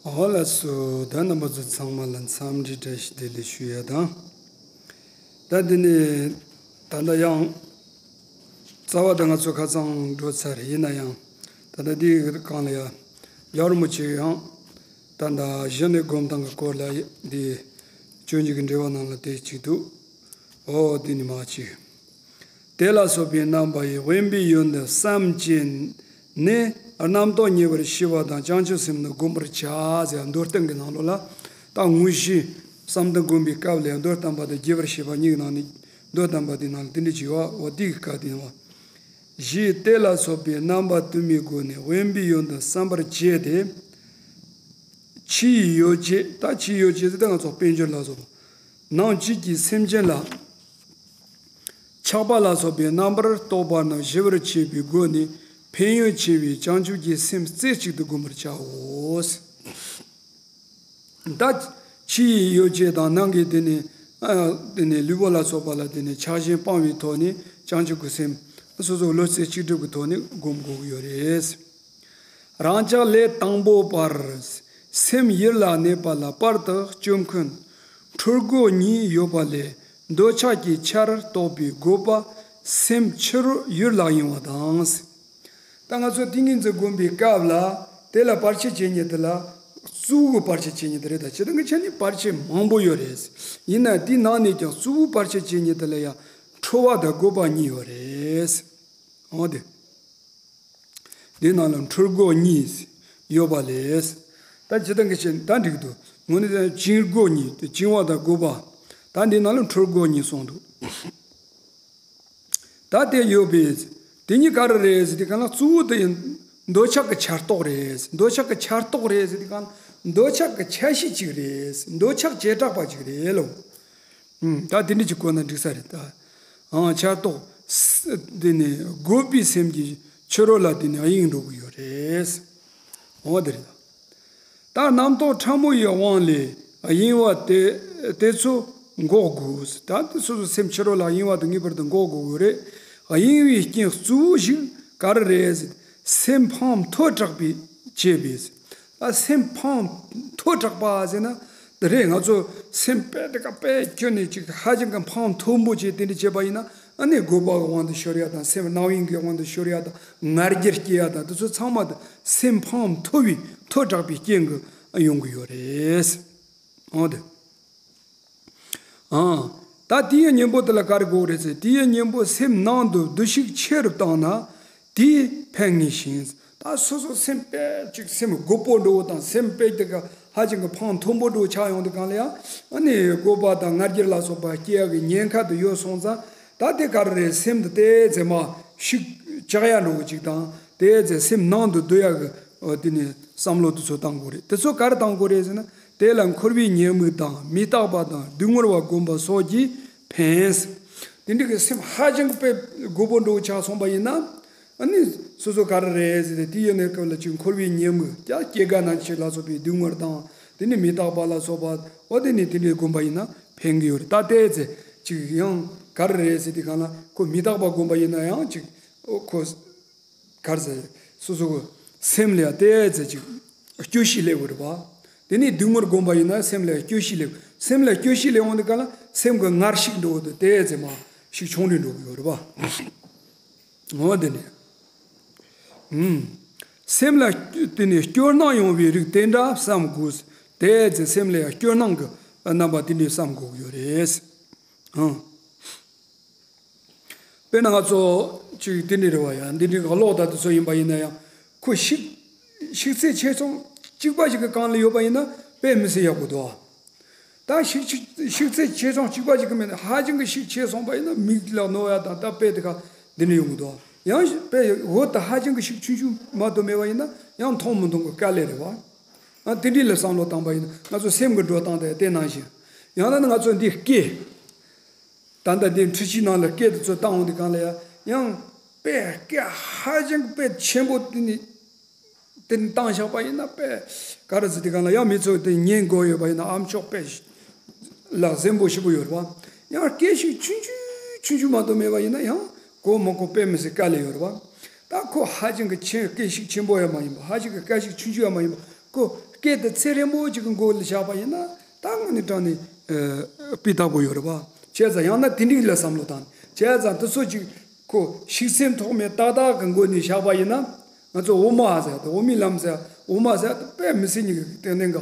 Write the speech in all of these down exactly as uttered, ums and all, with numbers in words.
འོ་ལགས་སོ། ད་རྣམ་པ་ཚོ་ཚང་མ་ལ་འཚམས་འདྲི་བཀྲ་ཤིས་བདེ་ལེགས་ཞུ་ཡ་དང་། ད་འདི་ནས་ད་ལྟ་ཡང་རྩ་བ་ད་ང་ཚོ་ཁ་སང་འགྲོ་ཚར། ཡིན་ན་ཡང་ད་ལྟ་འདིའི་སྒང་ལ་ཡ་རྒྱལ་བ་རིན་པོ་ཆེ་ཡང་ད་ལྟ་གཞི་ནས་སྒོམ་སྟངས་ཀྱི་སྐོར་ལ་འདི་སྤྱོད་འཇུག་གི་འགྲེལ་པ་ནང་ལ་དེ་གཅིག་འདུག་འོ་འདི་ནི་མ་གཅིག་དེ་ལ་སོགས་པའི་རྣམ་པ་ཡིས་དབེན་པའི་ཡུལ་དུ་བསམ་བྱས་ནས་རྣམ་རྟོག་ཉེ་བར་ཞི་བ་དང་བྱང་ཆུབ་སེམས་ནི་བསྒོམ་པར་བྱ་ཟེར། མདོར་བསྟན་གྱི་ནང་ལོགས་ལ་ད་དངོས་གཞི་བསམ་གཏན་བསྒོམ་པའི་སྐབས་ལ་མདོར་བསྟན་པ་དང་རྒྱས་པར་བཤད་པ་གཉིས་ཀྱི་ནང་ནས་མདོར་བསྟན་པ་དེ་ནང་ལ་དེ་འདྲ་ཅིག་ཡོད་པ། འོ་དེ་གི་སྐབས་དེ་ཡིན་པ། གཞི་དེ་ལ་སོགས་པའི་རྣམ་པ་དུ་མའི་སྒོ་ནས་དབེན་པའི་ཡུལ་དུ་བསམ་པར་བྱས་ཏེ། ཕྱི་ཡི་ཡོ་བྱད། ད་ཕྱི་ཡི་ཡོ་བྱད་ཟེར་ཏེ་ང་ཚོ་དཔལ་འབྱོར་ལ་སོགས་པ། ནང་བཅུད་ཀྱི་སེམས་ཅན་ལ་ཆགས་པ་ལ་སོགས་པའི་རྣམ་པར་རྟོག་པ་རྣམས་ཞི་བར་བྱེད་པའི་སྒོ་ནས་ཕན་ཡོན་ཆེ་བའི་བྱང་ཆུབ་ཀྱི་སེམས་རྩེ་གཅིག་ཏུ་བསྒོམ་པར་བྱའོ། ད་ཕྱི་ཡི་ཡོ་བྱད་དང་ནང་གི་དེ་ནི་ཨ་དེ་ནི་ལུས་པོ་ལ་སོགས་པ་ལ་དེ་ནི་ཆགས་ཞེན་སྤངས་པའི་ཐོག་ནས་བྱང་ཆུབ་ཀྱི་སེམས་སོ་སོ་བློ་རྩེ་གཅིག་སྒྲིམ་གྱི་ཐོག་ནས་བསྒོམ་དགོས་ཀྱི་ཡོད་རེད། རང་ཅག་ལས་དང་པོ་པར་སེམས་ཡིད་ལ་གནས་པ་ལ་པར་དུ་སྤྱོད་མཁན་འཁྲུལ་སྒོ་གཉིས་ཡོད་པ་ལས་འདོད་ཆགས་ཀྱི་ཆར་གཏོགས་པའི་དགོས་པ་སེམས་ཕྱི་རོལ་ཡུལ་ལ་གཡེང་བ་དང་། ད་ང་ཚོ་ཏིང་ངེ་འཛིན་བསྒོམ་པའི་སྐབས་ལ་དེ་ལ་བར་ཆད་བྱེད་མཁན་དེ་ལ་གཙོ་བོ་བར་ཆད་བྱེད་མཁན་དེ་རེད། ད་སྤྱིར་བཏང་གི་ཆ་ནས་བར་ཆད་མང་པོ་ཡོད་རེད། ཡིན་ན་དེའི་ནང་ནས་ཀྱང་གཙོ་བོ་བར་ཆད་བྱེད་མཁན་དེ་ལ་ཡང་འཁྲུལ་བ་དང་དགོས་པ་གཉིས་ཡོད་རེད། འོ་དེ། འདི་ནང་ལ་འཁྲུལ་སྒོ་གཉིས་ཡོད་པ་ལས། ད་ཇི་ལྟར་གྱི་ཕྱིར་ད་འགྲིག་འདུག་དངོས་གནས་བཅིངས་སྒོ་གཉིས་ཏེ་བཅིང་བ་དང་བསྒོ་བ། ད་འདི་ནང་ལ་འཁྲུལ་སྒོ་གཉིས་གསུངས་འདུག་ད་དེ་ཡོད་པས་དེ་གཉིས་ག་རེ་རེད་ཟེར་དུས་གང་ལ་གཙོ་བོ་དེ་ཡིན། འདོད་ཆགས་ཀྱི་ཆར་གཏོགས་རེད། འདོད་ཆགས་ཀྱི་ཆར་གཏོགས་རེད་ཟེར་དུས་གང་ལ་འདོད་ཆགས་ཀྱི་ཆ་ཤས་གཅིག་རེད། འདོད་ཆགས་བྱེ་བྲག་པ་གཅིག་རེད་ལོ། ཨུམ། ད་དེ་འདྲ་ཅིག་གོ་ན་འགྲིག་ས་རེད་ད། ཨང་། ཆར་གཏོགས། དེ་ནི་དགོས་པའི་སེམས་ཀྱི་ཕྱི་རོལ་ལ་དེ་ནི་གཡེང་འགྲོ་གི་ཡོད་རེད། འོ་དེ་རེད། ད་རྣམ་རྟོག་ཕྲ་མོ་ཡི་དབང་ལས་གཡེང་བ་དེ་དེ་ཚོ་འགོག་དགོས། ད་དེ་སོ་སོ་སེམས་ཕྱི་རོལ་ལ་གཡེང་བ་དེ་ངེས་པར་དུ་འགོག་དགོས་ཀྱི་རེད། གཡེང་བའི་རྐྱེན་གཙོ་བོ་ཞིག་ག་རེ་རེད་ཟེར། སེམས་ཕམ་མཐོ་དྲགས་པས་བསྐྱེད་པས། ད་སེམས་ཕམ་མཐོ་དྲགས་པ་ཟེར་ན་དེ་རེད། ང་ཚོ་སེམས་དཔེ་དེ་ག་དཔེ་ཁྱོན་ནས་ཅིག་ཧ་ཅང་གི་ཕམ་མཐོན་པོ་བྱས་དེ་འདྲ་བྱས་པ་ཡིན་ན་ཨ་ནི་དགོས་པ་གི་དབང་དུ་ཤོར་ཡ་དང་སེམས་རྣམ་གཡེང་གི་དབང་དུ་ཤོར་ཡ་དང་ང་རྒྱལ་སྐྱེ་ཡ་དང་དེ་ཚོ་ཚང་མ་དེ་སེམས་ཕམ་མཐོ་བའི་མཐོ་དྲགས་པའི་རྐྱེན་གྱིས་ཡོང་གི་ཡོད་རེད། འོ་དེ། ཨང་། ད་དེའི་གཉེན་པོ་དེ་ལ་ག་རེ་དགོས་རེད་ཟེར། དེའི་གཉེན་པོ་སེམས་ནང་དུ་བསྡུ་ཤུགས་ཆེ་རུ་བཏང་ན་དེས་ཕན་ངེས་ཤིང་། ད་སོ་སོ་སེམས་དཔེ་ཅིག་སེམས་རྒོད་པོ་འགྲོ་བ་དང་སེམས་དཔེ་དེ་ག་ཧ་ཅང་གི་ཕམ་མཐོན་པོ་འགྲོ་ཆགས་ཡོང་དུས་གང་ལ་ཡང་ཨ་ནི་དགོས་པ་དང་ང་རྒྱལ་ལ་སོགས་པ་སྐྱེ་ཡག་གི་ཉེན་ཁ་དེ་ཡོད་སོང་ཙང་ད་དེ་ག་རེ་རེད། སེམས་དེ་དེ་ཚེ་མ་ཤུགས་ཆག་ཡག་འགྲོ་བ་ཅིག་དང་དེ་ཚེ་སེམས་ནང་དུ་བསྡུ་ཡག་གི་དེ་ནི་བསམ་བློ་དེ་ཚོ་བཏང་དགོས་རེད། དེ་ཚོ་ག་རེ་བཏང་དགོས་རེད་ཟེར་ན། དེ་ལ་འཁོར་བའི་ཉེས་དམིགས་དང་མི་རྟག་པ་དང་སྡུག་བསྔལ་བ་བསྒོམ་པ་སོགས་ཀྱིས་ཕན། དེ་འདྲ་གི་སེམས་ཧ་ཅང་དཔེ་རྒོད་པོ་འགྲོ་ཆགས་སོང་པ་ཡིན་ན། ཨ་ནི་སོ་སོ་ག་རེ་རེད་ཟེར་ཏེ་དེ་ཡོད་ནས་སྐབས་ལ་ཅིག་འཁོར་བའི་ཉེས་དམིགས་ཀྱང་སྐྱེ་རྒ་ན་འཆི་ལ་སོགས་པའི་སྡུག་བསྔལ་དང་དེ་ནི་མི་རྟག་པ་ལ་སོགས་པ་འོ་དེ་ནི་དེ་འདྲའི་བསྒོམ་པ་ཡིན་ན་ཕན་གྱི་ཡོད་རེད། ད་ལྟའི་ཚེ་ཅིག་ཡང་ག་རེ་རེད་ཟེར་ཏེ་གང་ལ་ཁོ་མི་རྟག་པ་བསྒོམ་པ་ཡིན་ན་ཡང་ཅིག་ཨོ་ཁོ། གར་ཟེར། སོ་སོ་གི་སེམས་ལ་ཡང་ཏོག་ཙམ་ཅིག་སྐྱོ་ཤས་སླེབས་ཡོད་རེད་པ། དེ་ནས་སྡུག་བསྔལ་བསྒོམས་པ་ཡིན་ན་སེམས་ལ་ཡང་སྐྱོ་ཤས་སླེབས། སེམས་ལ་སྐྱོ་ཤས་སླེབས་འོང་དུས་ག་ལ་སེམས་ཀྱི་ངར་ཤུགས་འགྲོ་འོང་དུས་ཏོག་ཙམ་མར་ཤུགས་ཆུང་རུ་འགྲོ་གི་ཡོད་རེད་པ། འོ་དེ་ནས། ཨུམ། སེམས་ལ་སྐྱོ་དེ་ནས་སྐྱོ་སྣང་ཡོང་བའི་རིགས་དེ་འདྲ་བསམ་དགོས། ཏོག་ཙམ་སེམས་ལ་ཡང་སྐྱོ་སྣང་གི་རྣམ་པ་དེ་འདྲ་བསམ་དགོས་ཀྱི་ཡོད་རེད། ཨང་། དཔེར་ན་ང་ཚོ་ཅིག་དེ་འདྲ་རེད་བ་ཡ། འདི་འདྲའི་གློག་དང་དེ་ཚོ་ཡིན་པ་ཡིན་ན་ཡང་ཁོ་ཤུགས་ཤུགས་ཚད་ཆེ་ཆུང་གཅིག་པ་ཞིག་གི་སྒང་ལ་ཡོད་པ་ཡིན་ན་དཔེ་མི་སྲིད་ཡག་པོ་འདུག་ཨ། ད་ཤུགས་ཆུ་ཤུགས་ཚད་ཆེ་ཆུང་གཅིག་པ་ཞིག་གི་མེད་ན་ཧ་ཅང་གི་ཤུགས་ཆེ་སོང་པ་ཡིན་ན་མིག་ལ་རྣོ་ཡ་དང་ད་དཔེ་དེ་ག་འདི་འདྲ་ཡོང་གི་འདུག་ཨ། ཡང་དཔེ་འོ་ད་ཧ་ཅང་གི་ཤུགས་ཆུང་ཆུང་མ་གཏོགས་མེད་པ་ཡིན་ན་ཡང་མཐོང་མི་མཐོང་གི་དཀའ་ལས་རེད་བ། ཨ་དེ་འདྲའི་ལ་བསམ་བློ་བཏང་པ་ཡིན་ན་ང་ཚོ་སེམས་ཀྱི་འགྲོ་སྟངས་དེ་དེ་ནང་བཞིན། ཡང་ན་ང་ཚོ་འདི་སྐད། ད་ལྟ་འདི་འཕྲུལ་ཆས་ནང་ལ་སྐད་དེ་ཚོ་བཏང་འོང་དུས་གང་ལ་ཡ་ཡང་དཔེ་སྐད་ཧ་ཅང་དཔེ་ཆེན་པོ་དེ་ནི་དེ་ནི་བཏང་བཞག་པ་ཡིན་ན་དཔེ་ག་རེ་ཟེར་དུས་གང་ལ་ཡང་མི་ཚོ་དེ་ཉན་དགོས་ཡོད་པ་ཡིན་ན་ཨ་མཆོག་དཔེ་ལ་གཟན་པོ་ཞིག་པོ་ཡོད་རེད་བ། ཡང་སྐད་ཤུགས་ཆུང་ཆུང་ཆུང་ཆུང་མ་གཏོགས་མེད་པ་ཡིན་ན་ཡང་གོ་མ་གོ་དཔེ་མི་སྲིད་དཀའ་ལས་ཡོད་རེད་བ། ད་ཁོ་ཧ་ཅང་གི་ཆེན་སྐད་ཤུགས་ཆེན་པོ་ཡང་མ་ཡིན་པ་ཧ་ཅང་གི་སྐད་ཤུགས་ཆུང་ཆུང་ཡང་མ་ཡིན་པ་ཁོ་ སྐད་དེ་ཚེ་རིང་པོ་ཅིག་གི་མགོ་ལ་བཞག་པ་ཡིན་ན་ད་དངོས་གནས་དྲང་ནས་སྤུས་དག་པོ་ཡོད་རེད་པ། བྱས་ཙང་ཡང་ན་དེ་འདྲའི་ལ་བསམ་བློ་བཏང་། བྱས་ཙང་དེ་ཚོ་ཅིག་ཁོ་ཤུགས་སེམས་ཐོགས་མེད་ཏག་ཏག་གི་མགོ་ནས་བཞག་པ་ཡིན་ན། ང་ཚོ་དབུ་མ་ཟེར་ཏེ་དབུ་མའི་ལམ་ཟེར། དབུ་མ་ཟེར་ཏེ་དཔེ་མི་སྲིད་ཉིད་ཀྱི་སྟེང་ནས་ག་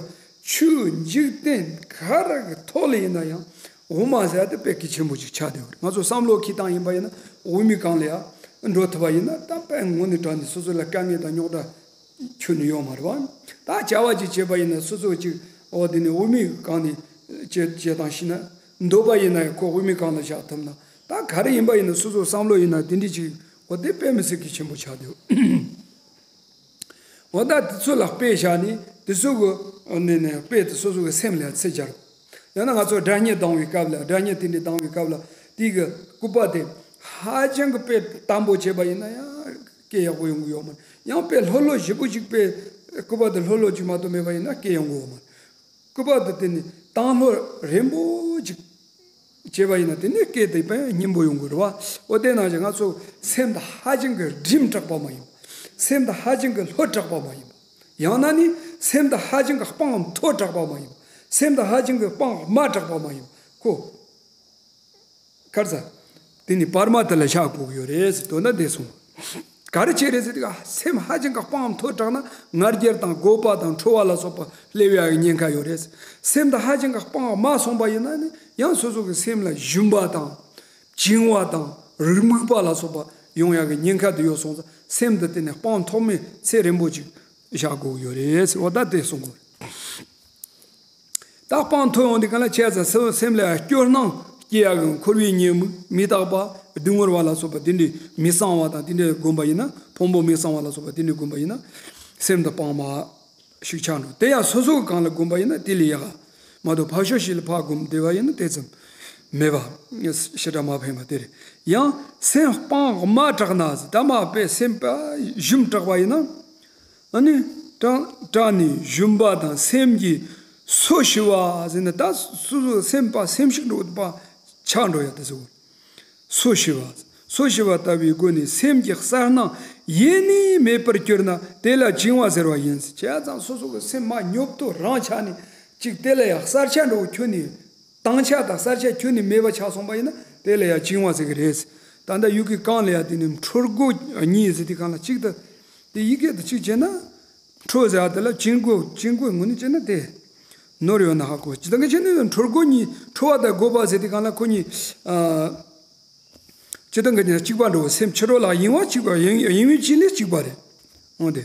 ཆོས་འཇིག་རྟེན་ག་རེ་གི་ཐོག་ལ་ཡིན་ན་ཡང་དབུ་མ་ཟེར་ཏེ་དཔེ་གལ་ཆེན་པོ་ཅིག་ཆགས་བསྡད་ཡོད་རེད། ང་ཚོ་བསམ་བློ་འཁྱེར་སྟངས་ཡིན་པ་ཡིན་ན་དབུ་མའི་སྒང་ལ་ཡང་འགྲོ་ཐུབ་པ་ཡིན་ན་ད་དཔེ་དངོས་གནས་དྲང་ནས་སོ་སོ་ལ་དཀའ་ངལ་དང་རྙོག་དྲ་ཁྱོན་ནས་ཡོད་མ་རེད་པ། ད་བྱ་བ་ཅིག་བྱེད་པ་ཡིན་ན་སོ་སོ་ཅིག་འོ་དེ་ནས་དབུ་མའི་སྒང་ནས་བྱེད་བྱེད་སྟངས་ཤེས་ན། འདོད་པ་ཡིན་ན་ཡང་ཁོ་དབུ་མའི་སྒང་ལ་བཞག་ཐུབ་ན། ད་ག་རེ་ཡིན་པ་ཡིན་ན་སོ་སོ་བསམ་བློ་ཡིན་ན་དེ་འདྲ་ཅིག་འོ་དེ་དཔེ་མི་སྲིད་གལ་ཆེན་པོ་ཆགས་འདུག་འོ་ད་དེ་ཚོ་ལ་དཔེ་བཞག་ནས་དེ་ཚོ་གི་ནས་ནས་དཔེ་དེ་སོ་སོ་གི་སེམས་ལ་ཚད་སྦྱར། ཡང་ན་ང་ཚོ་སྒྲ་སྙན་ལྡང་བའི་སྐབས་ལ་སྒྲ་སྙན་དེ་འདྲའི་ལྡང་བའི་སྐབས་ལ་དེ་གི་སྐུད་པ་དེ་ཧ་ཅང་གི་དཔེ་དམ་པོ་བྱས་པ་ཡིན་ན་ཡང་སྐད་ཡག་པོ་ཡོང་གི་ཡོད་མ་རེད། ཡང་དཔེ་ལྷོད་ལྷོད་ཞེ་པོ་ཅིག་དཔེ་སྐུད་པ་དེ་ལྷོད་ལྷོད་ཅིག་མ་གཏོགས་མེད་པ་ཡིན་ན་སྐད་ཡོང་གི་ཡོད་མ་རེད། སྐུད་པ་དེ་དེ་ནི་བཏང་ལྷོད་རན་པོ་ཅིག་བྱས་པ་ཡིན་ན་དེ་ནས་སྐད་དེ་དཔེ་སྙན་པོ་ཡོང་གི་རེད་བ། འོ་དེ་ནང་བཞིན་ང་ཚོ་སེམས་དེ་ཧ་ཅང་གི་སྒྲིམ་དྲགས་པ་མ་ཡིན། སེམས་དེ་ཧ་ཅང་གི་ལྷོད་དྲགས་པ་མ་ཡིན། ཡང་ན་ནི་སེམས་དེ་ཧ་ཅང་གི་སྤང་མཐོ་དྲགས་པ་མ་ཡིན། སེམས་དེ་ཧ་ཅང་གི་སྤང་དམའ་དྲགས་པ་མ་ཡིན། ཁོ། ག་རེ་ཟ། དེ་ནི་བར་མ་དེ་ལ་བཞག་དགོས་ཀྱི་ཡོད་རེད་ཟེར་དོན་དག་འདི་གསུངས། ག་རེ་བྱས་རེད་ཟེར་དུས་སེམས་ཧ་ཅང་གི་སྤང་མཐོ་དྲགས་ན་ང་རྒྱལ་དང་འགོད་པ་དང་ཁྲོ་བ་ལ་སོགས་པ་སླེབས་ཡག་གི་ཉེན་ཁ་ཡོད་རེད། སེམས་དེ་ཧ་ཅང་གི་སྤང་དམའ་སོང་པ་ཡིན་ན་ནི་ཡང་སོ་སོ་གི་སེམས་ལ་ཞུམ་པ་དང་བཅིང་བ་དང་རེག་མུག་པ་ལ་སོགས་པ་ཡོང་ཡག་གི་ཉེན་ཁ་དེ་ཡོད་སོང་ཙང་སེམས་དེ་དེ་ནི་སྤང་ཐོགས་མེད་ཚེ་རིང་པོ་ཅིག་བཞག་དགོས་ཀྱི་ཡོད་རེད་ཟེར་བ་ད་དེ་གསུང་དགོས་རེད། ད་སྤང་མཐོ་ཡོང་དུས་གང་ལ་བྱས་ཙང་སེམས་སེམས་ལ་སྐྱོ་སྣང་སྐྱེ་ཡག་གི་འཁོར་བའི་ཉེས་དམིགས་མི་རྟག་པ་སྡུག་བསྔལ་བ་ལ་སོགས་པ་དེ་འདྲའི་མི་གཙང་བ་དང་དེ་འདྲའི་བསྒོམ་པ་ཡིན་ན་ཕུང་པོ་མི་གཙང་བ་ལ་སོགས་པ་དེ་འདྲའི་བསྒོམ་པ་ཡིན་ན་སེམས་དེ་སྤང་མ་ཞིག་ཆགས་འགྲོ། དེ་ཡང་སོ་སོ་གི་སྒང་ལ་བསྒོམ་པ་ཡིན་ན་དེ་ལས་ཡག་མ་གཏོགས་ཕར་ཕྱོགས་ཤིག་ལ་ཕར་བསྒོམ་བསྡད་པ་ཡིན་ན་དེ་ཙམ་མེད་པ་ཞེ་དྲག་མ་ཕན་པ་དེ་རེད། ཡང་སེམས་སྤང་དམའ་དྲགས་ན་ཟེར་ད་མ་དཔེ་སེམས་པ་ཞུམ་དྲགས་པ་ཡིན་ན། ཨ་ནི་དྲང་དྲང་ནས་ཞུམ་པ་དང་སེམས་ཀྱི་སོ་ཞི་བ་ཟེར་ན་ད་སོ་སོ་སེམས་པ་སེམས་ཤུགས་འགྲོ་བ་ཆག་འགྲོ་ཡ་དེ་ཟེར། སོ་ཞི་བ། སོ་ཞི་བ་ལྟ་བུའི་སྒོ་ནས་སེམས་ཀྱི་གསལ་སྣང་ཡེ་ནས་མེད་པར་གྱུར་ན་དེ་ལ་བཅིང་བ་ཟེར་བ་ཡིན། བྱས་ཙང་སོ་སོ་གི་སེམས་མ་ཉོབ་ཏོ་རང་ཆགས་ནས་ཅིག་དེ་ལ་ཡང་གསལ་ཆ་འགྲོ་ཁྱོན་ནས། དྭངས་ཆ་དང་གསལ་ཆ་ཁྱོན་ནས་མེད་པ་ཆགས་སོང་པ་ཡིན་ན་དེ་ལ་ཡང་བཅིང་བ་ཟེར་གི་རེད། ད་ལྟ་ཡུལ་གྱི་གང་ལ་ཡང་དེ་ནི་འཕྲོ་སྒོ་གཉིས་ཟེར་དུས་གང་ལ་གཅིག་ཏུ། དེ་ཡི་གེ་དུ་གཅིག་བྱས་ན། འཕྲོ་ཟེར་བ་དེ་ལ་བཅིང་སྒོ་བཅིང་སྒོ་ངོ་ནས་བྱས་ན་དེ། ནོར་ཡོད་ན་ཧ་གོ་ཇི་ལྟར་གི་བྱས་ན་འཕྲོ་སྒོ་གཉིས་འཕྲོ་བ་དང་སྒོ་བ་ཟེར་དུས་གང་ལ་ཁོ་གཉིས། ཨ། ཇི་ལྟར་གི་བྱས་ན་གཅིག་པ་འགྲོ་སེམས་ཕྱི་རོལ་ལ་གཡེང་བ་གཅིག་པ་གཡེང་གཡེང་བའི་བཅིངས་ལས་གཅིག་པ་རེད། འོང་དེ།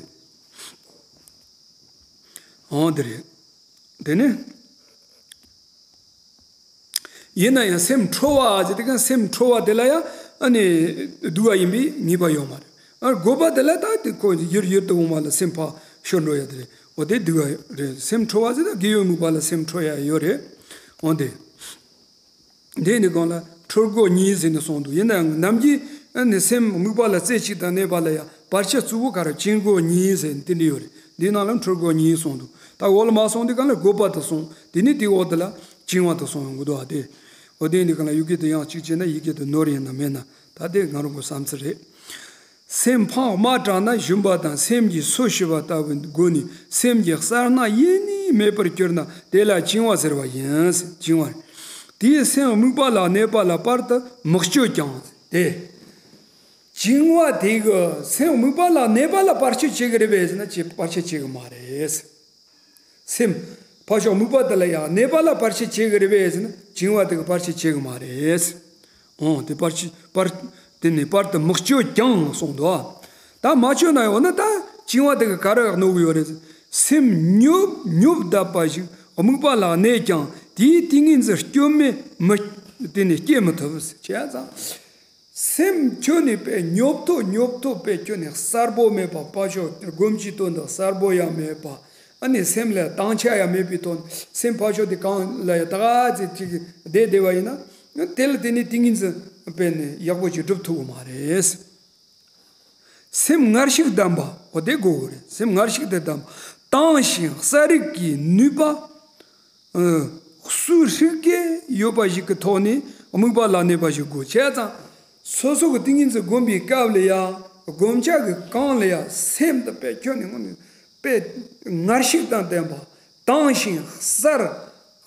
འོང་དེ་རེད། དེ་ནི། ཡིན་ན་ཡང་སེམས་འཕྲོ་བ་ཟེར་དེ་ག་སེམས་འཕྲོ་བ་དེ་ལ་ཡང་ཨ་ནི་སྡུག་པ་ཡིན་པའི་ངེས་པ་ཡོད་མ་རེད། ཨ་སྒོ་པ་དེ་ལ་ད་དེ་ཁོ་ཡུར་ཡུར་དུ་འོང་བ་ལ་སེམས་ཕར་ཤོར་འགྲོ་ཡ་དེ་རེད། འོ་དེ་སྡུག་པ་རེད། སེམས་འཕྲོ་བ་ཟེར་ད་དགེ་བའི་དམིགས་པ་ལ་སེམས་འཕྲོ་ཡ་ཡོད་རེད། འོ་དེ། འདི་ནི་གང་ལ་འཕྲོ་སྒོ་གཉིས་ཟེར་ནས་གསུངས་འདུག་ཡིན་ནའང་ནམ་རྒྱུན་ནི་སེམས་དམིགས་པ་ལ་རྩེ་གཅིག་དང་གནས་པ་ལ་ཡང་བར་ཆད་གཙོ་བོ་ག་རེ་བཅིང་སྒོ་གཉིས་ཟེར་ནས་དེ་འདྲ་ཡོད་རེད། འདིའི་ནང་ལ་འཕྲོ་སྒོ་གཉིས་གསུངས་འདུག་ད་འོག་ལ་མ་སོང་དུས་གང་ལ་སྒོ་པ་དུ་སོང་དེ་ནི་དེའི་འོག་དེ་ལ་བཅིང་བ་དུ་སོང་ཡོང་གི་འདུག་ཨ་དེ། འོ་དེ་ནི་གང་ལ་ཡུལ་སྐད་དུ་ཡང་གཅིག་བྱས་ན་ཡི་གེ་དུ་ནོར་ཡིན་ན་མེད་ན་ད་དེ་ང་རང་གི་བསམ་ཚུལ་རེད། སེམས་སྤང་དམའ་དྲགས་ན་ཞུམ་པ་དང་སེམས་ཀྱི་སོ་ཞི་བ་ལྟ་བུའི་སྒོ་ནས་སེམས་ཀྱི་གསལ་སྣང་ཡེ་ནས་མེད་པར་གྱུར་ན་དེ་ལ་བཅིང་བ་ཟེར་བ་ཡིན། བཅིང་བ། དེའི་སེམས་དམིགས་པ་ལ་གནས་པ་ལ་བར་དུ་མི་གཅོད་ཀྱང་སྟེ། བཅིང་བ་དེ་གི་སེམས་དམིགས་པ་ལ་གནས་པ་ལ་བར་ཆད་བྱེད་ཀྱི་རེད་པས་ཟེར་ན་བར་ཆད་བྱེད་ཀྱི་མ་རེད། སེམས། ཕར་ཕྱོགས་དམིགས་པ་དེ་ལ་ཡང་གནས་པ་ལ་བར་ཆད་བྱེད་ཀྱི་རེད་པས་ཟེར་ན་བཅིང་བ་དེ་གི་བར་ཆད་བྱེད་ཀྱི་མ་རེད། འོང་དེ་བར་ཆད་བར། དེ་ནི་བར་དུ་མི་གཅོད་ཀྱང་གསུངས་འདུག་ད་མ་གཅོད་ན་ཡང་འོ་ན་ད་བཅིང་བ་དེ་གི་ག་རེ་གནོད་གི་ཡོད་རེད། སེམས་ཉོབ་ཉོབ་བསྡད་པ་ཞིག་དམིགས་པ་ལ་གནས་ཀྱང་དེའི་ཏིང་ངེ་འཛིན་སྐྱོན་མེད་མི། དེ་ནི་སྐྱེ་མི་ཐུབ་བྱས་ཙང་། སེམས་ཁྱོན་ནས་པའི་ཉོབ་ཐོ་ཉོབ་ཐོ་པའི་ཁྱོན་ནས་གསལ་པོ་མེད་པ་ཕར་ཕྱོགས་སྒོམ་གྱི་དོན་དུ་གསལ་པོ་ཡང་མེད་པ། ཨ་ནི་སེམས་ལ་དྭངས་ཆ་ཡང་མེད་པའི་དོན་སེམས་ཕར་ཕྱོགས་དེ་གང་ལ་ཡང་ད་ག་ཚོད་ཅིག་བསྡད་བསྡད་པ་ཡིན་ན་དེ་ལ་དེ་ནི་ཏིང་ངེ་འཛིན་དཔེ་ནི་ཡག་པོ་ཅིག་སྒྲུབ་ཐུབ་ཀྱི་མ་རེད། སེམས་ངར་ཞིག་ལྡན་པ་འོ་དེ་དགོས་གི་རེད། སེམས་ངར་ཞིག་དེ་ལྡན་པ་དྭངས་ཤིང་གསལ་རིག་གི་ནུས་པ། སུ་ཧྲིག་གེ་ཡོད་པ་ཞིག་གི་ཐོག་ནས་དམིགས་པ་ལ་གནས་པ་ཞིག་དགོས་བྱས་ཙང་། སོ་སོ་གི་ཏིང་ངེ་འཛིན་སྒོམ་པའི་སྐབས་ལ་ཡང་སྒོམ་བྱ་གི་གང་ལ་ཡང་སེམས་དེ་དཔེ་ཁྱོན་ནས་དངོས་ནས་ དཔེ་ངར་ཤུགས་དང་ལྡན་པ། དྭངས་ཤིང་གསལ།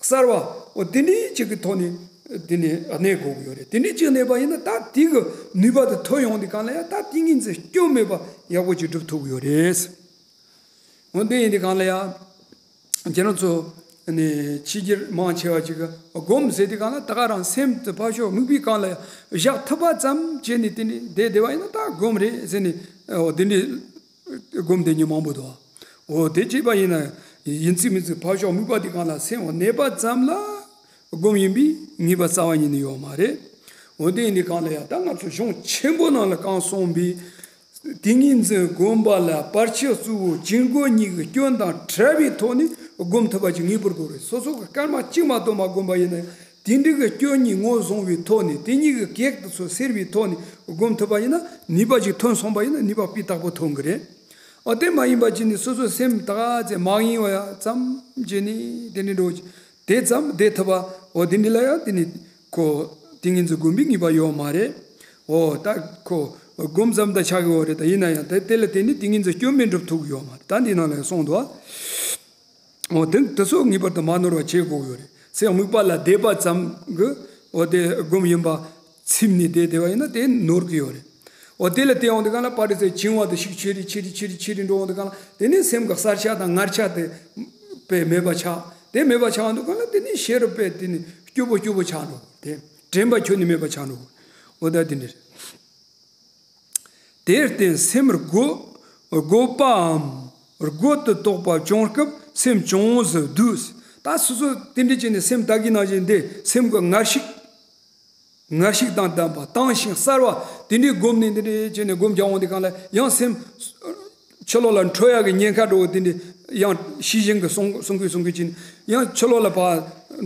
གསལ་བ། འོ་དེ་འདྲའི་ཅིག་གི་ཐོག་ནས་དེ་ནས་གནས་དགོས་ཀྱི་ཡོད་རེད། དེ་འདྲའི་ཅིག་གནས་པ་ཡིན་ན་ད་དེ་གི་ནུས་པ་དེ་ཐོན་ཡོང་དུས་གང་ལ་ཡང་ད་ཏིང་ངེ་འཛིན་སྐྱོན་མེད་པ་ཡག་པོ་ཅིག་སྒྲུབ་ཐུབ་ཀྱི་ཡོད་རེད། འོ་དེ་ཡིན་དུས་གང་ལ་ཡང་ཁྱེད་རང་ཚོ་ནས་ཕྱི་རྒྱལ་མང་ཆེ་བ་ཅིག་གི་སྒོམ་ཟེར་དུས་གང་ལ་ད་ག་རང་སེམས་དེ་ཕར་ཕྱོགས་དམིགས་པའི་སྒང་ལ་ཡང་བཞག་ཐུབ་པ་ཙམ་བྱས་ནས་དེ་ནས་བསྡད་བསྡད་པ་ཡིན་ན་ད་སྒོམ་རེད་ཟེར་ནས་འོ་དེ་འདྲའི་སྒོམ་དེ་ཉིད་མང་པོ་འདུག་འོ་དེ་བྱས་པ་ཡིན་ན་ཡིན་ཚིག་མིན་ཚིག་ཕར་ཕྱོགས་དམིགས་པ་དེ་གང་ལ་སེམས་འོ་གནས་པ་ཙམ་ལ་སྒོམ་ཡིན་པས་ངེས་པ་རྩ་བ་ཉིད་ནས་ཡོད་མ་རེད། འོ་དེ་ཡིན་དུས་གང་ལ་ཡང་ད་ང་ཚོ་གཞུང་ཆེན་པོ་ནང་ལ་གང་གསུངས་པའི་ཏིང་ངེ་འཛིན་བསྒོམ་པ་ལ་བར་ཆད་གཙོ་བོ་སྦྱིན་དགོས་གཉིས་ཀྱི་སྐྱོན་དང་བྲལ་བའི་ཐོག་ནས་སྒོམ་ཐུབ་པ་ཅིག་ངེས་པར་དགོས་རེད། སོ་སོ་གི་སྐར་མ་གཅིག་མ་གཏོགས་མ་བསྒོམ་པ་ཡིན་ན་ཡང་དེ་འདྲའི་གི་སྐྱོན་གཉིས་ངོས་བཟུང་བའི་ཐོག་ནས་དེ་གཉིས་ཀྱི་གེགས་དེ་ཚོ་སེལ་བའི་ཐོག་ནས་སྒོམ་ཐུབ་པ་ཡིན་ན་ནུས་པ་ཅིག་ཐོན་སོང་པ་ཡིན་ན་ནུས་པ་སྤུས་དག་པོ་ཐོན་གི་རེད། འོ་དེ་མ་ཡིན་པ་ཅིག་ནི་སོ་སོའི་སེམས་ད་ག་ཚད་མ་ཡིན་བ་ཡ་ཙམ་བྱས་ནས་དེ་འདྲའི་འགྲོ་དེ་ཙམ་བསྡད་ཐུབ་པ་འོ་དེ་འདྲ་ལ་ཡང་དེ་ནི་ཁོ་ཏིང་ངེ་འཛིན་བསྒོམ་པའི་ངེས་པ་ཡོད་མ་རེད། འོ་ད་ཁོ་སྒོམ་ཙམ་དང་ཆགས་ཀྱི་ཡོད་རེད། ད་ཡིན་ན་ཡང་དེ་དེ་ལ་བརྟེན་ནས་ཏིང་ངེ་འཛིན་སྐྱོན་མེད་འགྲུབ་ཐུབ་ཀྱི་ཡོད་མ་རེད། ད་འདི་ནང་ལ་ཡང་གསུངས་འདུག་འོ་དེ་དེ་ཚོ་ངེས་པར་དུ་མ་ནོར་བ་བྱེད་དགོས་ཀྱི་ཡོད་རེད། སེམས་དམིགས་པ་ལ་བསྡད་པ་ཙམ་གྱི་འོ་དེ་སྒོམ་ཡིན་པ་ཚིམ་ནས་བསྡད་བསྡད་པ་ཡིན་ན་དེ་ནོར་གྱི་ཡོད་རེད། འོ་དེ་ལ་བལྟས་ཡོང་དུས་གང་ལ་པ་རི་ཚེ་བྱིང་བ་དེ་ཤུགས་ཆེ་རེ་ཆེ་རེ་ཆེ་རེ་ཆེ་རེ་འགྲོ་ཡོང་དུས་གང་ལ་དེ་ནས་སེམས་ཀྱི་གསལ་ཆ་དང་ངར་ཆ་དེ་དཔེ་མེད་པ་ཆགས། དེ་མེད་པ་ཆགས་ཡོང་དུས་གང་ལ་དེ་ནས་ཤེས་རབ་དཔེ་དེ་ནས་སྐྱོ་པོ་སྐྱོ་པོ་ཆགས་འགྲོ། དེ་དྲན་པ་ཁྱོན་ནས་མེད་པ་ཆགས་འགྲོ། འོ་ད་དེ་འདྲ་རེད། དེར་བརྟེན་སེམས་རྒོད་རྒོད་པའམ་རྒོད་དུ་དོགས་པ་བྱུང་སྐབས་སེམས་ཅུང་ཟད་སྡུག་ད་སོ་སོ་དེ་འདྲ་བྱས་ནས་སེམས་ད་གིན་ནང་བཞིན་འདི་སེམས་ཀྱི་ངར་ཤུགས། ངར་ཤུགས་དང་ལྡན་པ་དྭངས་ཤིང་གསལ་བ་དེ་འདྲའི་སྒོམ་ནས་འདི་འདྲའི་བྱས་ནས་སྒོམ་རྒྱག་འོང་དུས་གང་ལ་ཡང་སེམས་ཕྱི་ལོགས་ལ་འཕྲོ་ཡག་གི་ཉེན་ཁ་འགྲོ་བ་དེ་འདྲའི་ཡང་ཤེས་བཞིན་གྱི་གསུང་གསུང་གི་གསུང་གི་ཅིན་ཡང་ཕྱི་ལོགས་ལ་ཕར་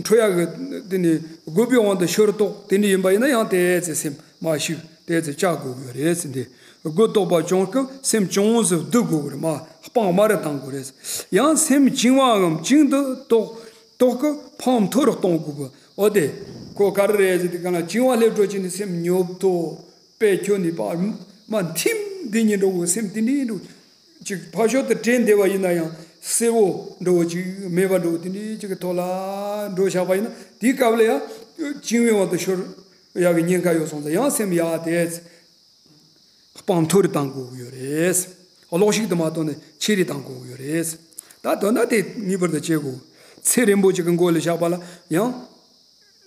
འཕྲོ་ཡག་གི་དེ་ནས་རྒོད་པོའི་དབང་དུ་ཤོར་དོགས་དེ་འདྲ་ཡིན་པ་ཡིན་ན་ཡང་དེ་ཚེ་སེམས་མ་ཞུ་དེ་ཚེ་བཅག་དགོས་ཀྱི་རེད་ཟེར་འདི་རྒོད་དོགས་པ་བྱུང་སྐབས་སེམས་ཅུང་ཟད་སྡུག་དགོས་ཀྱི་རེད་མ་སྤང་མ་རེ་བཏང་དགོས་རེད། ཡང་སེམས་བཅིང་བའམ་བཅིང་དུ་དོགས་དོགས་སྐབས་ཕངས་མཐོ་རུ་གཏོང་དགོས་པ། འོ་དེ། ཁོ་ག་རེ་རེད་ཟེར་དུས་གང་ལ་བཅིང་བ་སླེབས་འགྲོ་ཅིག་ནི་སེམས་ཉོབ་ཏོ། དཔེ་ཁྱོད་ནི་པ། མ་ཐིམ་འདི་ཉིད་འགྲོ་གོ་སེམས་དེ་འདྲའི་འགྲོ། ཅིག་ཕར་ཕྱོགས་དུ་དྲན་བསྡད་པ་ཡིན་ན་ཡང་གསལ་བོ་འགྲོ་ཅིག་མེད་པ་འགྲོ་དེ་འདྲའི་ཅིག་གི་ཐོག་ལ་འགྲོ་བཞག་པ་ཡིན་ན་དེའི་སྐབས་ལ་ཡང་བཅིང་བའི་དབང་དུ་ཤོར་ཡག་གི་ཉེན་ཁ་ཡོད་སོང་ཙང་ཡང་སེམས་ཡག་དེ། སྤང་མཐོ་རུ་བཏང་དགོས་ཀྱི་ཡོད་རེད། གློག་ཤུགས་དུ་མ་གཏོང་ནས་ཆེ་རུ་བཏང་དགོས་ཀྱི་ཡོད་རེད། ད་དོན་དག་དེ་ངེས་པར་དུ་བྱེད་དགོས། ཚེ་རིང་པོ་ཅིག་གི་མགོ་ལ་བཞག་པ་ལ་ཡང་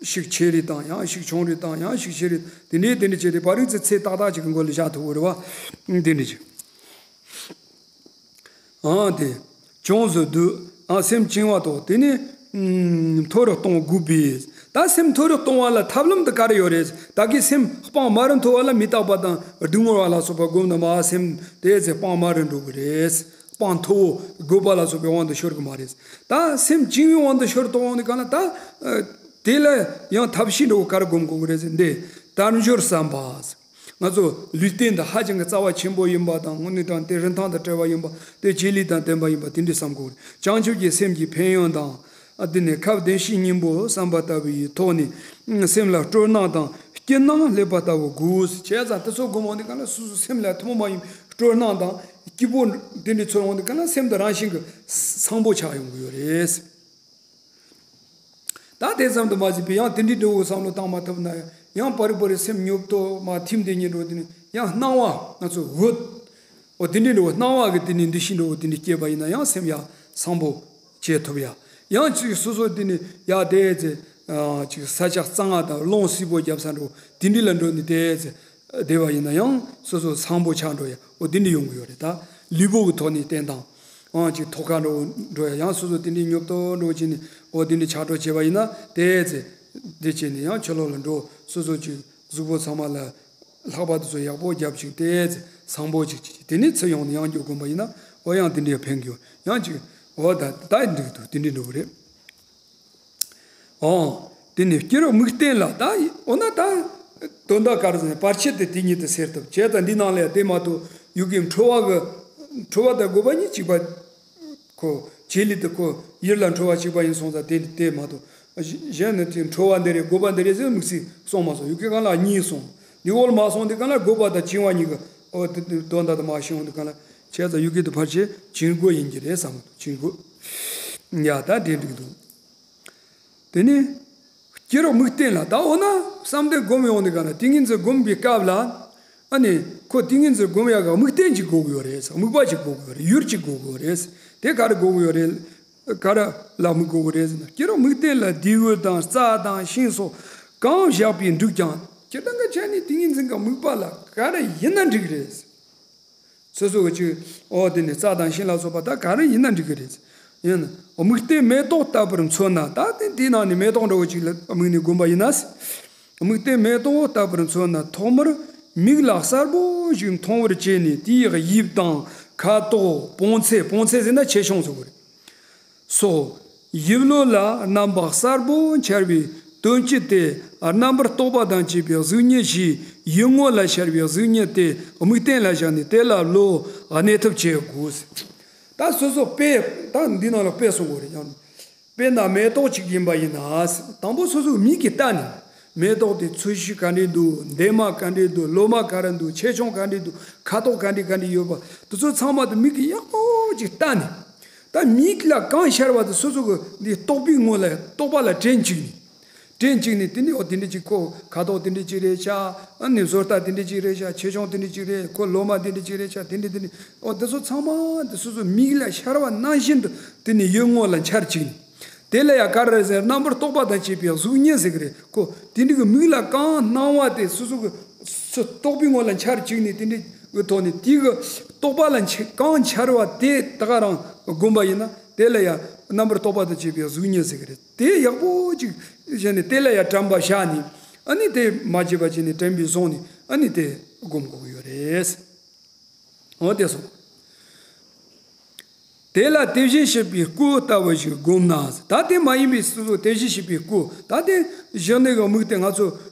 ཤུགས་ཆེ་རུ་བཏང་ཡང་ཤུགས་ཆུང་རུ་བཏང་ཡང་ཤུགས་ཆེ་རུ་དེ་འདྲའི་དེ་འདྲ་བྱས་ཏེ་བར་རིགས་ཚེ་ཚེ་ཏག་ཏག་ཅིག་གི་མགོ་ལ་བཞག་ཐུབ་ཀྱི་རེད་བ། དེ་འདྲ་ཅིག་ཨང་དེ། ཅུང་ཟད་སྡུག་ཨང་སེམས་བཅིང་བ་དང་དེ་ནི། ཨུམ། མཐོ་རུ་གཏོང་དགོས་པས། ད་སེམས་མཐོ་རུ་གཏོང་བ་ལ་ཐབས་ལམ་དུ་ག་རེ་ཡོད་རེད། ད་གི་སེམས་སྤང་མ་རུ་མཐོ་བ་ལ་མི་རྟག་པ་དང་སྡུག་བསྔལ་བ་ལ་སོགས་པ་བསྒོམས་ན་མ་སེམས་དེ་ཚེ་སྤང་མ་རུ་འགྲོ་གི་རེད། སྤང་མཐོ་བོ་རྒོད་པ་ལ་སོགས་པའི་དབང་དུ་ཤོར་གི་མ་རེད། ད་སེམས་བཅིང་བའི་དབང་དུ་ཤོར་གཏོང་འོང་དུས་གང་ལ་ད། དེ་ལ་ཡང་ཐབས་ཤེས་འགྲོ་གི་ག་རེ་བསྒོམ་དགོས་གི་རེད་ཟེར་འདི། དལ་འབྱོར་བསམ་པ། ང་ཚོ་ལུས་རྟེན་འདི་ཧ་ཅང་གི་རྩ་བ་ཆེན་པོ་ཡིན་པ་དང་དངོས་གནས་དྲང་དེ་རིན་ཐང་དང་བྲལ་བ་ཡིན་པ་དེ་བྱེད་ལས་དང་ལྡན་པ་ཡིན་པ་དེ་འདྲའི་བསམ་དགོས། བྱང་ཆུབ་ཀྱི་སེམས་ཀྱི་ཕན་ཡོན་དང་། ཨ་དེ་ནས་ཁ་བདེ་བཤེས་སྙིང་པོ་བསམ་པ་ལྟ་བུའི་ཐོག་ནས་སེམས་ལ་སྤྲོ་སྣང་དང་སྐྱིད་སྣང་སླེབས་པ་ལྟ་བུ་དགོས། བྱས་ཙང་དེ་ཚོ་སྒོམ་འོང་དུས་གང་ལ་སོ་སོ་སེམས་ལ་ཐུན་མོང་མ་ཡིན་སྤྲོ་སྣང་དང་སྐྱིད་པོ་དེ་འདྲའི་ཚོར་འོང་དུས་གང་ལ་སེམས་དེ་རང་བཞིན་གྱི་བཟང་པོ་ཆགས་ཡོང་གི་ཡོད་རེད། ད་དེ་ཙམ་དུ་མ་ཟད་པའི་ཡང་དེ་འདྲའི་འགྲོ་བའི་བསམ་བློ་བཏང་མ་ཐུབ་ན་ཡང་པ་རི་པ་རི་སེམས་ཉོབ་ཏོ་མ་ཐིམ་དེ་ཉིད་འགྲོ་དེ་ནི་ཡང་སྣང་བ་ང་ཚོ་འོད། འོ་དེ་འདྲའི་འགྲོ་སྣང་བ་གི་དེ་ནི་འདུ་ཤེས་འགྲོ་དེ་འདྲའི་སྐྱེས་པ་ཡིན་ན་ཡང་སེམས་ཡང་བཟང་པོ་བྱེད་ཐུབ་ཡ། ཡང་ཅིག་སོ་སོ་དེ་ནི་ཡ་དེ་ཚེ་ཅིག་ས་ཆ་གཙང་བ་དང་རླུང་བསིལ་པོ་རྒྱབ་ས་འགྲོ་དེ་འདྲའི་ལ་འགྲོ་ནི་དེ་ཚེ་བསྡད་པ་ཡིན་ན་ཡང་སོ་སོ་བཟང་པོ་ཆགས་འགྲོ་ཡ་འོ་དེ་འདྲའི་ཡོང་གི་ཡོད་རེད། ད་ལུས་པོ་གི་ཐོག་ནས་བསྟན་སྟངས། ཨང་ཅིག་ཐོག་ཁ་འགྲོ་འགྲོ་ཡ་ཡང་སོ་སོ་དེ་འདྲའི་ཉོབ་ཏོ་འགྲོ་ཅིག་ནི་འོ་དེ་འདྲའི་ཆགས་འགྲོ་བྱས་པ་ཡིན་ན་དེ་ཚེ་འདི་བྱས་ནས་ཡང་ཕྱི་ལོགས་ལ་འགྲོ་སོ་སོ་ཅིག་གཟུགས་པོ་ཚང་མ་ལ་ལྷགས་པ་དེ་ཚོ་ཡག་པོ་རྒྱབ་ཅིག་དེ་ཚེ་བཟང་པོ་ཅིག་ཅིག་དེ་ནས་ཚེ་ཡོང་ནས་ཡང་འགྱོ་དགོན་པ་ཡིན་ན་འོ་ཡང་དེ་འདྲའི་ཕན་གྱི་ཡང་ཅིག་འོ་ད་ད་འགྲིག་འདུག་དེ་འདྲའི་འགྲོ་གི་རེད། ཨོ། དེ་ནས་སྐྱེ་རབས་དམིགས་རྟེན་ལ་ད་འོ་ན་ད། དོན་དག་ག་རེ་ཟེར་ན་བར་ཆད་དེ་དེ་ཉིད་དུ་སེལ་ཐུབ་བྱས་ཙང་འདི་ནང་ལ་ཡང་དེ་མ་གཏོགས་ཡུལ་གྱི་འཁྲུལ་བ་གི་འཁྲུལ་བ་དང་རྒོད་པ་གཉིས་གཅིག་པ། ཁོ་བྱེད་ལས་དེ་ཁོ་ཡུལ་ལ་འཁྲུལ་བ་གཅིག་པ་ཡིན་སོང་ཙང་དེ་དེ་མ་གཏོགས་གཞན་ནི་དེ་འཁྲུལ་བ་འདི་རེད་རྒོད་པ་འདི་རེད་ཟེར་དམིགས་བསལ་གསུངས་མ་སོང་། ཡུལ་གྱི་གང་ལ་གཉིས་གསུངས་འདི་འོག་ལ་མ་སོང་དེ་གང་ལ་རྒོད་པ་དང་བཅིང་བ་གཉིས་ཀྱི་འོ་དེ་དོན་དག་དེ་མ་ཤེས་འོང་དེ་གང་ལ། བྱས་ཙང་ཡུལ་སྐད་དུ་ཕལ་ཆེར་བྱིང་རྒོད་ཡིན་གྱི་རེད་བསམ་གྱི་འདུག་བྱིང་རྒོད། ཡ་ད་དེ་འགྲིག་འདུག་དེ་ནས་སྐྱེ་རོགས་དམིགས་རྟེན་ལ། ད་འོ་ན་བསམ་གཏན་སྒོམ་ཡོང་དུས་ག་ན་ཏིང་ངེ་འཛིན་སྒོམ་པའི་སྐབས་ལ། ཨ་ནི་ཁོ་ཏིང་ངེ་འཛིན་སྒོམ་ཡག་གི་དམིགས་རྟེན་ཅིག་དགོས་ཀྱི་ཡོད་རེད། དམིགས་པ་ཅིག་དགོས་ཀྱི་ཡོད་རེད། ཡུལ་ཅིག་དགོས་ཀྱི་ཡོད་རེད། དེ་ག་རེ་དགོས་ཀྱི་ཡོད་རེད། ག་རེ་ལ་དམིགས་དགོས་ཀྱི་རེད་ཟེར་ན། སྐྱེ་རོགས་དམིགས་རྟེན་ལ་རྡེའུ་དང་རྩྭ་དང་ཤིང་སོགས་གང་བཞག་པས་འགྲིག་ཀྱང་། སྤྱིར་བཏང་གི་ཆ་ནས་ཏིང་ངེ་འཛིན་གྱི་དམིགས་པ་ལ་ག་རེ་ཡིན་ན་འགྲིག་གི་རེད། སོ་སོ་གི་ཅིག་འོ་དེ་ནི་རྩྭ་དང་ཤིང་ལ་སོགས་པ་ད་ག་རེ་ཡིན་ན་འགྲིག་གི་རེད། ཡིན་ན་དམིགས་རྟེན་མེ་ཏོག་ལྟ་བུར་མཚོན་ན། ད་དེ་དེའི་ནང་ནས་མེ་ཏོག་འདྲ་བོ་ཅིག་ལ་དམིགས་ནས་བསྒོམས་པ་ཡིན་ན། དམིགས་རྟེན་མེ་ཏོག་ལྟ་བུར་མཚོན་ན། ཐོག་མར་མིག་ལ་གསལ་པོ་ཞིག་མཐོང་བར་བྱས་ནས། དེའི་དབྱིབས་དང་ཁ་དོག་བོངས་ཚད། བོངས་ཚད་ཟེར་ན་ཆེ་ཆུང་ཟེར་བ་རེད། སོགས་ཡིད་བློ་ལ་རྣམ་པ་གསལ་པོ་འཆར་བའི་དོན་སྤྱི་དེ། རྣམ་པར་རྟོག་པ་དང་བཅས་པའི་གཟུགས་བརྙན་བཞིའི་ཡུལ་ངོ་ལ་འཆར་བའི་གཟུགས་བརྙན་དེ་དམིགས་རྟེན་ལ་བཞག་ནས། དེ་ལ་བློ་གནས་ཐབས་བྱེད་དགོས། ད་སོ་སོ་དཔེ། ད་འདི་ནང་ལ་དཔེ་གསུང་དགོས་རེད་ཡང་། དཔེར་ན་མེ་ཏོག་ཅིག་ཡིན་པ་ཡིན་ན། དང་པོ་སོ་སོའི་མིག་གིས་བལྟས་ནས། མེ་ཏོག་དེ་ཚོས་གཞི་ག་འདྲས་འདུག་འདབ་མ་ག་འདྲས་འདུག་ལོ་མ་ག་རེ་འདུག་ཆེ་ཆུང་ག་འདྲས་འདུག་ཁ་དོག་ག་འདྲས་ག་འདྲས་ཡོད་པ་དེ་ཚོ་ཚང་མ་དེ་མིག་གིས་ཡག་པོ་ཅིག་བལྟས་ནས། ད་མིག་ལ་གང་ཤར་བ་དེ་སོ་སོ་གི་འདི་རྟོག་པའི་ངོ་ལ་རྟོག་པ་ལ་དྲན་བཅུག་ནས། དྲན་བཅུག་ནས་དེ་ནས་འོ་དེ་འདྲས་ཅིག་ཁོ་ཁ་དོག་དེ་འདྲས་ཅིག་རེད་ཤག་ཨ་ནི་བཟོ་ལྟ་དེ་འདྲས་ཅིག་རེད་ཤག་ཆེ་ཆུང་དེ་འདྲས་ཅིག་རེད། ཁོ་ལོ་མ་དེ་འདྲས་ཅིག་རེད་ཤག་དེ་འདྲས་དེ་འདྲས་འོ་དེ་ཚོ་ཚང་མ་དེ་སོ་སོ་མིག་ལ་ཤར་བ་ནང་བཞིན་དུ་དེ་ནས་ཡུལ་ངོ་ལ་འཆར་བཅུག་ནས། དེ་ལ་ཡང་ག་རེ་ཟེར། རྣམ་པར་རྟོག་པ་དང་བཅས་པའི་གཟུགས་བརྙན་ཟེར་གི་རེད། ཁོ་དེ་འདྲ་གི་མིག་ལ་གང་སྣང་བ་དེ་སོ་སོ་གི་སོ་རྟོག་པའི་ངོ་ལ་འཆར་བཅུག་ནས། དེ་འདྲ་གི་ཐོག་ནས་དེ་གི་རྟོག་པ་ལ་འཆ་གང་འཆར་བ་དེ་ད་ག་རང་བསྒོམ་པ་ཡིན་ན། དེ་ལ་ཡང་རྣམ་པར་རྟོག་པ་དང་བཅས་པའི་གཟུགས་བརྙན་ཟེར་གི་རེད། དེ་ཡག་པོ་ཅིག་བྱས་ནས་དེ་ལ་ཡང་དྲན་པ་བཞག་ནས། ཨ་ནི་དེ་མ་བརྗེད་པ་བྱས་ནས་དྲན་པས་བཟུང་ནས། ཨ་ནི་དེ་བསྒོམ་དགོས་ཀྱི་ཡོད་རེད། འོ་དེ་སོང་། དེ་ལ་དེ་བཞིན་གཤེགས་པའི་སྐུ་ལྟ་བུ་ཞིག་བསྒོམས་ན། ད་དེ་མ་ཡིན་པའི་སོ་སོ་དེ་བཞིན་གཤེགས་པའི་སྐུ། ད་དེ་བཞག་ནས་གི་དམིགས་རྟེན་ང་ཚོ་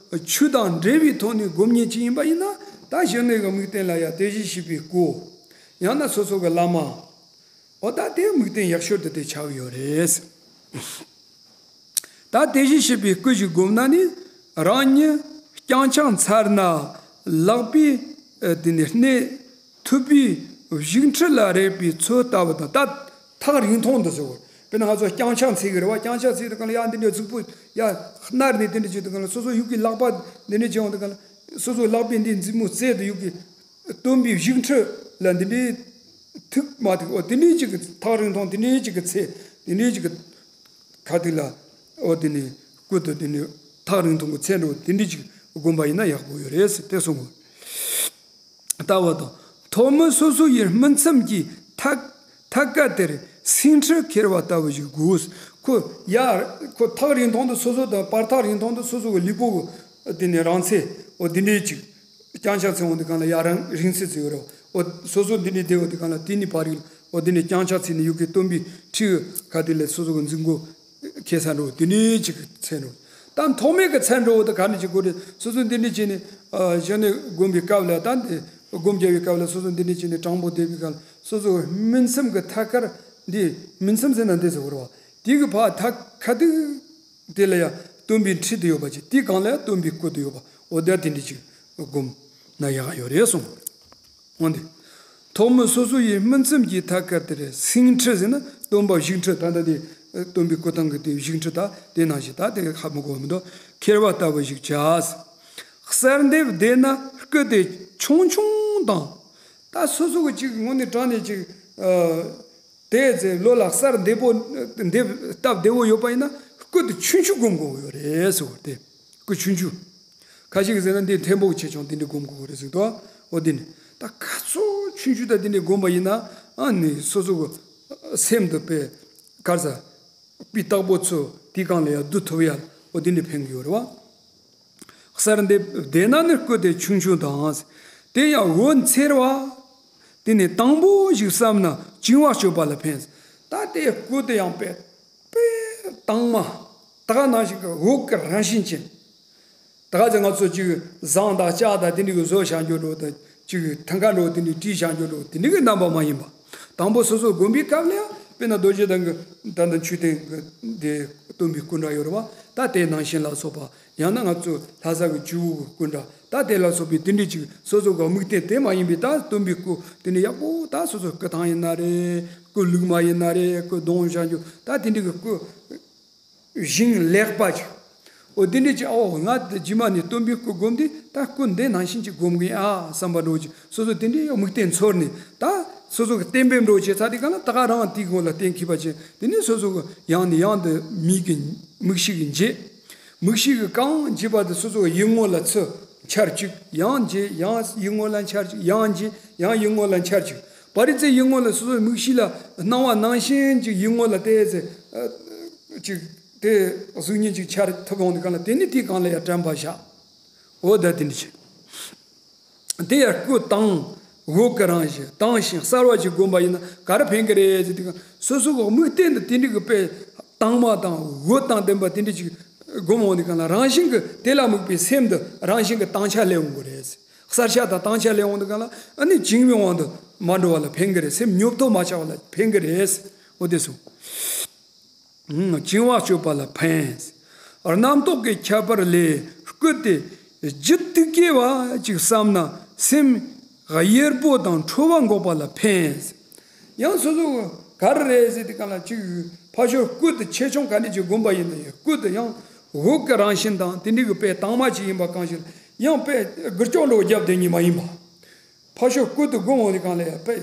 ཆོས་དང་འབྲེལ་བའི་ཐོག་ནས་སྒོམ་མཁན་ཅིག་ཡིན་པ་ཡིན་ན། ད་བཞག་ནས་གི་དམིགས་རྟེན་ལ་ཡང་དེ་བཞིན་གཤེགས་པའི་སྐུ། ཡང་ན་སོ་སོ་གི་བླ་མ། འོ་ད་དེ་དམིགས་རྟེན་ཡག་ཤོས་དེ་དེ་ཆགས་ཡོད་རེད། ད་དེ་བཞིན་གཤེགས་པའི་སྐུ་ཞིག་བསྒོམས་ན་ནི། རང་ཉིད་རྐྱང་ཆགས་མཚར་ན་ལག་པའི་ཨ་དེ་ནི་སྣེ་ཐུབ་པའི་བཞུགས་ཁྲི་ལ་རེག་པའི་ཚུལ་ལྟ་བུ་དང་། ད་ཐག་རིང་ཐུང་དུ་ཟེར་བ། དཔེར་ན་ང་ཚོ་རྐྱང་ཆགས་འཚོལ་གི་རེད་བ། རྐྱང་ཆགས་འཚོལ་དུས་གང་ལ་ཡ་འདི་འདྲའི་གཟུགས་པོ་ཡ་སྣར་ནས་དེ་འདྲ་བྱེད་དུས་གང་ལ། སོ་སོ་ཡུལ་གྱི་ལག་པ་འདི་འདྲ་བྱེད་ཡོང་དུས་གང་ལ། སོ་སོའི་ལག་པས་འདི་མཛུབ་མོ་བཙལ་དུ་ཡུལ་གྱི་སྟོན་པའི་བཞུགས་ཁྲི་ལ་འདི་འདྲའི་ཐུག་མ་ཐུག་འོ་དེ་འདྲའི་ཅིག་གི་ཐག་རིང་ཐུང་། དེ་འདྲའི་ཅིག་གི་ཚེ། དེ་འདྲའི་ཅིག་གི་ཁ་ཐུག་ལ། འོ་དེ་ནི་སྐུ་དང་དེ་ནི་ཐག་རིང་ཐུང་གི་ཚེ་འགྲོ་དེ་འདྲའི་ཅིག་བསྒོམ་པ་ཡིན་ན་ཡག་པོ་ཡོད་རེད་ཟེར་དེ་གསུངས། ལྟ་བ་དང་། ཐོག་མར་སོ་སོ་ཡི་སྨིན་མཚམས་ཀྱི་ཐད་ཐད་ཀ་དེར་སེང་ཁྲི་ཁྱེར་བ་ལྟ་བུ་ཞིག་དགོས། ཁོ་ཡ་ཁོ་ཐག་རིང་ཐུང་དུ་སོ་སོ་དང་བར་ཐག་རིང་ཐུང་དུ་སོ་སོ་གི་ལུས་པོ་གི་དེ་ནི་རིང་ཚད་འོ་དེ་འདྲའི་ཅིག་རྐྱང་ཆགས་འཚོལ་འོང་དུས་གང་ལ་ཡ་རང་རིང་ཚད་ཅིག་ཡོད་རེད། འོ་སོ་སོ་འདི་ནས་བསྡད་འོང་དུས་གང་ལ་དེ་ནི་བར་རིང་། འོ་དེ་ནས་རྐྱང་ཆགས་འཚོལ་ནས་ཡུལ་གྱི་སྟོན་པའི་ཁྲི་གི་ཁ་ཐུག་ལ་སོ་སོ་གི་མཛུབ་མོ་ཁེལ་ས་འགྲོ། དེ་འདྲའི་ཅིག་གི་ཚེ་འགྲོ། ད་ཐོག་མའི་གི་ཚེ་འགྲོ་བོ་དེ་ག་ནས་ཅིག་དགོས་རེད། སོ་སོ་འདི་འདྲ་བྱས་ནས་ཨ་གཞི་ནས་སྒོམ་པའི་སྐབས་ལ། ད་འདི་སྒོམ་རྒྱག་པའི་སྐབས་ལ་སོ་སོ་འདི་འདྲ་བྱས་ནས་དྲང་པོ་བསྡད་པའི་སྐབས་ལ། སོ་སོ་སྨིན་མཚམས་ཀྱི་ཐད་ཀར་འདི། སྨིན་མཚམས་ཟེར་ན་འདི་ཟེར་བ་རེད་བ། དེ་གི་ཕར་ཐད་ཁ་ཐུག་དེ་ལ་ཡང་སྟོན་པའི་ཁྲི་དེ་ཡོད་པ་ཅིག་དེའི་སྒང་ལ་ཡང་སྟོན་པའི་སྐུ་དེ་ཡོད་པ། འོ་དེ་དེ་འདྲ་ཅིག་སྒོམ་ན་ཡག་ཡོད་རེད་གསུངས། འོན་ཏེ། ཐོག་མར་སོ་སོ་ཡི་སྨིན་མཚམས་ཀྱི་ཐད་ཀར་དེར་སེང་ཁྲི་ཟེར་ན་སྟོན་པ་བཞུགས་ཁྲི། ད་ལྟ་དེ་སྟོན་པའི་སྐུ་ཐང་གི་དེ་བཞུགས་ཁྲི། ད་དེ་ནང་བཞིན་ད་དེ་ཧ་མི་གོ་མི་འདུག་ཁྱེར་བ་ལྟ་བུ་ཞིག་བྱ། གསལ་འདེབས་བདེ་ན་སྐུ་དེ་ཆུང་ཆུང་དང་། ད་སོ་སོ་གི་ཅིག་ངོས་ནས་དྲངས་ནས་ཅིག་ཨ། དེ་ཚེ་བློ་ལ་གསལ་འདེབས་པོ་འདེབས་སྟབས་བདེ་བོ་ཡོད་པ་ཡིན་ན་སྐུ་དེ་ཆུང་ཆུང་སྒོམ་དགོས་ཡོད་རེད་ཟེར་བ་དེ། སྐུ་ཆུང་ཆུང་། ཁ་ཅིག་ཟེར་ན་འདི་ཕྲན་བུ་ཆེ་ཆུང་དེ་འདྲ་སྒོམ་དགོས་རེད་ཟེར་དོ། འོ་དེ་ནི་ད་ཁ་ཚོ་ཆུང་ཆུང་ད་དེ་འདྲ་སྒོམ་པ་ཡིན་ན། ཨ་ནི་སོ་སོ་གི་སེམས་དུ་པའི་གར་ས་པའི་བདག་པོ་ཚོ་དེའི་སྒང་ལ་ཡང་བསྡུ་ཐུབ་ཡ། འོ་དེ་འདྲ་ཕན་གི་ཡོད་རེད་བ། གསལ་འདེབས་བདེ་ན་ནི་སྐུ་དེ་ཆུང་ཆུང་དང་། དེ་ཡང་འོད་འཚེར་བ། དེ་ནི་དྭངས་པོ་ཞིག་བསམ་ན་བཅིང་བ་གཅོད་པ་ལ་ཕན། ད་དེ་སྐུ་དེ་ཡང་དཔེ་དཔེ་དྭངས་མ། ད་ག་ནང་བཞིན་གྱི་འོད་ཀྱི་རང་བཞིན་ཅན། ད་ག་ཚོད་ང་ཚོ་ཅིག་ཟངས་དང་ལྕགས་དང་དེ་འདྲ་གི་བཟོ་བཞག་རྒྱུ་འགྲོ་དང་། ཅིག་ཐང་ཀ་འགྲོ་དེ་འདྲ་བྲིས་བཞག་རྒྱུ་འགྲོ་དེ་འདྲ་གི་རྣམ་པ་མ་ཡིན་པ། དང་པོ་སོ་སོ་སྒོམ་པའི་སྐབས་ལ་ཡང་དཔེར་ན་རྡོ་རྗེ་གདན་གྱི་ད་ལྟ་མཆོད་རྟེན་གྱི་དེ་ སྟོན་པའི་སྐུ་འདྲ་ཡོད་རེད་བ། ད་དེ་ནང་བཞིན་ལ་སོགས་པ། ཡང་ན་ང་ཚོ་ལྷ་ས་གི་ཇོ་བོ་གི་སྐུ་འདྲ། ད་དེ་ལ་སོགས་པའི་དེ་འདྲའི་ཅིག་སོ་སོ་གི་དམིགས་རྟེན་དེ་མ་ཡིན་པའི་ད་སྟོན་པའི་སྐུ་དེ་འདྲ་ཡག་པོ། ད་སོ་སོ་སྐུ་ཐང་ཡིན་ན་རེད། སྐུ་ལུགས་མ་ཡིན་ན་རེད། སྐུ་གདུང་བཞག་རྒྱུ། ད་དེ་འདྲའི་གི་སྐུ་ཞིང་ལེགས་པ་ཅིག་འོ་དེ་འདྲའི་ཅིག་ཨོ་ང་དེ་རྗེས་མ་ནས་སྟོན་པའི་སྐུ་སྒོམ་དུས་ད་སྐུ་འདི་ནང་བཞིན་ཅིག་སྒོམ་གི་ཨ་བསམ་པ་འདྲ་བོ་ཅིག་སོ་སོ་དེ་འདྲའི་དམིགས་རྟེན་ཚོར་ནས། ད་སོ་སོ་གི་གཏན་འབེབས་འདྲ་བོ་བྱས་ཚར་དུས་གང་ལ་ད་ག་རང་དེའི་སྒོ་ལ་གཏན་འཁེལ་བ་བྱས། དེ་ནས་སོ་སོ་གི་ཡང་ནས་ཡང་དུ་མིག་གི་མིག་ཤེས་ཀྱིས་འབྱེད། མིག་ཤེས་ཀྱིས་གང་འབྱེད་པ་དེ་སོ་སོ་གི་ཡིད་ངོ་ལ་ཚུར་འཆར་བཅུག་ཡང་འབྱེད། ཡང་ཡིད་ངོ་ལ་འཆར་བཅུག་ཡང་འབྱེད། ཡང་ཡིད་ངོ་ལ་འཆར་བཅུག་པ་རེད་ཚེ། ཡིད་ངོ་ལ་སོ་སོའི་མིག་ཤེས་ལ་སྣང་བ་ནང་བཞིན་ཅིག་ཡིད་ངོ་ལ་བལྟས་ཚེ་ཅིག་དེ་གཟུགས་བརྙན་ཅིག་འཆར་ཐུབ་འོང་དུས་གང་ལ་དེ་ནི་དེའི་སྒང་ལ་ཡང་དྲན་པ་བཞག་འོ་ད་དེ་འདྲ་བྱས། དེ་ཡང་སྐུ་དྭངས་འོད་ཀྱི་རང་བཞིན་དྭངས་ཤིང་གསལ་བ་ཅིག་བསྒོམ་པ་ཡིན་ན་ག་རེ་ཕན་གི་རེད་ཟེར་དུས་སོ་སོ་གི་དམིགས་རྟེན་དུ་དེ་འདྲ་གི་དཔེ་དྭངས་མ་དང་འོད་དང་ལྡན་པ་དེ་འདྲ་ཅིག་བསྒོམ་འོང་དུས་གང་ལ་རང་བཞིན་གྱི་དེ་ལ་དམིགས་པའི་སེམས་འདི་རང་བཞིན་གྱི་དྭངས་ཆ་སླེབས་འོང་གི་རེད། གསལ་ཆ་དང་དྭངས་ཆ་སླེབས་འོང་དུས་གང་ལ་ཨ་ནི་བྱིང་བའི་དབང་དུ་མ་འགྲོ་བ་ལ་ཕན་གི་རེད། སེམས་ཉོབ་ཏོ་མ་ཆགས་པ་ལ་ཕན་གི་རེད། འོ་དེ་སོང་། བྱིང་བ་གཅོད་པ་ལ་ཕན། རྣམ་རྟོག་གི་ཁྱད་པར་ལས་སྐུ་དེ་ལྗིད་ཏིག་གེ་བ་ཅིག་བསམ་ན་སེམས་གཡེར་པོ་དང་ཁྲོ་བ་འགོག་པ་ལ་ཕན། ཡང་སོ་སོ་ག་རེ་རེད་ཟེར་དུས་གང་ལ་ཅིག་ཕར་ཕྱོགས་སྐུ་དེ་ཆེ་ཆུང་ག་འདྲ་ཅིག་བསྒོམ་པ་ཡིན་ན་ཡང་སྐུ་དེ་ཡང་འོད་ཀྱི་རང་བཞིན་དང་དེ་འདྲའི་གི་དཔེ་དྭངས་མ་ཅིག་ཡིན་པ་གང་ཞིག་ཡང་དཔེ་དགུ་ལྕོག་འགྲོ་རྒྱབ་བསྡད་ཉིན་མ་ཡིན་པ། ཕར་ཕྱོགས་སྐུ་དེ་བསྒོམ་འོང་དུས་གང་ལ་ཡང་དཔེ་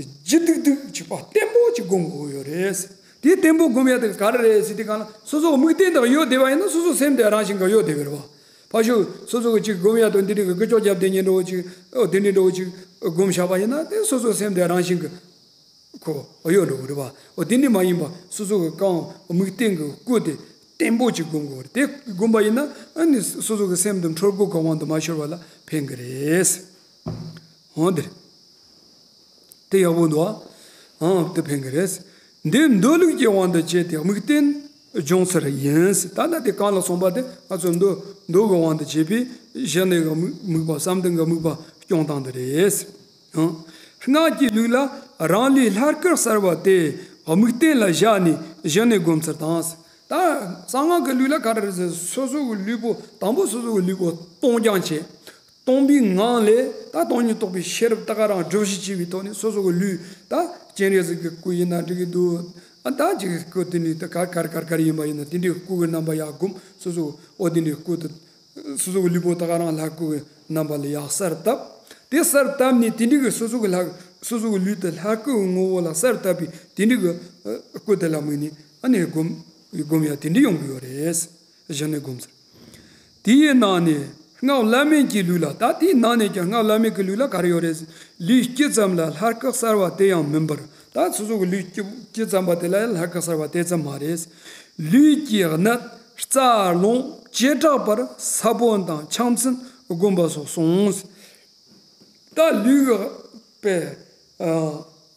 ལྗིད་ཏིག་ཏིག་ཅིག་པ་བརྟན་པོ་ཅིག་བསྒོམ་དགོས་ཡོད་རེད། དེ་བརྟན་པོ་བསྒོམ་ཡ་དེ་ག་རེ་རེད་ཟེར་དུས་གང་ལ་སོ་སོ་དམིགས་རྟེན་དག་ཡོད་བསྡད་པ་ཡིན་ན་སོ་སོ་སེམས་དེ་རང་བཞིན་གྱི་ཡོད་བསྡད་པ་རེད་བ། ཕར་ཕྱོགས་སོ་སོ་གི་ཅིག་བསྒོམ་ཡ་དང་འདི་འདྲའི་གི་དགུ་ལྕོག་རྒྱབ་བསྡད་ཉིན་འགྲོ་ཅིག་ཨོ་དེ་འདྲའི་འགྲོ་ཅིག་བསྒོམ་བཞག་པ་ཡིན་ན་དེ་སོ་སོ་སེམས་དེ་རང་བཞིན་གྱི་ཁོ་ཡོད་འགྲོ་གི་རེད་བ། ཨོ་དེ་འདྲ་མ་ཡིན་པ་སོ་སོ་གི་གང་དམིགས་རྟེན་གྱི་སྐུ་དེ་བརྟན་པོ་ཅིག་བསྒོམ་དགོས་རེད། དེ་བསྒོམ་པ་ཡིན་ན་ཨ་ནི་སོ་སོ་གི་སེམས་དེ་འཁྲུལ་སྒོ་གི་དབང་དུ་མ་ཤོར་བ་ལ་ཕན་གི་རེད། འོ་འདིར། དེ་ཡག་པོ་འདུག་ཨ། ཨང་དེ་ཕན་གི་རེད། འདི་མདོ་ལུགས་ཀྱི་དབང་དུ་བྱས་ཏེ་དམིགས་རྟེན་སྦྱོང་ཚུལ་ཡིན། ད་ལྟ་དེ་གང་ལ་སོང་པ་དེ་ང་ཚོ་མདོ་མདོ་གི་དབང་དུ་བྱས་པའི་གཞི་ནས་གི་དམིགས་དམིགས་པ་བསམ་གཏན་གྱི་དམིགས་པ་སྐྱོང་སྟངས་དེ་རེད། ཨང་། སྔགས་ཀྱི་ལུགས་ལ་རང་ལུས་ལྷ་སྐུར་གསལ་བ་དེ་དམིགས་རྟེན་ལ་བཞག་ནས་གཞི་ནས་སྒོམ་ཚུལ་དང་། ད་གསང་སྔགས་ཀྱི་ལུགས་ལ་ག་རེ་རེད་ཟེར་སོ་སོ་གི་ལུས་པོ་དང་པོ་སོ་སོ་གི་ལུས་པོ་སྟོང་རྐྱང་བྱས། སྟོང་པའི་ངང་ལས་ད་སྟོང་ཉིད་རྟོགས་པའི་ཤེས་རབ་ད་ག་རང་སྒྲུབ་བྱེད་བྱས་པའི་ཐོག་ནས་སོ་སོ་གི་ལུས་ད་སྤྱན་རས་གཟིགས་ཀྱི་སྐུ་ཡིན་ན་འགྲིག་གི་འདུག་ཨ་ད་ཅིག་སྐུ་དེ་ནི་ད་ག་ག་ག་ག་ཡིན་པ་ཡིན་ན་དེ་འདྲའི་སྐུ་གི་རྣམ་པ་ཡར་བསྒོམ། སོ་སོ་འོ་དེ་འདྲའི་སྐུ་དེ་སོ་སོ་གི་ལུས་པོ་ད་ག་རང་ལྷ་སྐུ་གི་རྣམ་པ་ལ་ཡར་གསལ་བཏབ། དེ་གསལ་བཏབ་ནས་དེ་འདྲའི་གི་སོ་སོ་གི་ལྷ་སོ་སོ་གི་ལུས་དེ་ལྷ་སྐུ་གི་ངོ་བོ་ལ་གསལ་བཏབ་པའི་དེ་འདྲའི་གི་སྐུ་དེ་ལ་དམིགས་ནས་ཨ་ནི་སྒོམ་སྒོམ་ཡ་དེ་འདྲ་ཡོང་གི་ཡོད་རེད། གཞི་ནས་སྒོམ་ཚུལ། དེའི་ནང་ནས་སྔགས་བླ་མེད་ཀྱི་ལུགས་ལ། ད་དེའི་ནང་ནས་ཀྱང་སྔགས་བླ་མེད་ཀྱི་ལུགས་ལ་ག་རེ་ཡོད་རེད། ལུས་སྤྱི་ཙམ་ལ་ལྷ་སྐུ་གསལ་བ་དེ་ཡང་མིན་པར། ད་སོ་སོ་གི་ལུས་སྤྱི་སྤྱི་ཙམ་པ་དེ་ལ་ཡང་ལྷ་སྐུ་གསལ་བ་དེ་ཙམ་མ་རེད། ལུས་ཀྱི་གནད་རྩ་རླུང་བྱེ་བྲག་པར་ས་བོན་དང་ཕྱག་མཚན་བསྒོམ་པ་སོགས་གསུངས། ད་ལུས་ཀྱི་པའི་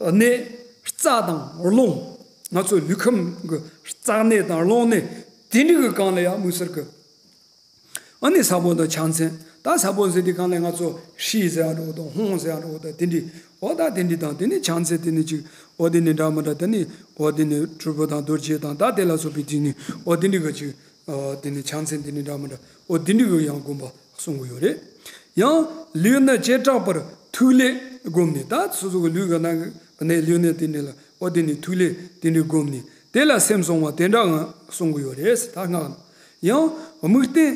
གནད་རྩ་དང་རླུང་། ང་ཚོ་ལུས་ཁམས་ཀྱི་རྩ་གནད་དང་རླུང་གནད་དེ་འདྲ་གི་སྒང་ལ་ཡང་དམིགས་བསལ་གྱི། ཨ་ནི་ས་བོན་དང་ཕྱག་མཚན། ད་ས་བོན་ཟེར་དུས་སྒང་ལ་ང་ཚོ་ཧྲཱིཿཟེར་ཡང་འགྲོ་དང་ཧཱུྃ་ཟེར་ཡང་འགྲོ་དང་དེ་འདྲ། འོ་ད་དེ་འདྲ་དང་དེ་ནས་ཕྱག་མཚན་དེ་ནས་ཅིག་འོ་དེ་ནས་འདྲ་མི་འདྲ་དེ་ནས་འོ་དེ་ནས་དྲིལ་བུ་དང་རྡོ་རྗེ་དང་ད་དེ་ལ་སོགས་པའི་དེ་ནས་འོ་དེ་འདྲ་གི་ཅིག་དེ་ནས་ཕྱག་མཚན་དེ་ནས་འདྲ་མི་འདྲ་འོ་དེ་འདྲ་གི་ཡང་བསྒོམ་པ་གསུང་གི་ཡོད་རེད། ཡང་ལུས་གནད་བྱེ་བྲག་པར་ཐིག་ལེ་བསྒོམས་ནས། ད་སོ་སོ་གི་ལུས་གི་ནང་གི་ནས་ལུས་གནད་དེ་འདྲ་ལ་འོ་དེ་ནས་ཐིག་ལེ་དེ་འདྲ་བསྒོམས་ནས་དེ་ལ་སེམས་བཟུང་བ་དེ་འདྲ་ང་གསུང་གི་ཡོད་རེད། ད་སྔགས་ཡང་དམིགས་རྟེན་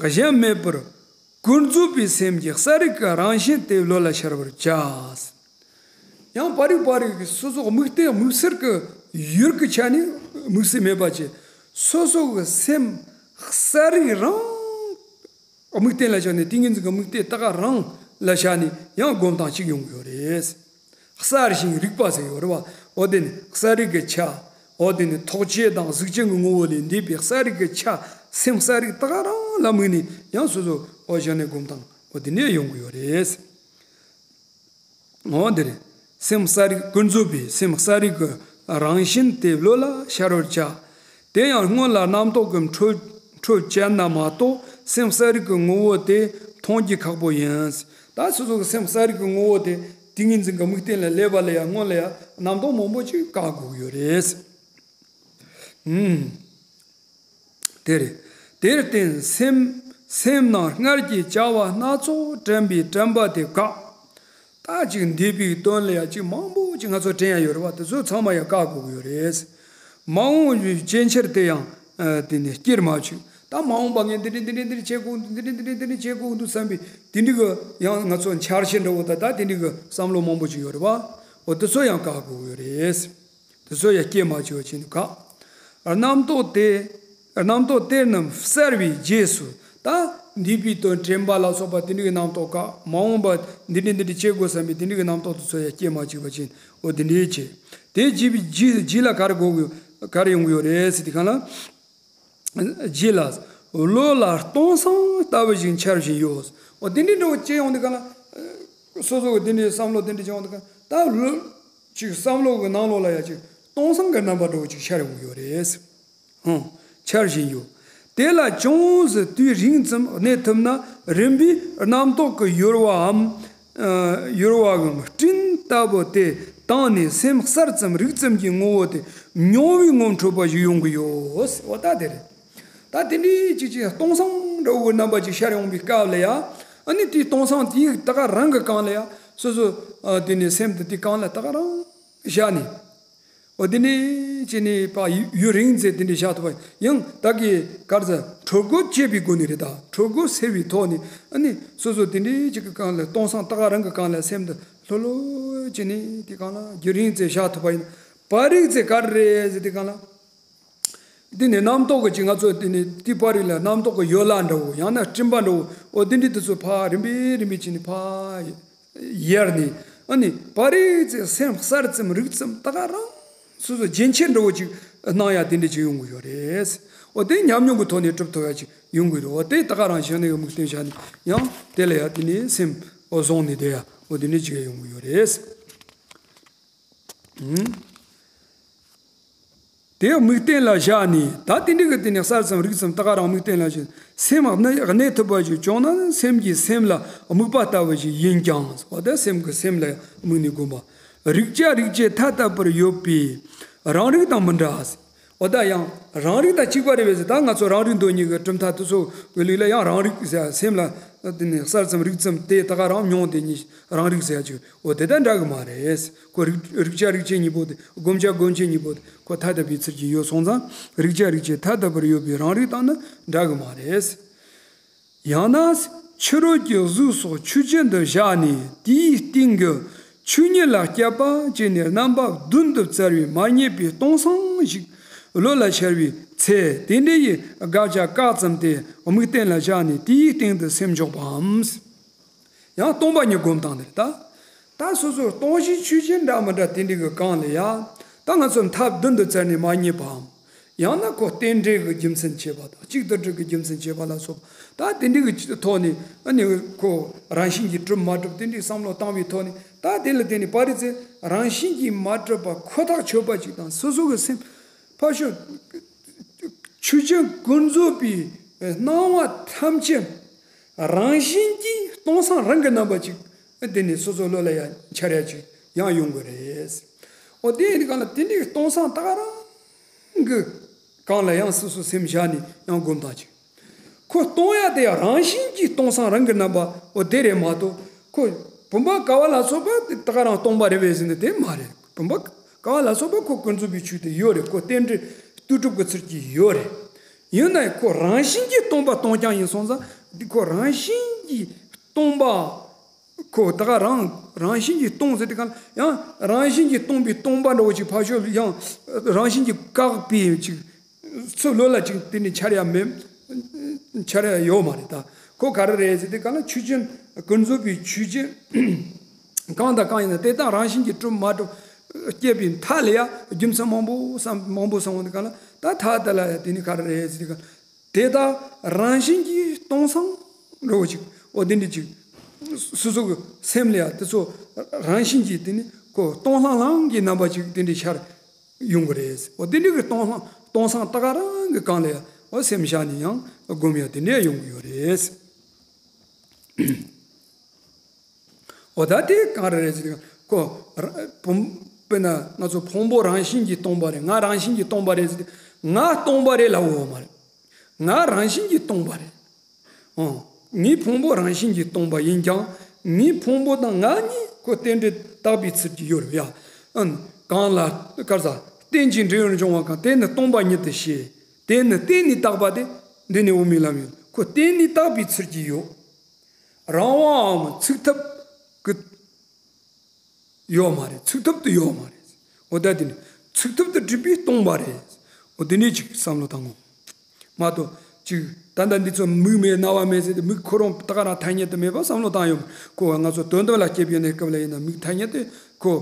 གཞན་མེད་པར་ཀུན་རྫོབ་པའི་སེམས་ཀྱི་གསལ་རིག་གི་རང་བཞིན་དེ་བློ་ལ་ཤར་བར་བྱ། ཡང་པར་རིས་པར་རིས་ཀྱི་སོ་སོ་དམིགས་རྟེན་དམིགས་བསལ་གྱི་ཡུལ་གྱི་ཆ་ནས་དམིགས་བསལ་མེད་པ་བྱས། སོ་སོ་གི་སེམས་གསལ་རིག་རང་དམིགས་རྟེན་ལ་བཞག་ནས་ཏིང་ངེ་འཛིན་གྱི་དམིགས་རྟེན་ད་ག་རང་ལ་བཞག་ནས་ཡང་སྒོམ་སྟངས་གཅིག་ཡོང་གི་ཡོད་རེད། གསལ་ཞིང་རིག་པ་ཟེར་ཡོད་རེད་བ། འོ་དེ་ནི་གསལ་རིག་གི་ཆ། འོ་དེ་ནི་ཐོགས་བཅས་དང་གཟུགས་ཅན་གྱི་ངོ་བོ་ལས་འདས་པའི་གསལ་རིག་གི་ཆ། སེམས་གསལ་རིག་ད་ག་རང་ལ་དམིགས་ནས་ཡང་སོ་སོ་འོ་གཞི་ནས་སྒོམ་སྟངས་འོ་དེ་ནས་ཡོང་གི་ཡོད་རེད། འོ་འདིར། སེམས་གསལ་རིག་ཀུན་རྫོབ་པའི་སེམས་གསལ་རིག་གི་རང་བཞིན་དེ་བློ་ལ་ཤར་བར་བྱ། དེ་ཡང་སྔོན་ལ་རྣམ་རྟོག་གི་འཕྲོ་འཕྲོ་བཅད་ན་མ་གཏོགས་སེམས་གསལ་རིག་གི་ངོ་བོ་དེ་མཐོང་རྒྱུ་ཁག་པོ་ཡིན། ད་སོ་སོ་གི་སེམས་གསལ་རིག་གི་ངོ་བོ་དེ་ཏིང་ངེ་འཛིན་གྱི་དམིགས་རྟེན་ལ་སླེབས་པ་ལ་ཡང་སྔོན་ལ་ཡང་རྣམ་རྟོག་མང་པོ་ཅིག་བཀག་དགོས་ཀྱི་ཡོད་རེད། ཨུམ། དེ་རེད། དེར་བརྟེན་སེམས་སེམས་ནང་སྔར་གྱི་བྱ་བ་སྣ་ཚོགས་དྲན་པའི་དྲན་པ་དེ་བཀག་ད་ཅིག་འདས་པའི་དོན་ལ་ཡང་ཅིག་མང་པོ་ཅིག་ང་ཚོ་དྲན་ཡ་ཡོད་རེད་བ། དེ་ཚོ་ཚང་མ་ཡང་བཀག་དགོས་ཀྱི་ཡོད་རེད། མ་འོངས་པའི་རྗེས་ཕྱིར་དེ་ཡང་ཨ་དེ་ནས་སྐྱེར་མ་བཅུག་ད་མ་འོངས་པ་ངས་འདི་འདྲ་འདི་འདྲ་འདི་འདྲ་བྱེད་དགོས་འདུག་འདི་འདྲ་འདི་འདྲ་འདི་འདྲ་བྱེད་དགོས་འདུག་བསམ་པའི་དེ་འདྲ་གི་ཡང་ང་ཚོ་འཆར་གཞི་འདྲ་བོ་ད་ད་དེ་འདྲ་གི་བསམ་བློ་མང་པོ་ཅིག་ཡོད་རེད་བ། འོ་དེ་ཚོ་ཡང་བཀག་དགོས་ཀྱི་ཡོད་རེད། དེ་ཚོ་ཡང་སྐྱེ་མ་བཅུག་པ་བྱས་ནས་བཀག་རྣམ་རྟོག་དེ། རྣམ་རྟོག་དེ་རྣམས་གསལ་བའི་རྗེས་སུ། ད་འདས་པའི་དོན་དྲན་པ་ལ་སོགས་པ་དེ་འདྲ་གི་རྣམ་རྟོག་བཀག་མ་འོངས་པ་འདི་འདྲ་འདི་འདྲ་བྱེད་དགོས་བསམ་པའི་དེ་འདྲ་གི་རྣམ་རྟོག་དེ་ཚོ་ཡང་སྐྱེ་མ་བཅུག་པ་བྱས་ནས་འོ་དེ་འདྲ་བྱས། དེ་བྱས་པའི་རྗེས་རྗེས་ལ་ག་རེ་དགོས་ཀྱི་ག་རེ་ཡོང་གི་ཡོད་རེད་ཟེར་དུས་སྒང་ལ། རྗེས་ལ། བློ་ལ་སྟོང་སང་ལྟ་བུ་ཞིག་འཆར་བཞིན་ཡོད། འོ་དེ་འདྲའི་འདྲ་བོ་སྐྱེ་ཡོང་དུས་སྒང་ལ། སོ་སོ་གི་དེ་འདྲའི་བསམ་བློ་དེ་འདྲ་སྐྱེ་ཡོང་དུས་སྒང་ལ་ད་བློ། ཅིག་བསམ་བློ་གི་ནང་ལོགས་ལ་ཡ་ཅིག་སྟོང་སང་གི་རྣམ་པ་འདྲ་བོ་ཅིག་འཆར་ཡོང་གི་ཡོད་རེད། ཧུང་། འཆར་བཞིན་ཡོད། དེ་ལ་ཅུང་ཟད་དུས་རིང་ཙམ་གནས་ཐུབ་ན་རིམ་པས་རྣམ་རྟོག་གི་ཡུར་བའམ། ཨ་ཡུར་བའམ་སྤྲིན་ལྟ་བུ་དེ་དྭངས་ནས་སེམས་གསལ་ཙམ་རིག་ཙམ་གྱི་ངོ་བོ་དེ་མྱོང་བའི་ངོམ་འཕྲོད་པ་ཞིག་ཡོང་གི་ཡོད། འོ་ད་དེ་རེད། ད་དེ་འདྲའི་ཅིག་ཅིག་སྟོང་སང་འདྲ་བོའི་རྣམ་པ་ཅིག་ཤར་ཡོང་བའི་སྐབས་ལ་ཡ། ཨ་ནི་དེའི་སྟོང་སང་དེའི་ད་ག་རང་གི་སྒང་ལ་ཡ། སོ་སོ། ཨ་དེ་ནས་སེམས་དེ་དེའི་སྒང་ལ་ད་ག་རང་བཞག་ནས། འོ་དེ་ནས་ཅི་ནས་པ་ཡུན་རིང་ཙམ་དེ་འདྲ་བཞག་ཐུབ་པ་ཡང་ད་གི་གར་ཟ་འཕྲོད་སྒོ་བཅད་པའི་སྒོ་ནས་རེད། ད་འཕྲོད་སྒོ་སེལ་བའི་ཐོག་ནས་ཨ་ནི་སོ་སོ་དེ་འདྲའི་ཅིག་གི་སྒང་ལ་སྟོང་སང་ད་ག་རང་གི་སྒང་ལ་སེམས་དེ་ལྷོད་ལྷོད་ཅི་ནས་དེའི་སྒང་ལ་ཡུན་རིང་ཙམ་བཞག་ཐུབ་པ་ཡིན་ན་པར་རིས་ཙམ་ག་རེ་རེད་ཟེར་དུས་སྒང་ལ། འདི་ནི་རྣམ་རྟོག་གི་ཅིག་ང་ཚོ་འདི་ནི་ཏི་པ་རི་ལ་རྣམ་རྟོག་གི་ཡོ་ལ་འདྲ་བོ་ཡང་ན་སྤྲིན་པ་འདྲ་བོ་འོ་འདི་འདྲི་དེ་ཚོ་ཕ་རིམ་པས་རིམ་པས་ཅི་ནི་ཕ་ཡར་ནི་ཨ་ནི་པ་རི་ཙེ་སེམས་གསར་ཙམ་རིག་ཙམ་ད་ག་རང་སོ་སོ་རྒྱན་ཆེན་འདྲ་བོ་ཅིག་སྣང་ཡ་དེ་འདྲི་ཅིག་ཡོང་གི་ཡོད་རེད། འོ་དེ་ཉམས་མྱོང་གི་ཐོག་ནས་གྲུབ་ཐུབ་ཡ་ཅིག་ཡོང་གི་རེད། འོ་དེ་ད་ག་རང་ཞིག་ནས་དམིགས་རྟེན་བཞག་ནས་ཡང་དེ་ལ་ཡ་དེ་ནི་སེམས་འོ་བཟུང་ནས་བསྡད་ཡ་འོ་དེ་འདྲི་ཅིག་ཡོང་གི་ཡོད་རེད། དེ་དམིགས་རྟེན་ལ་བཞག་ནས་ད་དེ་འདྲ་གི་དེ་ནས་གསར་ཙམ་རིག་ཙམ་ད་ག་རང་དམིགས་རྟེན་ལ་བཞག་སེམས་གནས་གནས་ཐུབ་པ་ཞིག་བྱུང་ན་སེམས་ཀྱིས་སེམས་ལ་དམིགས་པ་ལྟ་བུ་ཞིག་ཡིན་ཀྱང་འོ་ད་སེམས་ཀྱིས་སེམས་ལ་དམིགས་ནས་བསྒོམ་པ། རིག་བྱ་རིག་བྱེད་ཐ་དད་པར་ཡོད་པའི་རང་རིག་དང་མི་འདྲ། འོ་ད་ཡང་རང་རིག་དང་གཅིག་པ་རེད་པས་ཟེར། ད་ང་ཚོ་རང་རིག་འདོད་ཉིད་ཀྱི་གྲུབ་མཐའ་དེ་ཚོ་གི་ལུགས་ལ་ཡང་རང་རིག་ཟེར་སེམས་ལ་དེ་ནས་གསར་ཙམ་རིག་ཙམ་དེ་ད་ག་རང་མྱོང་དེ་ཉིད་རང་རིག་ཟེར་ཅིག་འོ་དེ་དང་འདྲ་གི་མ་རེད། ཁོ་རིག་རིག་བྱ་རིག་བྱེད་གཉིས་པོ་དེ་སྒོམ་བྱ་སྒོམ་བྱེད་གཉིས་པོ་དེ་ཁོ་ཐ་དད་པའི་ཚུལ་གྱིས་ཡོད་སོང་ཙང་རིག་བྱ་རིག་བྱེད་ཐ་དད་པར་ཡོད་པའི་རང་རིག་དང་ནི་འདྲ་གི་མ་རེད། ཡང་ན་ཕྱི་རོལ་གྱི་གཟུགས་སོགས་ཆོས་ཅན་དུ་བཞག་ནས་དེའི་སྟེང་གི་ཆོས་ཉིད་ལ་དཔྱད་པ་བྱས་ནས་རྣམ་པ་བདུན་དུ་བཙལ་བའི་མ་རྙེད་པའི་སྟོང་སང་ཞིག་བློ་ལ་འཆར་བའི་ཚེ་དེ་འདྲ་ཡི་དགག་བྱ་བཀག་ཙམ་སྟེ་དམིགས་རྟེན་ལ་བཞག་ནས་དེའི་སྟེང་དུ་སེམས་འཇོག་པའམ། ཡང་སྟོང་པ་ཉིད་སྒོམ་སྟངས་འདིར་ད། ད་སོ་སོར་སྟོང་ཞིང་ཆོས་ཅན་འདྲ་མི་འདྲ་དེ་འདྲ་གི་སྒང་ལ་ཡ། ད་ང་ཚོ་མཐའ་བདུན་དུ་བཙལ་ནས་མ་རྙེད་པའམ། ཡང་ན་ཁོ་རྟེན་འབྲེལ་གྱི་རྒྱུ་མཚན་བྱས་པ་དང་གཅིག་ཏུ་སྒྲིལ་གྱི་རྒྱུ་མཚན་བྱས་པ་ལ་སོགས་ད་དེ་འདྲ་གི་ཐོག་ནས་ཨ་ནི་ཁོ་རང་བཞིན་གྱིས་གྲུབ་མ་གྲུབ་དེ་འདྲའི་བསམ་བློ་བཏང་བའི་ཐོག་ནས་ད་དེ་ལ་བརྟེན་ནས་པ་རི་ཙེ་རང་བཞིན་གྱིས་མ་གྲུབ་པ་ཁོ་ཐག་ཆོད་པ་ཅིག་དང་སོ་སོ་གི་སེམས་ཕར་ཕྱོགས་ཆོས་ཅན་ཀུན་རྫོབ་པའི་སྣང་བ་ཐམས་ཅད་རང་བཞིན་གྱིས་སྟོང་སང་རང་གི་རྣམ་པ་ཅིག་དེ་ནི་སོ་སོ་བློ་ལ་ཡང་འཆར་ཡ་ཅིག་ཡང་ཡོང་གི་རེད། འོ་དེ་ཡིན་དུས་གང་ལ་དེ་འདྲའི་སྟོང་སང་ད་ག་རང་གི་སྒང་ལ་ཡང་སོ་སོ་སེམས་བཞག་ནས་ཡང་སྒོམ་སྟངས་ཅིག་ཁོ་སྟོང་ཡ་དེ་ཡང་རང་བཞིན་གྱིས་སྟོང་སང་རང་གི་རྣམ་པ་འོ་དེ་རེད་མ་གཏོགས་ཁོ་བུམ་པ་ཀ་བ་ལ་སོགས་པ་དེ་ད་ག་རང་སྟོང་པ་རེད་པས་ཟེར་ན་དེ་མ་རེད། བུམ་པ་ཀ་བ་ལ་སོགས་པ་ཁོ་ཀུན་རྫོབ་པའི་ཆོས་དེ་ཡོད་རེད། ཁོ་རྟེན་འབྲེལ་ལྟོས་གྲུབ་ཀྱི་ཚུལ་གྱིས་ཡོད་རེད། ཡིན་ན་ཁོ་རང་བཞིན་གྱིས་སྟོང་པ་སྟོང་རྐྱང་ཡིན་སོང་ཙང་འདི་ཁོ་རང་བཞིན་གྱིས་སྟོང་པ། ཁོ་ད་ག་རང་རང་བཞིན་གྱིས་སྟོང་ཟེར་དུས་གང་ཡང་རང་བཞིན་གྱིས་སྟོང་པའི་སྟོང་པ་འདྲ་བོ་ཅིག་ཕར་ཕྱོགས་ལ་ཡང་རང་བཞིན་གྱིས་བཀག་པའི་ཅིག་ཚུར་ལོག་ལ་ཅིག་དེ་ནི་འཆར་ཡ་མེད། འཆར་ཡ་ཡོད་མ་རེད་ད། ཁོ་ག་རེ་རེད་ཟེར་དུས་གང་ལ་ཆོས་ཅན་ཀུན་རྫོབ་པའི་ཆོས་ཅན་གང་དང་གང་ཡིན་ན་དེ་དག་རང་བཞིན་གྱིས་གྲུབ་མ་གྲུབ་སྐྱེས་པའི་མཐའ་ལ་ཡ་རྒྱུ་མཚན་མང་པོ་བསམ་མང་པོ་བསམ་འོང་དུས་གང་ལ་ད་མཐའ་དེ་ལ་ཡ་དེ་ནི་ག་རེ་རེད་ཟེར་དུས་གང་དེ་དག་རང་བཞིན་གྱིས་སྟོང་སང་འདྲ་བོ་ཅིག་འོ་དེ་འདྲ་ཅིག་སོ་སོ་གི་སེམས་ལ་ཡ་དེ་ཚོ་རང་བཞིན་གྱིས་དེ་ནི་ཁོ་སྟོང་ལྷང་ལྷང་གི་རྣམ་པ་ཅིག་དེ་འདྲ་ཤར་ཡོང་གི་རེད། འོ་དེ་འདྲ་གི་སྟོང་ལྷང་སྟོང་སང་ད་ག་རང་གི་སྒང་ལ་ཡ་འོ་སེམས་བཞག་ནས་ཡང་སྒོམ་ཡ་དེ་འདྲ་ཡོང་གི་ཡོད་རེད། འོ་ད་དེ་གང་རེད་རེད་ཟེར་དུས་ཁོ་ར་བུམ་དཔེར་ན་ང་ཚོ་ཕུང་པོ་རང་བཞིན་གྱིས་སྟོང་པ་རེད། ང་རང་བཞིན་གྱིས་སྟོང་པ་རེད་ཟེར་དུས་ང་སྟོང་པ་རེད་ལབ་འོ་མ་རེད། ང་རང་བཞིན་གྱིས་སྟོང་པ་རེད། ཨང་། ངའི་ཕུང་པོ་རང་བཞིན་གྱིས་སྟོང་པ་ཡིན་ཀྱང་། ངའི་ཕུང་པོ་དང་ང་གཉིས་ཁོ་རྟེན་འབྲེལ་བཏགས་པའི་ཚུལ་གྱིས་ཡོད་རེད་ཡ། ཨང་། གང་ལ་གར་ཟ། རྟེན་ཅིང་འབྲེལ་བར་འབྱུང་བ་གང་། དེ་ནི་སྟོང་པ་ཉིད་དུ་བྱེད། དེ་ནི་བརྟེན་ནས་བཏགས་པ་སྟེ། འདི་ནི་དབུ་མའི་ལམ་ཡིན། ཁོ་བརྟེན་ནས་བཏགས་པའི་ཚུལ་གྱིས་ཡོད། རང་དབང་ངམ་ཚུགས་ཐུབ་ཀྱི་ཡོད་མ་རེད། ཚུགས་ཐུབ་ཏུ་ཡོད་མ་རེད། འོ་ད་དེ་ནི་ཚུགས་ཐུབ་ཏུ་གྲུབ་པས་སྟོང་པ་རེད། འོ་དེ་ནས་ཅིག་བསམ་བློ་བཏང་ངོ་། མ་གཏོགས་ཅིག་ད་ལྟ་འདི་ཚོ་མིག་མེད་རྣ་བ་མེད་ཟེར་ཏེ། མིག་ཁོ་རང་ད་ག་རང་ཐ་སྙད་དུ་མེད་པ་བསམ་བློ་བཏང་ཡོང་། ཁོ་ང་ཚོ་དོན་དམ་ལ་སྐྱེས་པའི་གནས་སྐབས་ལ་ཡིན་ན། མིག་ཐ་སྙད་དུ་ཁོ།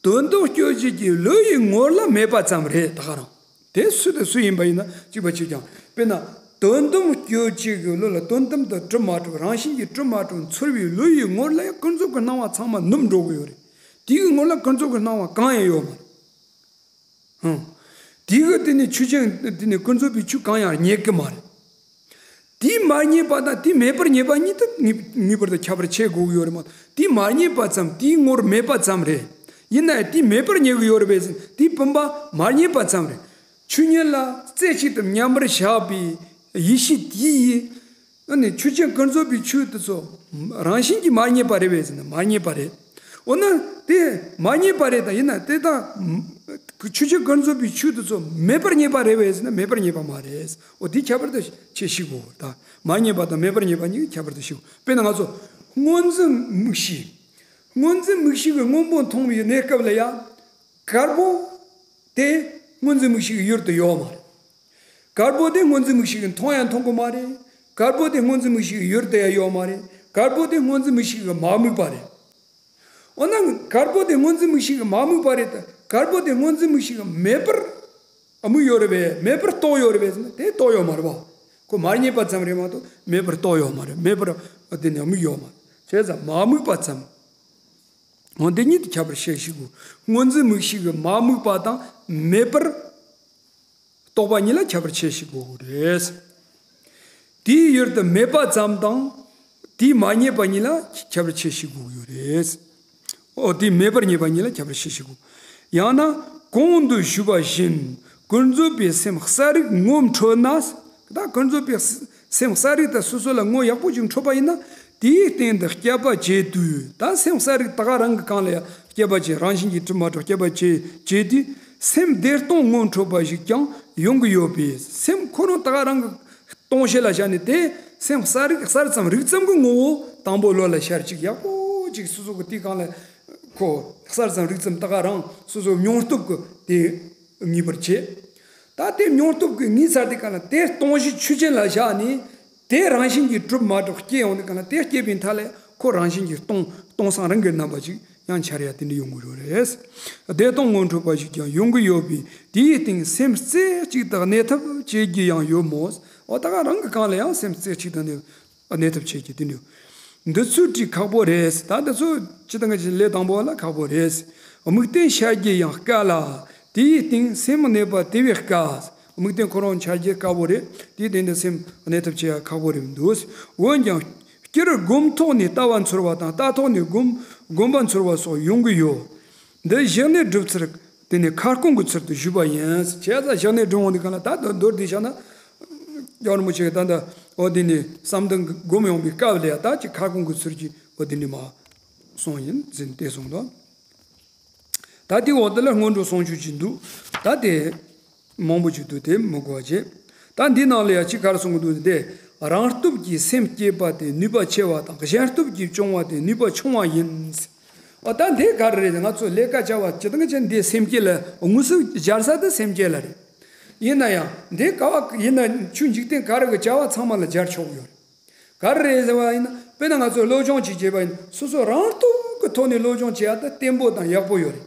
དོན་དམ་དཔྱོད་བྱེད་ཀྱི་བློ་ཡི་ངོར་ལ་མེད་པ་ཙམ་རེད། ད་ག་རང་། དེ་སུ་དང་སུ་ཡིན་པ་ཡིན་ན་གཅིག་པ་གཅིག་ཀྱང་། དཔེར་ན། དོན་དམ་དཔྱོད་བྱེད་ཀྱི་བློ་ལ་དོན་དམ་དུ་གྲུབ་མ་གྲུབ། རང་བཞིན་གྱིས་གྲུབ་མ་གྲུབ་ཚོར་བའི་བློ་ཡི་ངོར་ལ་ཡང་ཀུན་རྫོབ་ཀྱི་སྣང་བ་ཚང་མ་ནུབ་འགྲོ་གི་ཡོད་རེད། དེའི་ངོར་ལ་ཀུན་རྫོབ་ཀྱི་སྣང་བ་གང་ཡང་ཡོད་མ་རེད། ཧུམ། དེའི་དེ་ནི་ཆོས་ཅན། དེ་ནི་ཀུན་རྫོབ་པའི་ཆོས་གང་ཡང་རྙེད་ཀྱི་མ་རེད། དེ་མ་རྙེད་པ་དང་དེ་མེད་པར་རྙེད་པ་གཉིས་དེ་ངེས་ངེས་པར་དུ་ཁྱད་པར་ཕྱེ་དགོས་ཀྱི་ཡོད་རེད་མ་གཏོགས། དེ་མ་རྙེད་པ་ཙམ། དེའི་ངོར་མེད་པ་ཙམ་རེད། ཡིན་ནའི་དེ་མེད་པར་རྙེད་ཀྱི་ཡོད་རེད་པས་ཟེར། དེའི་བུམ་པ་མ་རྙེད་པ་ཙམ་རེད། ཆོས་ཉིད་ལ་རྩེ་གཅིག་ཏུ་མཉམ་པར་བཞག་པའི་ཡེ་ཤེས་དེ་ཡིས། ཨ་ནི་ཆོས་ཅན་ཀུན་རྫོབ་པའི་ཆོས་དེ་ཚོ་རང་བཞིན་གྱིས་མ་རྙེད་པ་རེད་པས་ཟེར་ན་མ་རྙེད་པ་རེད། འོ་ན་དེ་མ་རྙེད་པ་རེད་དང་། ཡིན་ན་དེ་དག་ཆོས་ཅན་ཀུན་རྫོབ་པའི་ཆོས་དེ་ཚོ་མེད་པར་རྙེད་པ་རེད་པས་ཟེར་ན་མེད་པར་རྙེད་པ་མ་རེད། འོ་དེ་ཁྱད་པར་དུ་ཕྱེ་ཤེས་དགོས། ད་མ་རྙེད་པ་དང་མེད་པར་རྙེད་པ་གཉིས་ཀྱི་ཁྱད་པར་དུ་ཕྱེ་དགོས། དཔེར་ན་ང་ཚོ་སྔོ་འཛིན་མིག་ཤེས། སྔོ་འཛིན་མིག་ཤེས་ཀྱིས་སྔོན་པོ་མཐོང་བའི་གནས་སྐབས་ལ་ཡང་། དཀར་པོ་དེ་སྔོ་འཛིན་མིག་ཤེས་ཀྱི་ཡུལ་དུ་ཡོད་མ་རེད། དཀར་པོ་དེ་སྔོ་འཛིན་མིག་ཤེས་ཀྱིས་མཐོང་ཡང་མཐོང་གི་མ་རེད། དཀར་པོ་དེ་སྔོ་འཛིན་མིག་ཤེས་ཀྱི་ཡུལ་དུ་ཡང་ཡོད་མ་རེད། དཀར་པོ་དེ་སྔོ་འཛིན་མིག་ཤེས་ཀྱིས་མ་དམིགས་པ་རེད། འོ་ན་དཀར་པོ་དེ་སྔོ་འཛིན་མིག་ཤེས་ཀྱིས་མ་དམིགས་པ་རེད་དེ། དཀར་པོ་དེ་སྔོ་འཛིན་མིག་ཤེས་ཀྱིས་མེད་པར་དམིགས་ཡོད་རེད་པས། མེད་པར་རྟོགས་ཡོད་རེད་པས་ཟེར་ན་དེ་རྟོགས་ཡོད་མ་རེད་པ། ཁོ་མ་རྙེད་པ་ཙམ་རེད་མ་གཏོགས་མེད་པར་རྟོགས་ཡོད་མ་རེད། མེད་པར་དེ་ནི་དམིགས་ཡོད་མ་རེད། བྱས་ཙང་མ་དམིགས་པ་ཙམ། འོ་འདི་གཉིས་དེ་ཁྱད་པར་ཕྱེ་ཤེས་དགོས། སྔོ་འཛིན་མིག་ཤེས་ཀྱིས་མ་དམིགས་པ་དང་མེད་པར་རྟོགས་པ་གཉིས་ལ་ཁྱད་པར་ཕྱེ་ཤེས་དགོས་རེད། དེའི་ཡུལ་དུ་མེད་པ་ཙམ་དང་། དེས་མ་རྙེད་པ་གཉིས་ལ་ཁྱད་པར་ཕྱེ་ཤེས་དགོས་ཡོད་རེད། འོ་དེས་མེད་པར་རྙེད་པ་གཉིས་ལ་ཁྱད་པར་ཕྱེ་ཤེས་དགོས། ཡང་ན་གོང་དུ་ཞུས་པ་བཞིན་ཀུན་རྫོབ་པའི་སེམས་གསལ་རིག་ངོ་འཕྲོད་ན། ད་ཀུན་རྫོབ་པའི་སེམས་གསལ་རིག་དེ་སོ་སོ་ལ་ངོ་ཡག་པོ་ཅིག་འཕྲོད་པ་ཡིན་ན། དེའི་སྟེང་དུ་སྐྱེད་པ་བྱེད་དུས། ད་སེམས་གསལ་རིག་ད་ག་རང་གི་སྒང་ལ་ཡང་སྐྱེད་པ་བྱེད། རང་བཞིན་གྱིས་གྲུབ་མ་གྲུབ་སྐྱེད་པ་བྱེད་བྱེད་དུས། སེམས་བདེ་སྟོང་ངོ་འཕྲོད་པ་ཞིག་ཀྱང་ཡོང་གི་ཡོད་པས། སེམས་ཁོ་རང་ད་ག་རང་གི་སྟོང་བཤད་ལ་བཞག་ནས་དེ་སེམས་གསལ་རིག་གསལ་ཙམ་རིག་ཙམ་གྱི་ངོ་བོ་དང་པོ་བློ་ལ་ཤར། ཅིག་ཡག་པོ་ཅིག་སོ་སོ་གི་དེའི་སྒང་ལ་ཁོ་གསལ་ཙམ་རིག་ཙམ་ད་ག་རང་སོ་སོ་མྱོང་སྟོབས་ཀྱིས་དེ་ངེས་པར་བྱེད། ད་དེ་མྱོང་སྟོབས་ཀྱིས་ངེས་ཚར་དུས་སྒང་ལ་དེ་སྟོང་གཞི་ཆོས་ཅན་ལ་བཞག་ནས། དེ་རང་བཞིན་གྱིས་གྲུབ་མ་གྲུབ་སྐྱེ་ཡོང་དུས་སྒང་ལ། དེ་སྐྱེས་པའི་མཐའ་ལ་ཁོ་རང་བཞིན་གྱིས་སྟོང་སྟོང་སང་རང་གི་རྣམ་པ་ཅིག་ཡང་འཆར་ཡ་དེ་འདྲ་ཡོང་གི་རེད། བདེ་སྟོང་ངོ་འཕྲོད་པ་ཞིག་ཀྱང་ཡོང་གི་ཡོད་པས། དེའི་སྟེང་སེམས་རྩེ་གཅིག་ཏུ་གནས་ཐབས་བྱེད་རྒྱུ་ཡང་ཡོད་མོད། འོ་ད་ག་རང་གི་སྒང་ལ་ཡང་སེམས་རྩེ་གཅིག་ཏུ་གནས་གནས་ཐབས་བྱེད་རྒྱུ་དེ་འདྲ། འདི་ཚོའི་གྲས་ཁག་པོ་རེད། ད་འདི་ཚོ་སྤྱིར་བཏང་གི་ལས་དང་པོ་ལ་ཁག་པོ་རེད། དམིགས་རྟེན་འཆར་རྒྱུ་ཡང་དཀའ་ལ། དེའི་སྟེང་སེམས་གནས་པ་དེ་བས་དཀའ། དམིགས་རྟེན་ཁོ་རང་འཆར་རྒྱུ་དཀའ་བོ་རེད། དེའི་སྟེང་དུ་སེམས་གནས་ཐབས་བྱེད་ཡ་ཁག་པོ་རེད་འདུག་འོན་ཀྱང་སྤྱིར་སྒོམ་ཐོག་ནས་ལྟ་བ་འཚོལ་བ་དང་། ལྟ་ཐོག་ནས་སྒོམ་སྒོམ་པ་འཚོལ་བ་སོགས་ཡོང་གི་ཡོད། འདི་གཞི་གནས་སྒྲུབ་ཚུལ་དེ་ནི་ཁ་སྐོང་གི་ཚུལ་དུ་ཞུས་པ་ཡིན། བྱས་ཙང་གཞི་གནས་སྒྲུབ་འོང་དུས་སྒང་ལ། ད་མདོར་བསྡུས་བྱས་ན། རྒྱལ་བ་རིན་པོ་ཆེ་གིས་ད་ལྟ་འོ་དེ་ནི་བསམ་གཏན་གྱི་སྒོམ་ཡོང་བའི་སྐབས་ལ་ཡ། ད་ཅིག་ཁ་སྐོང་གི་ཚུལ་གྱིས་འོ་དེ་ནི་མར་གསུངས་ཡིན་ཟེར་བལྟས་སོང་ལ། ད་དེའི་འོག་དེ་ལ་སྔོན་འགྲོ་གསུང་ཆོས་ཅིག་འདུག་ད་དེ་མང་པོ་ཅིག་འདུག་དེ་མི་གོ་བ་བྱེད། ད་འདིའི་ནང་ལ་ཡ་ཅིག་ག་རེ་གསུང་གི་འདུག་ཟེར་ན། རང་སྟོབས་ཀྱིས་སེམས་བསྐྱེད་པ་དེ་ནུས་པ་ཆེ་བ་དང་། གཞན་སྟོབས་ཀྱིས་སྐྱོང་བ་དེ་ནུས་པ་ཆུང་བ་ཡིན། འོ་ད་འདི་ག་རེ་རེད། ང་ཚོ་ལས་ཀ་བྱ་བ་སྤྱིར་བཏང་གི་ཆ་འདི་སེམས་བསྐྱེད་ལ་དངོས་སུ་སྦྱར་ས་དེ་སེམས་བསྐྱེད་ལ་རེད། ཡིན་ན་ཡང་འདི་ག་བ་ཡིན་ན། ཆོས་འཇིག་རྟེན་ག་རེ་གི་བྱ་བ་ཚང་མ་ལ་སྦྱར་ཆོག་གི་ཡོད་རེད། ག་རེ་རེད་ཟེར་བ་ཡིན་ན། དཔེར་ན་ང་ཚོས་སློབ་སྦྱོང་ཅིག་བྱེད་པ་ཡིན་ན། སོ་སོ་རང་སྟོབས་ཀྱི་ཐོག་ནས་སློབ་སྦྱོང་བྱེད་ཡ་དེ་བརྟན་པོ་དང་ཡག་པོ་ཡོད་རེད།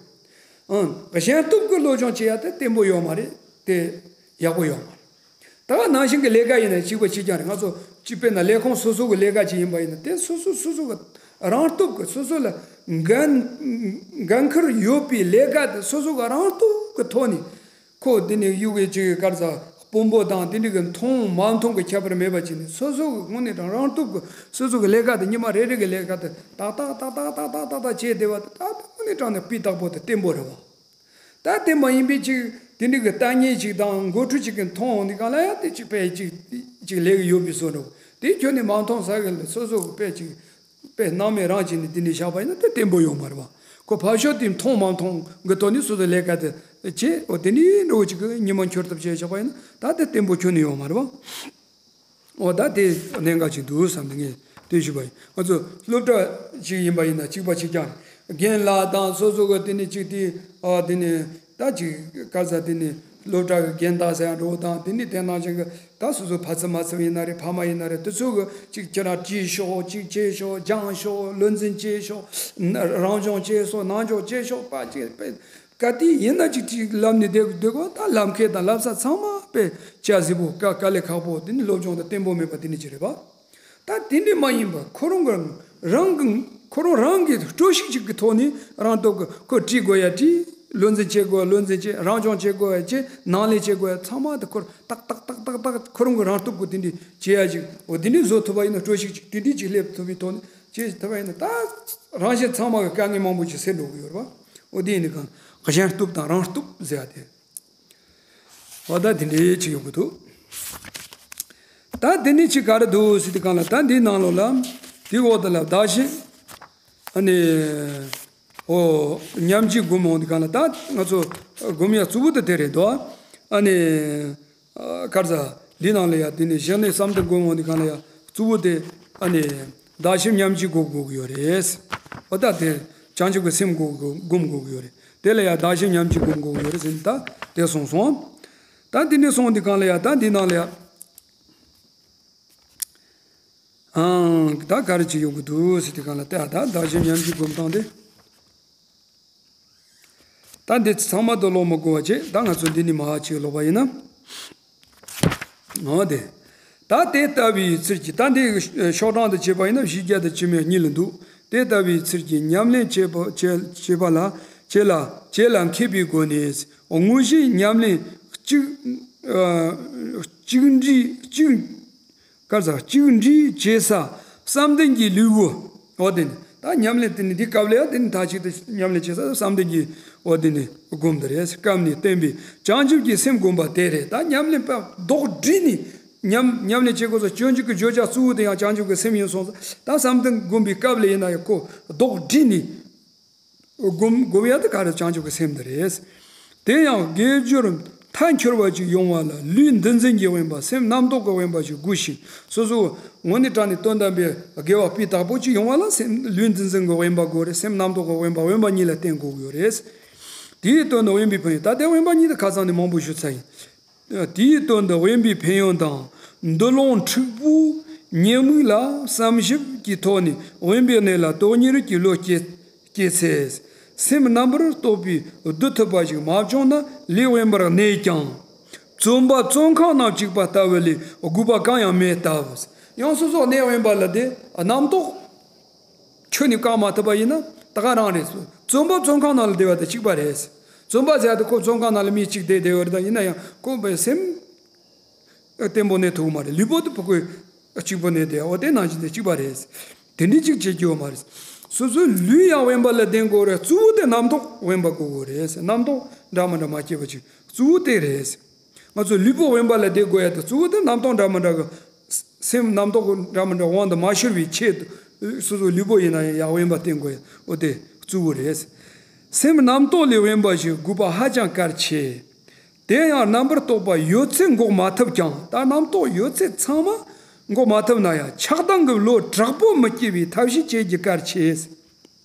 ཨང་། གཞན་སྟོབས་ཀྱིས་སློབ་སྦྱོང་བྱེད་ཡ་དེ་བརྟན་པོ་ཡོད་མ་རེད། དེ་ཡག་པོ་ཡོད་མ་རེད། ད་ག་ནང་བཞིན་གྱི་ལས་ཀ་ཡིན་ན་གཅིག་པ་གཅིག་རྐྱང་རེད། ང་ཚོ་གཅིག་དཔེར་ན་ལས་ཁུངས་སོ་སོ་གི་ལས་ཀ་ཅིག་ཡིན་པ་ཡིན་ན། དེ་སོ་སོ་སོ་སོ་གི་རང་སྟོབས་ཀྱིས་སོ་སོ་ལ་འགན་འགན་ཁུར་ཡོད་པའི་ལས་ཀ་དེ་སོ་སོ་གི་རང་སྟོབས་ཀྱི་ཐོག་ནས། ཁོ་དེ་ནས་གཡུག་གི་ཅིག་ག་རེ་ཟ། དཔོན་པོ་དང་དེ་འདྲ་གི་མཐོང་མ་མཐོང་གི་ཁྱད་པར་མེད་པ་བྱས་ནས། སོ་སོ་གི་དངོས་གནས་དྲང་རང་སྟོབས་ཀྱིས་སོ་སོ་གི་ལས་ཀ་དེ། ཉི་མ་རེ་རེ་གི་ལས་ཀ་དེ་ཏག་ཏག་ཏག་ཏག་བྱས་བསྡད་པ་དེ། ད་དངོས་གནས་དྲང་གནས་སྤུས་དག་པོ་དང་བརྟན་པོ་རེད་བ། ད་དེ་མ་ཡིན་པའི་ཅིག་ དེ་འདྲ་གི་ལྟ་ཉན་ཅིག་དང་མགོ་འཁྲུ་ཅིག་གི་མཐོང་འོང་དུས་སྒང་ལ་ཡང་དེ་ཅིག་དཔེ་ཅིག་ཅིག་ལས་ཀྱི་ཡོད་པའི་བཟོ་འདྲ་བོ། དེ་ཁྱོན་ནས་མ་མཐོང་ས་གི་ལ་སོ་སོ་གི་དཔེ་ཅིག་དཔེ་སྣང་མེད་རང་བྱས་ནས་དེ་འདྲ་བཞག་པ་ཡིན་ན་དེ་བརྟན་པོ་ཡོད་མ་རེད་པ། ཁོ་ཕར་ཕྱོགས་དེ་མཐོང་མ་མཐོང་གི་ཐོག་ནས་སོ་སོ་ལས་ཀ་དེ་བྱེད། འོ་དེ་འདྲའི་འདྲ་བོ་ཅིག་གི་ཉི་མ་འཁྱོལ་ཐབས་བྱས་བཞག་པ་ཡིན་ན་ད་དེ་བརྟན་པོ་ཁྱོན་ནས་ཡོད་མ་རེད་པ། འོ་ད་དེ་གནད་འགག་ཅིག་འདུག་བསམ་དེ་ངས་དེ་ཞུས་པ་ཡིན། ང་ཚོ་སློབ་གྲྭ་ཅིག་ཡིན་པ་ཡིན་ན་གཅིག་པ་གཅིག་རྐྱང་རེད། རྒན་ལགས་དང་སོ་སོ་གི་དེ་ནས་ཅིག་དེ་ཨ་དེ་ནས་ད་ཅིག་ག་ས་དེ་ནས་སློབ་གྲྭ་གི་རྒན་བདག་ཟེར་ཡ་འགྲོ་དང་དེ་ནས་དེ་ནང་བཞིན་གི་ད་སོ་སོ་ཕ་ཚུལ་མ་ཚུལ་ཡིན་ན་རེད། ཕ་མ་ཡིན་ན་རེད། དེ་ཚོ་གི་ཅིག་ཁྱེད་རང་བྲིས་ཤོག་ཅིག་བྱས་ཤོག་སྦྱངས་ཤོག་བློ་འཛིན་བྱས་ཤོག་རང་སྦྱོང་བྱས་ཤོག་ནང་སྦྱོང་བྱས་ཤོག་པ་ཅིག་དཔེ། ག་དུས་ཡིན་ན་ཅིག་ཅིག་ལབ་ནས་བསྡད་བསྡད་དགོས། ད་ལམ་ཁའི་དང་ལམ་སང་ཚང་མ་དཔེ་སྐྱ་སེར་པོ་དཀའ་དཀའ་ལས་ཁག་པོ་དེ་ནི་སློབ་སྦྱོང་དང་བརྟན་པོ་མེད་པ་དེ་ནི་ཅི་རེད་པ། ད་དེ་འདྲ་མ་ཡིན་པ་ཁོ་རང་གི་རང་གི་ཁོ་རང་རང་གི་སྤྲོ་ཤུགས་ཅིག་གི་ཐོག་ནས་རང་སྟོབས་ཀྱི་ཁོ་བྲིས་དགོས་ཡ་བྲིས། བློ་འཛིན་བྱེད་དགོས་བློ་འཛིན་བྱེད། རང་སྦྱོང་བྱེད་དགོས་ཡ་བྱེད། ནང་ལས་བྱེད་དགོས་ཡ་ཚང་མ་དེ་ཁོར་ཏག་ཏག་ཏག་ཏག་ཏག་ཁོ་རང་གི་རང་སྟོབས་ཀྱི་དེ་འདྲ་བྱེད་ཡ་ཅིག་འོ་དེ་འདྲ་བཟོ་ཐུབ་པ་ཡིན་ན། སྤྲོ་ཤུགས་ཅིག་དེ་འདྲ་ཅིག་སླེབས་ཐུབ་པའི་ཐོག་ནས་བྱེད་ཐུབ་པ་ཡིན་ན། ད་རང་གཞན་ཚང་མ་གི་དཀའ་ངལ་མང་པོ་ཅིག་སེལ་འགྲོ་གི་ཡོད་རེད་པ། འོ་དེ་ཡིན་ནི་གང་གཞན་སྟོབས་དང་རང་སྟོབས་ཟེར་ཡ་དེ། འོ་ད་དེ་འདྲའི་ཅིག་ཡོང་གི་འདུག་ད་དེ་ནས་ཅིག་ག་རེ་འདུག་ཟེར་དུས་སྒང་ལ། ད་འདིའི་ནང་ལོགས་ལ་དེའི་འོག་དེ་ལ་བདག་གཞན་ཨ་ནི་འོ་ཉམས་ཀྱིས་བསྒོམ་འོང་དུས་སྒང་ལ། ད་ང་ཚོ་སྒོམ་ཡ་གཙོ་བོ་དེ་དེ་རེད་དོ། ཨ་ནི། ཨ་ག་རེ་ཟ། འདི་ནང་ལ་ཡ་དེ་ནས་གཞི་ནས་བསམ་གཏན་སྒོམ་འོང་དུས་སྒང་ལ་ཡ་གཙོ་བོ་དེ་ཨ་ནི་བདག་གཞན་མཉམ་བརྗེ་སྒོམ་དགོས་ཀྱི་ཡོད་རེད། འོ་ད་དེ་བྱང་ཆུབ་ཀྱི་སེམས་སྒོམ་དགོས་སྒོམ་དགོས་ཀྱི་ཡོད་རེད། དེ་ལ་ཡ་བདག་གཞན་མཉམ་བརྗེ་སྒོམ་དགོས་ཀྱི་ཡོད་རེད་ཟེར་ནས་ད་དེ་གསུངས་སོང་། ད་འདི་ནས་སོང་དུས་སྒང་ལ་ཡ་ད་འདི་ནང་ལ་ཡ། ཨང་། ད་ག་རེ་བྱེད་ཡོང་གི་འདུག་ཟེར་དུས་སྒང་ལ། ད་ད་བདག་གཞན་མཉམ་བརྗེ་སྒོམ་སྟངས་དེ། ད་འདི་ཚང་མ་དུ་ལོག་མི་དགོས་པ་བྱས། ད་ང་ཚོ་འདི་ནས་མར་ཅིག་ལོག་པ་ཡིན་ན། འོ་དེ། ད་དེ་ལྟ་བུའི་ཚུལ་གྱིས། ད་འདི་ཤོག་གྲངས་དུ་བྱས་པ་ཡིན་ན་བཞི་བརྒྱ་དང་བཅུ་མེད་གཉིས་ལ་འདུག་དེ་ལྟ་བུའི་ཚུལ་གྱིས་ཉམས་ལེན་བྱེད་པ་བྱེད་བྱེད་པ་ལ་བྱེད་ལ་བྱེད་ལ་མཁས་པའི་སྒོ་ནས་དངོས་གཞིའི་ཉམས་ལེན་གཅིག་ཨ་གཅིག་འདྲིས་གཅིག་ག་རེ་ཟ། གཅིག་འདྲིས་བྱེད་ས་བསམ་གཏན་གྱི་ལུས་པོ། འོ་དེ་ནི་ད་ཉམས་ལེན་དེ་ནི་འདི་སྐབས་ལ་ཡང་དེ་ནི་མཐའ་གཅིག་ཏུ་ཉམས་ལེན་བྱེད་ས་བསམ་གཏན་གྱི་འོ་དེ་ནི་སྒོམ་དེ་རེད། སྐབས་ནས་བསྟན་པའི་བྱང་ཆུབ་ཀྱི་སེམས་བསྒོམ་པ་དེ་རེད། ད་ཉམས་ལེན་པ་ལྡོག་འདྲིས་ནས་ཉམས་ཉམས་ལེན་བྱེད་དགོས་ས། སྤྱོད་འཇུག་གི་བརྗོད་བྱ་གཙོ་བོ་དེ་ཡང་བྱང་ཆུབ་ཀྱི་སེམས་ཡིན་སོང་ཙང་། ད་བསམ་གཏན་སྒོམ་པའི་སྐབས་ལ་ཡིན་ན་ཡང་ཁོ་ལྡོག་འདྲིས་ནས། སྒོམ་སྒོམ་ཡ་དེ་ག་རེ་བྱང་ཆུབ་ཀྱི་སེམས་དེ་རེད། དེ་ཡང་དགེ་སྦྱོར་མཐའ་འཁྱོལ་བ་ཅིག་ཡོང་བ་ལ་ལུས་འདུ་འཛི་གི་དབེན་པ། སེམས་རྣམ་རྟོག་གི་དབེན་པ་ཞིག་དགོས་ཤིང་། སོ་སོ་དངོས་གནས་དྲང་གནས་དོན་དམ་པའི་དགེ་བ་སྤུས་དག་པོ་ཅིག་ཡོང་བ་ལ་སེམས་ལུས་འདུ་འཛི་གི་དབེན་པ་དགོས་རེད། སེམས་རྣམ་རྟོག་གི་དབེན་པ། དབེན་པ་གཉིས་ལ་བརྟེན་དགོས་ཀྱི་ཡོད་རེད། དེའི་དོན་དུ་དབེན་པའི་ཕན་ཡོན། ད་དེ་དབེན་པ་གཉིས་དེ་ཁ་སང་ནས་མང་པོ་ཞུ་ཚར་ཡིན། དེའི་དོན་དུ་དབེན་པའི་ཕན་ཡོན་དང་། འདུལ་ལུང་འཁྲུགས་པོའི་ཉེས་དམིགས་ལ་བསམ་ཞིབ་ཀྱི་ཐོག་ནས་དབེན་པའི་གནས་ལ་དོན་གཉེར་གྱི་བློ་སྐྱེ་སྐྱེ་ཚེ། སེམས་རྣམ་པར་རྟོག་པས་བསྡུ་ཐུབ་པ་ཞིག་མ་བྱུང་ན་ལས་དབེན་པར་གནས་ཀྱང་། བཙོན་པ་བཙོན་ཁང་ནང་བཅུག་པ་ལྟ་བུ་ལས་དགོས་པ་གང་ཡང་མེད་སྟབས། ཡང་སོ་སོ་གནས་དབེན་པ་ལ་དེ་རྣམ་རྟོག་ཁྱོན་ནས་བཀག་མ་ཐུབ་པ་ཡིན་ན་ད་ག་རང་རེད། བཙོན་པ་བཙོན་ཁང་ནང་ལ་བསྡད་པ་དང་གཅིག་པ་རེད། བཙོན་པ་ཟེར་ཡ་དེ་ཁོ་བཙོན་ཁང་ནང་ལ་མི་གཅིག་བསྡད་བསྡད་ཡོད་རེད། ད་ཡིན་ན་ཡང་ཁོ་པའི་སེམས་བརྟན་པོ་གནས་ཐུབ་ཀྱི་མ་རེད། ལུས་པོ་དེ་ཕྲུ་གུ་གཅིག་པོ་གནས་བསྡད་ཡ། འོ་དེ་ནང་བཞིན་དེ་གཅིག་པ་རེད། དེ་འདྲའི་གཅིག་བྱེད་རྒྱུ་ཡོད་མ་རེད། སོ་སོའི་ལུས་ཡང་དབེན་པ་ལ་བསྡད་དགོས་རེད། གཙོ་བོ་དེ་རྣམ་རྟོག་དབེན་པ་དགོས་དགོས་རེད། རྣམ་རྟོག་འདྲ་མི་འདྲ་མ་སྐྱེས་པ་ཅིག་གཙོ་བོ་དེ་རེད། ང་ཚོ་ལུས་པོ་དབེན་པ་ལ་བསྡད་དགོས་ཡ་དེ་གཙོ་བོ་དེ་རྣམ་རྟོག་འདྲ་མི་འདྲ་གི། སེམས་རྣམ་རྟོག་འདྲ་མི་འདྲ་དབང་དུ་མ་ཤོར་བའི་ཆེད་དུ་སོ་སོའི་ལུས་པོ་ཡིན་ན་ཡང་ཡང་དབེན་པ་བསྟེན་དགོས་ཡ། འོ་དེ་གཙོ་བོ་རེད། སེམས་རྣམ་རྟོག་ལས་དབེན་པ་ཞིག་དགོས་པ་ཧ་ཅང་གལ་ཆེ། དེ་ཡང་རྣམ་པར་རྟོག་པ་ཡོད་ཚད་འགོག་མ་ཐུབ་ཀྱང་། ད་རྣམ་རྟོག་ཡོད་ཚད་ཚང་མ་འགོག་མ་ཐུབ་ན་ཡང་ཆགས་སྡང་གི་བློ་དྲག་པོ་མི་སྐྱེ་བའི་ཐབས་ཤེས་བྱེད་རྒྱུ་གལ་ཆེ།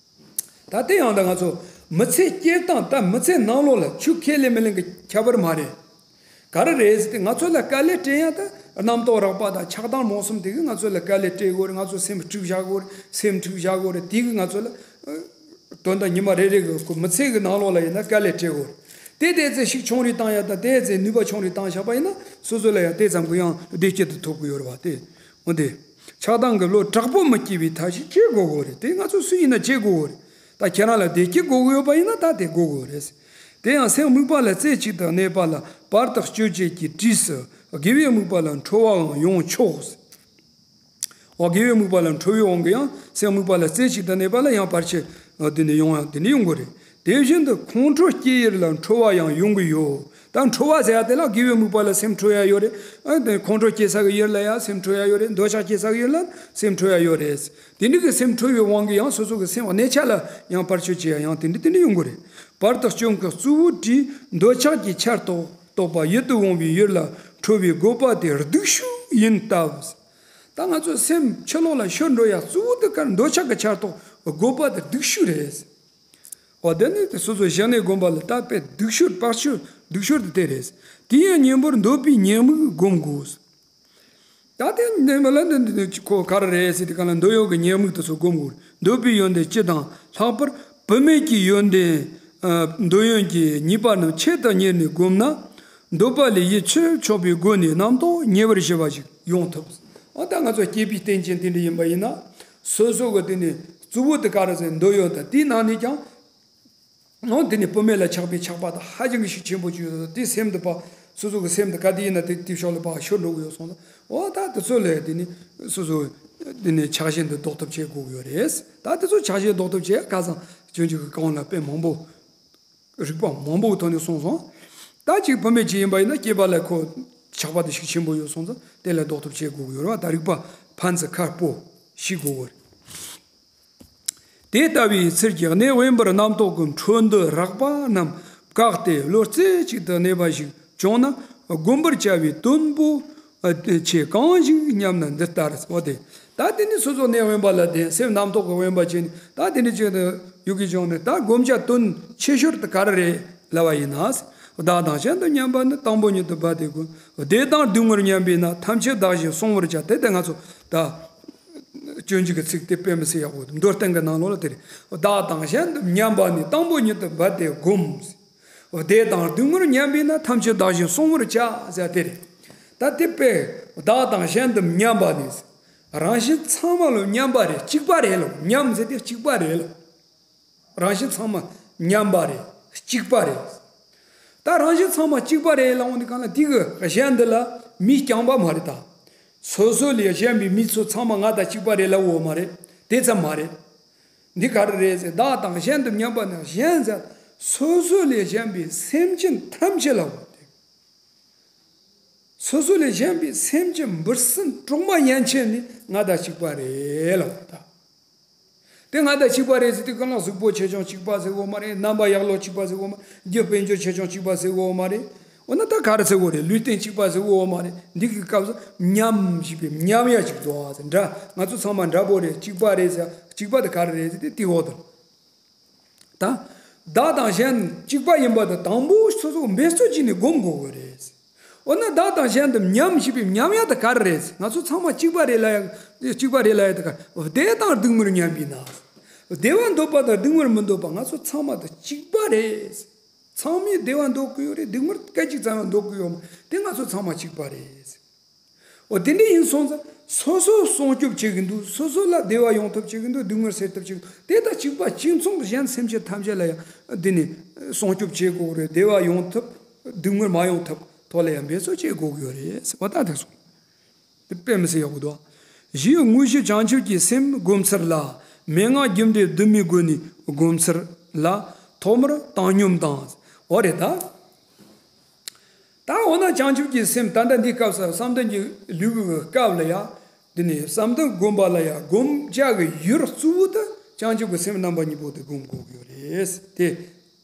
ད་དེ་ཡང་ད་ང་ཚོ་མི་ཚེ་སྐྱེལ་སྟངས། ད་མི་ཚེ་ནང་ལོགས་ལ་ཆོས་ཁས་ལེན་མི་ལེན་གྱི་ཁྱད་པར་མ་རེད། ག་རེ་རེད་ཟེར་ཏེ་ང་ཚོ་ལ་དཀའ་ལས་སྤྲད་ཡ་ད་རྣམ་རྟོག་རགས་པ་དང་ཆགས་སྡང་རྨོངས་གསུམ་དེ་གིས་ང་ཚོ་ལ་དཀའ་ལས་སྤྲད་དགོས་རེད། ང་ཚོ་སེམས་དཀྲུག་བཞག་དགོས་རེད། སེམས་འཁྲུག་བཞག་དགོས་རེད། དེ་གིས་ང་ཚོ་ལ་དོན་དག་ཉི་མ་རེ་རེ་གི་མི་ཚེ་གི་ནང་ལོགས་ལ་ཡིན་ན་དཀའ་ལས་སྤྲད་དགོས་རེད། དེ་དེ་ཚེ་ཤིག་ཆུང་རེ་བཏང་ཡ་དང་དེ་ཚེ་ནུས་པ་ཆུང་རེ་བཏང་བཞག་པ་ཡིན་ན་སོ་སོ་ལ་ཡང་དེ་ཙམ་གྱི་ཡང་བདེ་སྐྱིད་དུ་ཐོབ་གི་ཡོད་རེད་བ། དེ་འོན་ཏེ། ཆགས་སྡང་གི་བློ་དྲག་པོ་མི་སྐྱེ་བའི་ཐབས་ཤེས་བྱེད་དགོས་དགོས་རེད། དེ་ང་ཚོ་སུ་ཡིན་ན་བྱེད་དགོས་དགོས་རེད། ད་ཁྱེད་རང་ལ་བདེ་སྐྱིད་དགོས་ཀྱི་ཡོད་པ་ཡིན་ན་ད་དེ་དགོས་དགོས་རེད། དེ་ཡང་སེམས་དམིགས་པ་ལ་རྩེ་གཅིག་ཏུ་གནས་པ་ལ་བར་དག་སྤྱོད་བྱེད་ཀྱི་དུས་སུ་དགེ་བའི་དམིགས་པ་ལ་ཁྲོ་བའང་ཡོང་ཆོག། འོ་དགེ་བའི་དམིགས་པ་ལ་ཁྲོ་བའི་དབང་གིས་ཡང་སེམས་དམིགས་པ་ལ་རྩེ་གཅིག་ཏུ་གནས་པ་ལ་ཡང་བར་ཆད་དེ་ནས་ཡོང་ཡང་དེ་ནས་ཡོང་གི་རེད། དེ་བཞིན་དུ་ཁོང་ཁྲོ་སྐྱེ་ཡུལ་ལ་ཁྲོ་བ་ཡང་ཡོང་གི་ཡོད། ད་ཁྲོ་བ་ཟེར་ཡ་དེ་ལ་དགེ་བའི་དམིགས་པ་ལ་སེམས་ཁྲོ་ཡ་ཡོད་རེད། ཨ་དེ་ཁོང་ཁྲོ་སྐྱེ་ས་གི་ཡུལ་ལ་ཡང་སེམས་ཁྲོ་ཡ་ཡོད་རེད། འདོད་ཆགས་སྐྱེ་ས་གི་ཡུལ་ལ་སེམས་ཁྲོ་ཡ་ཡོད་རེད། དེ་འདྲ་གི་སེམས་ཁྲོ་བའི་དབང་གིས་ཡང་སོ་སོ་གི་སེམས་གནས་ཆ་ལ་ཡང་བར་ཆད་བྱེད་ཡ་ཡང་དེ་འདྲ་དེ་འདྲ་ཡོང་གི་རེད། བར་དུ་སྐྱོང་གི་གཙོ་བོ་དྲིས། འདོད་ཆགས་ཀྱི་ཆར་གཏོགས་གཏོགས་པ་ཡིད་དུ་འོང་བའི་ཡུལ་ལ་ཁྲོ་བའི་དགོས་པ་དེ་སྡུག་ཤོས་ཡིན་སྟབས། ད་ང་ཚོ་སེམས་ཕྱི་ལོགས་ལ་ཤོར་འགྲོ་ཡ་གཙོ་བོ་དེ་གར་འདོད་ཆགས་ཀྱི་ཆར་གཏོགས་དགོས་པ་དེ་སྡུག་ཤོས་རེད། འོ་དེ་ནི་དེ་སོ་སོ་གཞི་གནས་སྒོམ་པ་ལ་ད་དཔེ་སྡུག་ཤོས་དཔག་ཤོས་སྡུག་ཤོས་དེ་དེ་རེད། དེ་ཡང་གཉེན་པོར་འདོད་པའི་ཉེས་དམིགས་སྒོམ་དགོས། ད་དེ་ནི་མ་ལ་འདི་འདི་འདི་ཁོ་ག་རེ་རེད་ཟེར་དེ་ག་ལ་འདོད་ཡོན་གྱི་ཉེས་དམིགས་དེ་ཚོ་སྒོམ་དགོས། འདོད་པའི་ཡོན་ཏན་སྤྱི་དང་ལྷག་པར་བུད་མེད་ཀྱི་ཡོན་ཏན་ཨ་འདོད་ཡོན་གྱི་ཉེས་པ་རྣམས་ཆེད་དུ་གཉེར་ནས་བསྒོམས་ན། འདོད་པ་ལས་ཡིད་ཆེས་ཆོག་པའི་སྒོ་ནས་རྣམ་རྟོག་ཉེ་བར་ཞི་བ་ཞིག་ཡོང་ཐུབ། འོ་ད་ང་ཚོ་སྐྱེས་པའི་རྟེན་ཅན་དེ་འདྲ་ཡིན་པ་ཡིན་ན། སོ་སོ་གི་དེ་ནི་གཙོ་བོ་དེ་ག་རེ་ཟེར་འདོད་ཡོན་དང་དེའི་ནང་ནས་ཀྱང་། འོ་དེ་ནི་བུད་མེད་ལ་ཆགས་པའི་ཆགས་པ་དང་ཧ་ཅང་གི་ཤུགས་ཆེན་པོ་ཅིག་ཡོད། དེ་སེམས་དེ་ཕར་སོ་སོ་གི་སེམས་དེ་ག་དེ་ཡིན་ན་དེ་དེ་ཕྱོགས་ལ་ཕར་ཤོར་འགྲོ་གི་ཡོད་སོང་ཙང་། འོ་ད་དེ་ཚོ་ལས་དེ་ནི་སོ་སོ་དེ་ནི་ཆགས་ཞེན་དེ་ཟློག་ཐབས་བྱེད་དགོས་ཀྱི་ཡོད་རེད། ད་དེ་ཚོ་ཆགས་ཞེན་ཟློག་ཐབས་བྱེད་ཁ་སང་སྤྱོད་འཇུག་གི་སྐོར་ལ་དཔེ་མང་པོ། རིགས་པ་མང་པོའི་ཐོག་ནས་གསུངས་སོང་། ད་ཅིག་བུད་མེད་ཅིག་ཡིན་པ་ཡིན་ན་སྐྱེས་པ་ལ་ཁོ་ཆགས་པ་དེ་ཤུགས་ཆེན་པོ་ཡོད་སོང་ཙང་དེ་ལས་ཟློག་ཐབས་བྱེད་དགོས་ཀྱི་ཡོད་རེད་བ། ད་རིགས་པ་ཕན་ཚུན་ཁ་སྤོ་ཤེས་དགོས་ཀྱི་རེད། དེ་ལྟ་བུའི་ཚུལ་གྱིས་གནས་དབེན་པར་རྣམ་རྟོག་གི་འཕྲོ་འདུ་རགས་པ་རྣམས་བཀག་སྟེ་བློ་རྩེ་གཅིག་ཏུ་གནས་པ་ཞིག་བྱུང་ན་བསྒོམ་པར་བྱ་བའི་དོན་པོ་ཆེ་གང་ཞིག་སྙམ་ན་འདི་ལྟར། འོ་དེ་ད་དེ་ནི་སོ་སོ་གནས་དབེན་པ་ལ་བསྡད། སེམས་རྣམ་རྟོག་གི་དབེན་པ་བྱས་ནས་ད་དེ་ནི་ཅིག་ཏུ་ཡོད་ཀྱི་བྱུང་ནས། ད་བསྒོམ་བྱ་དོན་ཆེ་ཤོས་དེ་ག་རེ་རེད་ལབ་པ་ཡིན་ན། བདག་དང་གཞན་དུ་མཉམ་པ་ནི། དང་པོ་ཉིད་དུ་འབད་དེ་བསྒོམ། བདེ་དང་སྡུག་བསྔལ་མཉམ་པས་ན། ཐམས་ཅད་བདག་བཞིན་བསྲུང་བར་བྱ། དེ་ལྟར་ང་ཚོ་ད། སྤྱོད་འཇུག་གི་ཚིག་དེ་དཔེ་མི་སྲིད་ཡག་པོ་འདུག་མདོ་བསྟན་གྱི་ནང་ལོགས་ལ་དེ་རེད། བདག་དང་གཞན་དུ་མཉམ་པ་ནི། དང་པོ་ཉིད་དུ་འབད་དེ་བསྒོམ། བདེ་དང་སྡུག་བསྔལ་མཉམ་པས་ན། ཐམས་ཅད་བདག་བཞིན་བསྲུང་བར་བྱ་ཟེར་དེ་རེད། ད་དེ་དཔེ་བདག་དང་གཞན་དུ་མཉམ་པ་ནི། རང་བཞིན་ཚང་མ་ལ་མཉམ་པ་རེད། གཅིག་པ་རེད་ལ། མཉམ་ཟེར་དེ་གཅིག་པ་རེད་ལ། རང་བཞིན་ཚང་མ་མཉམ་པ་རེད། གཅིག་པ་རེད། ད་རང་བཞིན་ཚང་མ་གཅིག་པ་རེད་ལབ་འོང་དུས་གང་ལ་དེ་གི་གཞན་འདི་ལ་མི་རྐྱང་པ་མ་རེད་ད། སོ་སོ་ལས་གཞན་པའི་མི་ཚོ་ཚང་མ་ང་དང་གཅིག་པ་རེད་ལབ་འོ་མ་རེད། དེ་ཙམ་མ་རེད། འདི་ག་རེ་རེད་ཟེར། བདག་དང་གཞན་དུ་མཉམ་པ་ནི། གཞན་ཟེར་སོ་སོ་ལས་གཞན་པའི་སེམས་ཅན་ཐམས་ཅད་ལ་འོ་དེ། སོ་སོ་ལས་གཞན་པའི་སེམས་ཅན་འབུ་སྲིན་གྲོག་མ་ཡན་ཆད་ནི་ང་དང་གཅིག་པ་རེད་ལབ་ད། དེ་ང་དང་གཅིག་པ་རེད་ཟེར་དུས་གང་ལ་གཟུགས་པོ་ཆེ་ཆུང་གཅིག་པ་ཟེར་འོ་མ་རེད། རྣམ་པ་ཡག་ལོག་གཅིག་པ་ཟེར་འོ་མ་རེད། རྒྱུ་དཔལ་འབྱོར་ཆེ་ཆུང་གཅིག་པ་ཟེར་འོ་མ་རེད། འོ་ན་ད་ག་རེ་ཟེར་འོ་རེད། ལུས་རྟེན་གཅིག་པ་ཟེར་འོ་མ་རེད། འདི་གི་སྐབས་སུ་མཉམ་ཞེས་པའི་མཉམ་ཡ་ཅིག་འདུག་ཨ་ཟེར། འདྲ། ང་ཚོ་ཚང་མ་འདྲ་པོ་རེད། གཅིག་པ་རེད་ཟེར། གཅིག་པ་དེ་ག་རེ་རེད་ཟེར་དུས་དེ་འོ་དང་། ད། བདག་དང་གཞན་གཅིག་པ་ཡིན་པ་དང་དང་པོ་སོ་སོ་འབད་རྩོལ་བྱས་ནས་སྒོམ་དགོས་ཀྱི་རེད། འོ་ན་བདག་དང་གཞན་དུ་མཉམ་ཞེས་པའི་མཉམ་ཡ་དེ་ག་རེ་རེད། ང་ཚོ་ཚང་མ་གཅིག་པ་རེད་ལབ་ཡ། གཅིག་པ་རེད་ལབ་ཡ་དེ་ག་རེ། བདེ་དང་སྡུག་བསྔལ་མཉམ་པས་ན། བདེ་བ་འདོད་པ་དང་སྡུག་བསྔལ་མི་འདོད་པ་ང་ཚོ་ཚང་མ་དང་གཅིག་པ་རེད། ཚང་མས་བདེ་བ་འདོད་ཀྱི་ཡོད་རེད། སྡུག་བསྔལ་སྐད་ཅིག་ཙམ་ཡང་འདོད་ཀྱི་ཡོད་མ་རེད། དེ་ང་ཚོ་ཚང་མ་གཅིག་པ་རེད། འོ་དེ་འདྲ་ཡིན་སོང་ཙང་སོ་སོ་སྲུང་སྐྱོབ་བྱེད་ཀྱི་འདུག་སོ་སོ་ལ་བདེ་བ་ཡོང་ཐབས་བྱེད་ཀྱི་འདུག་སྡུག་བསྔལ་སེལ་ཐབས་བྱེད་ཀྱི་འདུག་དེ་དང་གཅིག་པ་གཅིག་མཚུངས་གཞན་སེམས་ཅན་ཐམས་ཅད་ལ་ཡང་འདི་ནི་སྲུང་སྐྱོབ་བྱེད་དགོས་རེད། བདེ་བ་ཡོང་ཐབས། སྡུག་བསྔལ་མ་ཡོང་ཐབས་ཐོག་ལ་ཡང་འབད་རྩོལ་བྱེད་དགོས་ཀྱི་ཡོད་རེད་ཟེར་བ་ད་དེ་སོང་། དེ་དཔེ་མི་སྲིད་ཡག་པོ་འདུག་གཞི་དངོས་གཞི་བྱང་ཆུབ་ཀྱི་སེམས་སྒོམ་ཚུལ་ལ། མན་ངག་རྒྱུ་འབྲས་བདུན་མའི་སྒོ་ནས་སྒོམ་ཚུལ་ལ། ཐོག་མར་བཏང་སྙོམས་དང་། འོ་རེད་ད། ད་འོ་ན་བྱང་ཆུབ་ཀྱི་སེམས་ད་ལྟ་འདིའི་སྐབས་སུ་བསམ་གཏན་གྱི་ལུས་ཀྱི་སྐབས་ལ་ཡང་འདི་ནི་བསམ་གཏན་སྒོམ་པ་ལ་ཡང་སྒོམ་བྱ་གི་ཡུལ་གཙོ་བོ་དེ་བྱང་ཆུབ་ཀྱི་སེམས་རྣམ་པ་གཉིས་པོ་དེ་སྒོམ་དགོས་ཀྱི་ཡོད་རེད། དེ་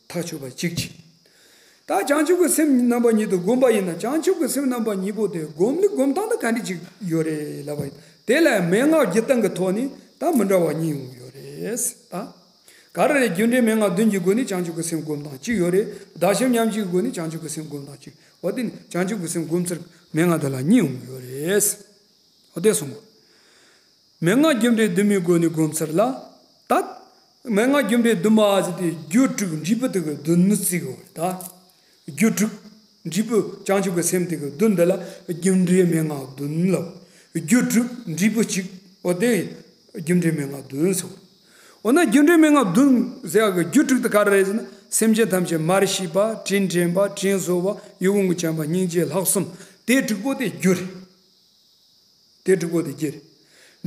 ཐག་ཆོད་པ་གཅིག་བྱས། ད་བྱང་ཆུབ་ཀྱི་སེམས་རྣམ་པ་གཉིས་དེ་སྒོམ་པ་ཡིན་ན། བྱང་ཆུབ་ཀྱི་སེམས་རྣམ་པ་གཉིས་པོ་དེ་སྒོམ་ལུགས་སྒོམ་སྟངས་དེ་ག་འདྲ་ཅིག་ཡོད་རེད་ལབ་པ་ཡིན། དེ་ལ་མན་ངག་བརྒྱུད་སྟངས་ཀྱི་ཐོག་ནས་ད་མི་འདྲ་བ་གཉིས་ཡོང་གི་ཡོད་རེད་ད། ག་རེ་རེད། རྒྱུ་འབྲས་མན་ངག་བདུན་གྱི་སྒོ་ནས་བྱང་ཆུབ་ཀྱི་སེམས་སྒོམ་སྟངས་གཅིག་ཡོད་རེད། བདག་གཞན་མཉམ་བརྗེའི་སྒོ་ནས་བྱང་ཆུབ་ཀྱི་སེམས་སྒོམ་སྟངས་གཅིག་འོ་དེ་ནི་བྱང་ཆུབ་ཀྱི་སེམས་སྒོམ་ཚུལ་མན་ངག་འདི་ལ་གཉིས་ཡོང་གི་ཡོད་རེད། འོ་དེ་གསུངས། མན་ངག་རྒྱུ་འབྲས་བདུན་མའི་སྒོ་ནས་སྒོམ་ཚུལ་ལ། ད། མན་ངག་རྒྱུ་འབྲས་བདུན་མ་ཟེར་དེ་རྒྱུ་དྲུག་འབྲས་བུ་དེ་གི་བདུན་ནི་བརྩི་གི་ཡོད་རེད་ད། རྒྱུ་དྲུག་འབྲས་བུ་བྱང་ཆུབ་ཀྱི་སེམས་དེ་གི་བདུན་འདི་ལ་རྒྱུ་འབྲས་མན་ངག་བདུན་ལབ། རྒྱུ་དྲུག་འབྲས་བུ་གཅིག་འོ་དེ་རྒྱུ་འབྲས་མན་ངག་བདུན་ཟེར། འོ་ན་རྒྱུ་འབྲས་མན་ངག་བདུན་ཟེར་ཡག་གི་རྒྱུ་དྲུག་དེ་ག་རེ་རེད་ཟེར་ན། སེམས་ཅན་ཐམས་ཅད་མར་ཤེས་པ། དྲིན་དྲན་པ། དྲིན་གཟོ་བ། ཡིད་འོང་གི་བྱམས་པ། སྙིང་རྗེ་ལྷག་བསམ། དེ་དྲུག་པོ་དེ་རྒྱུ་རེད། དེ་དྲུག་པོ་དེ་རྒྱུ་རེད།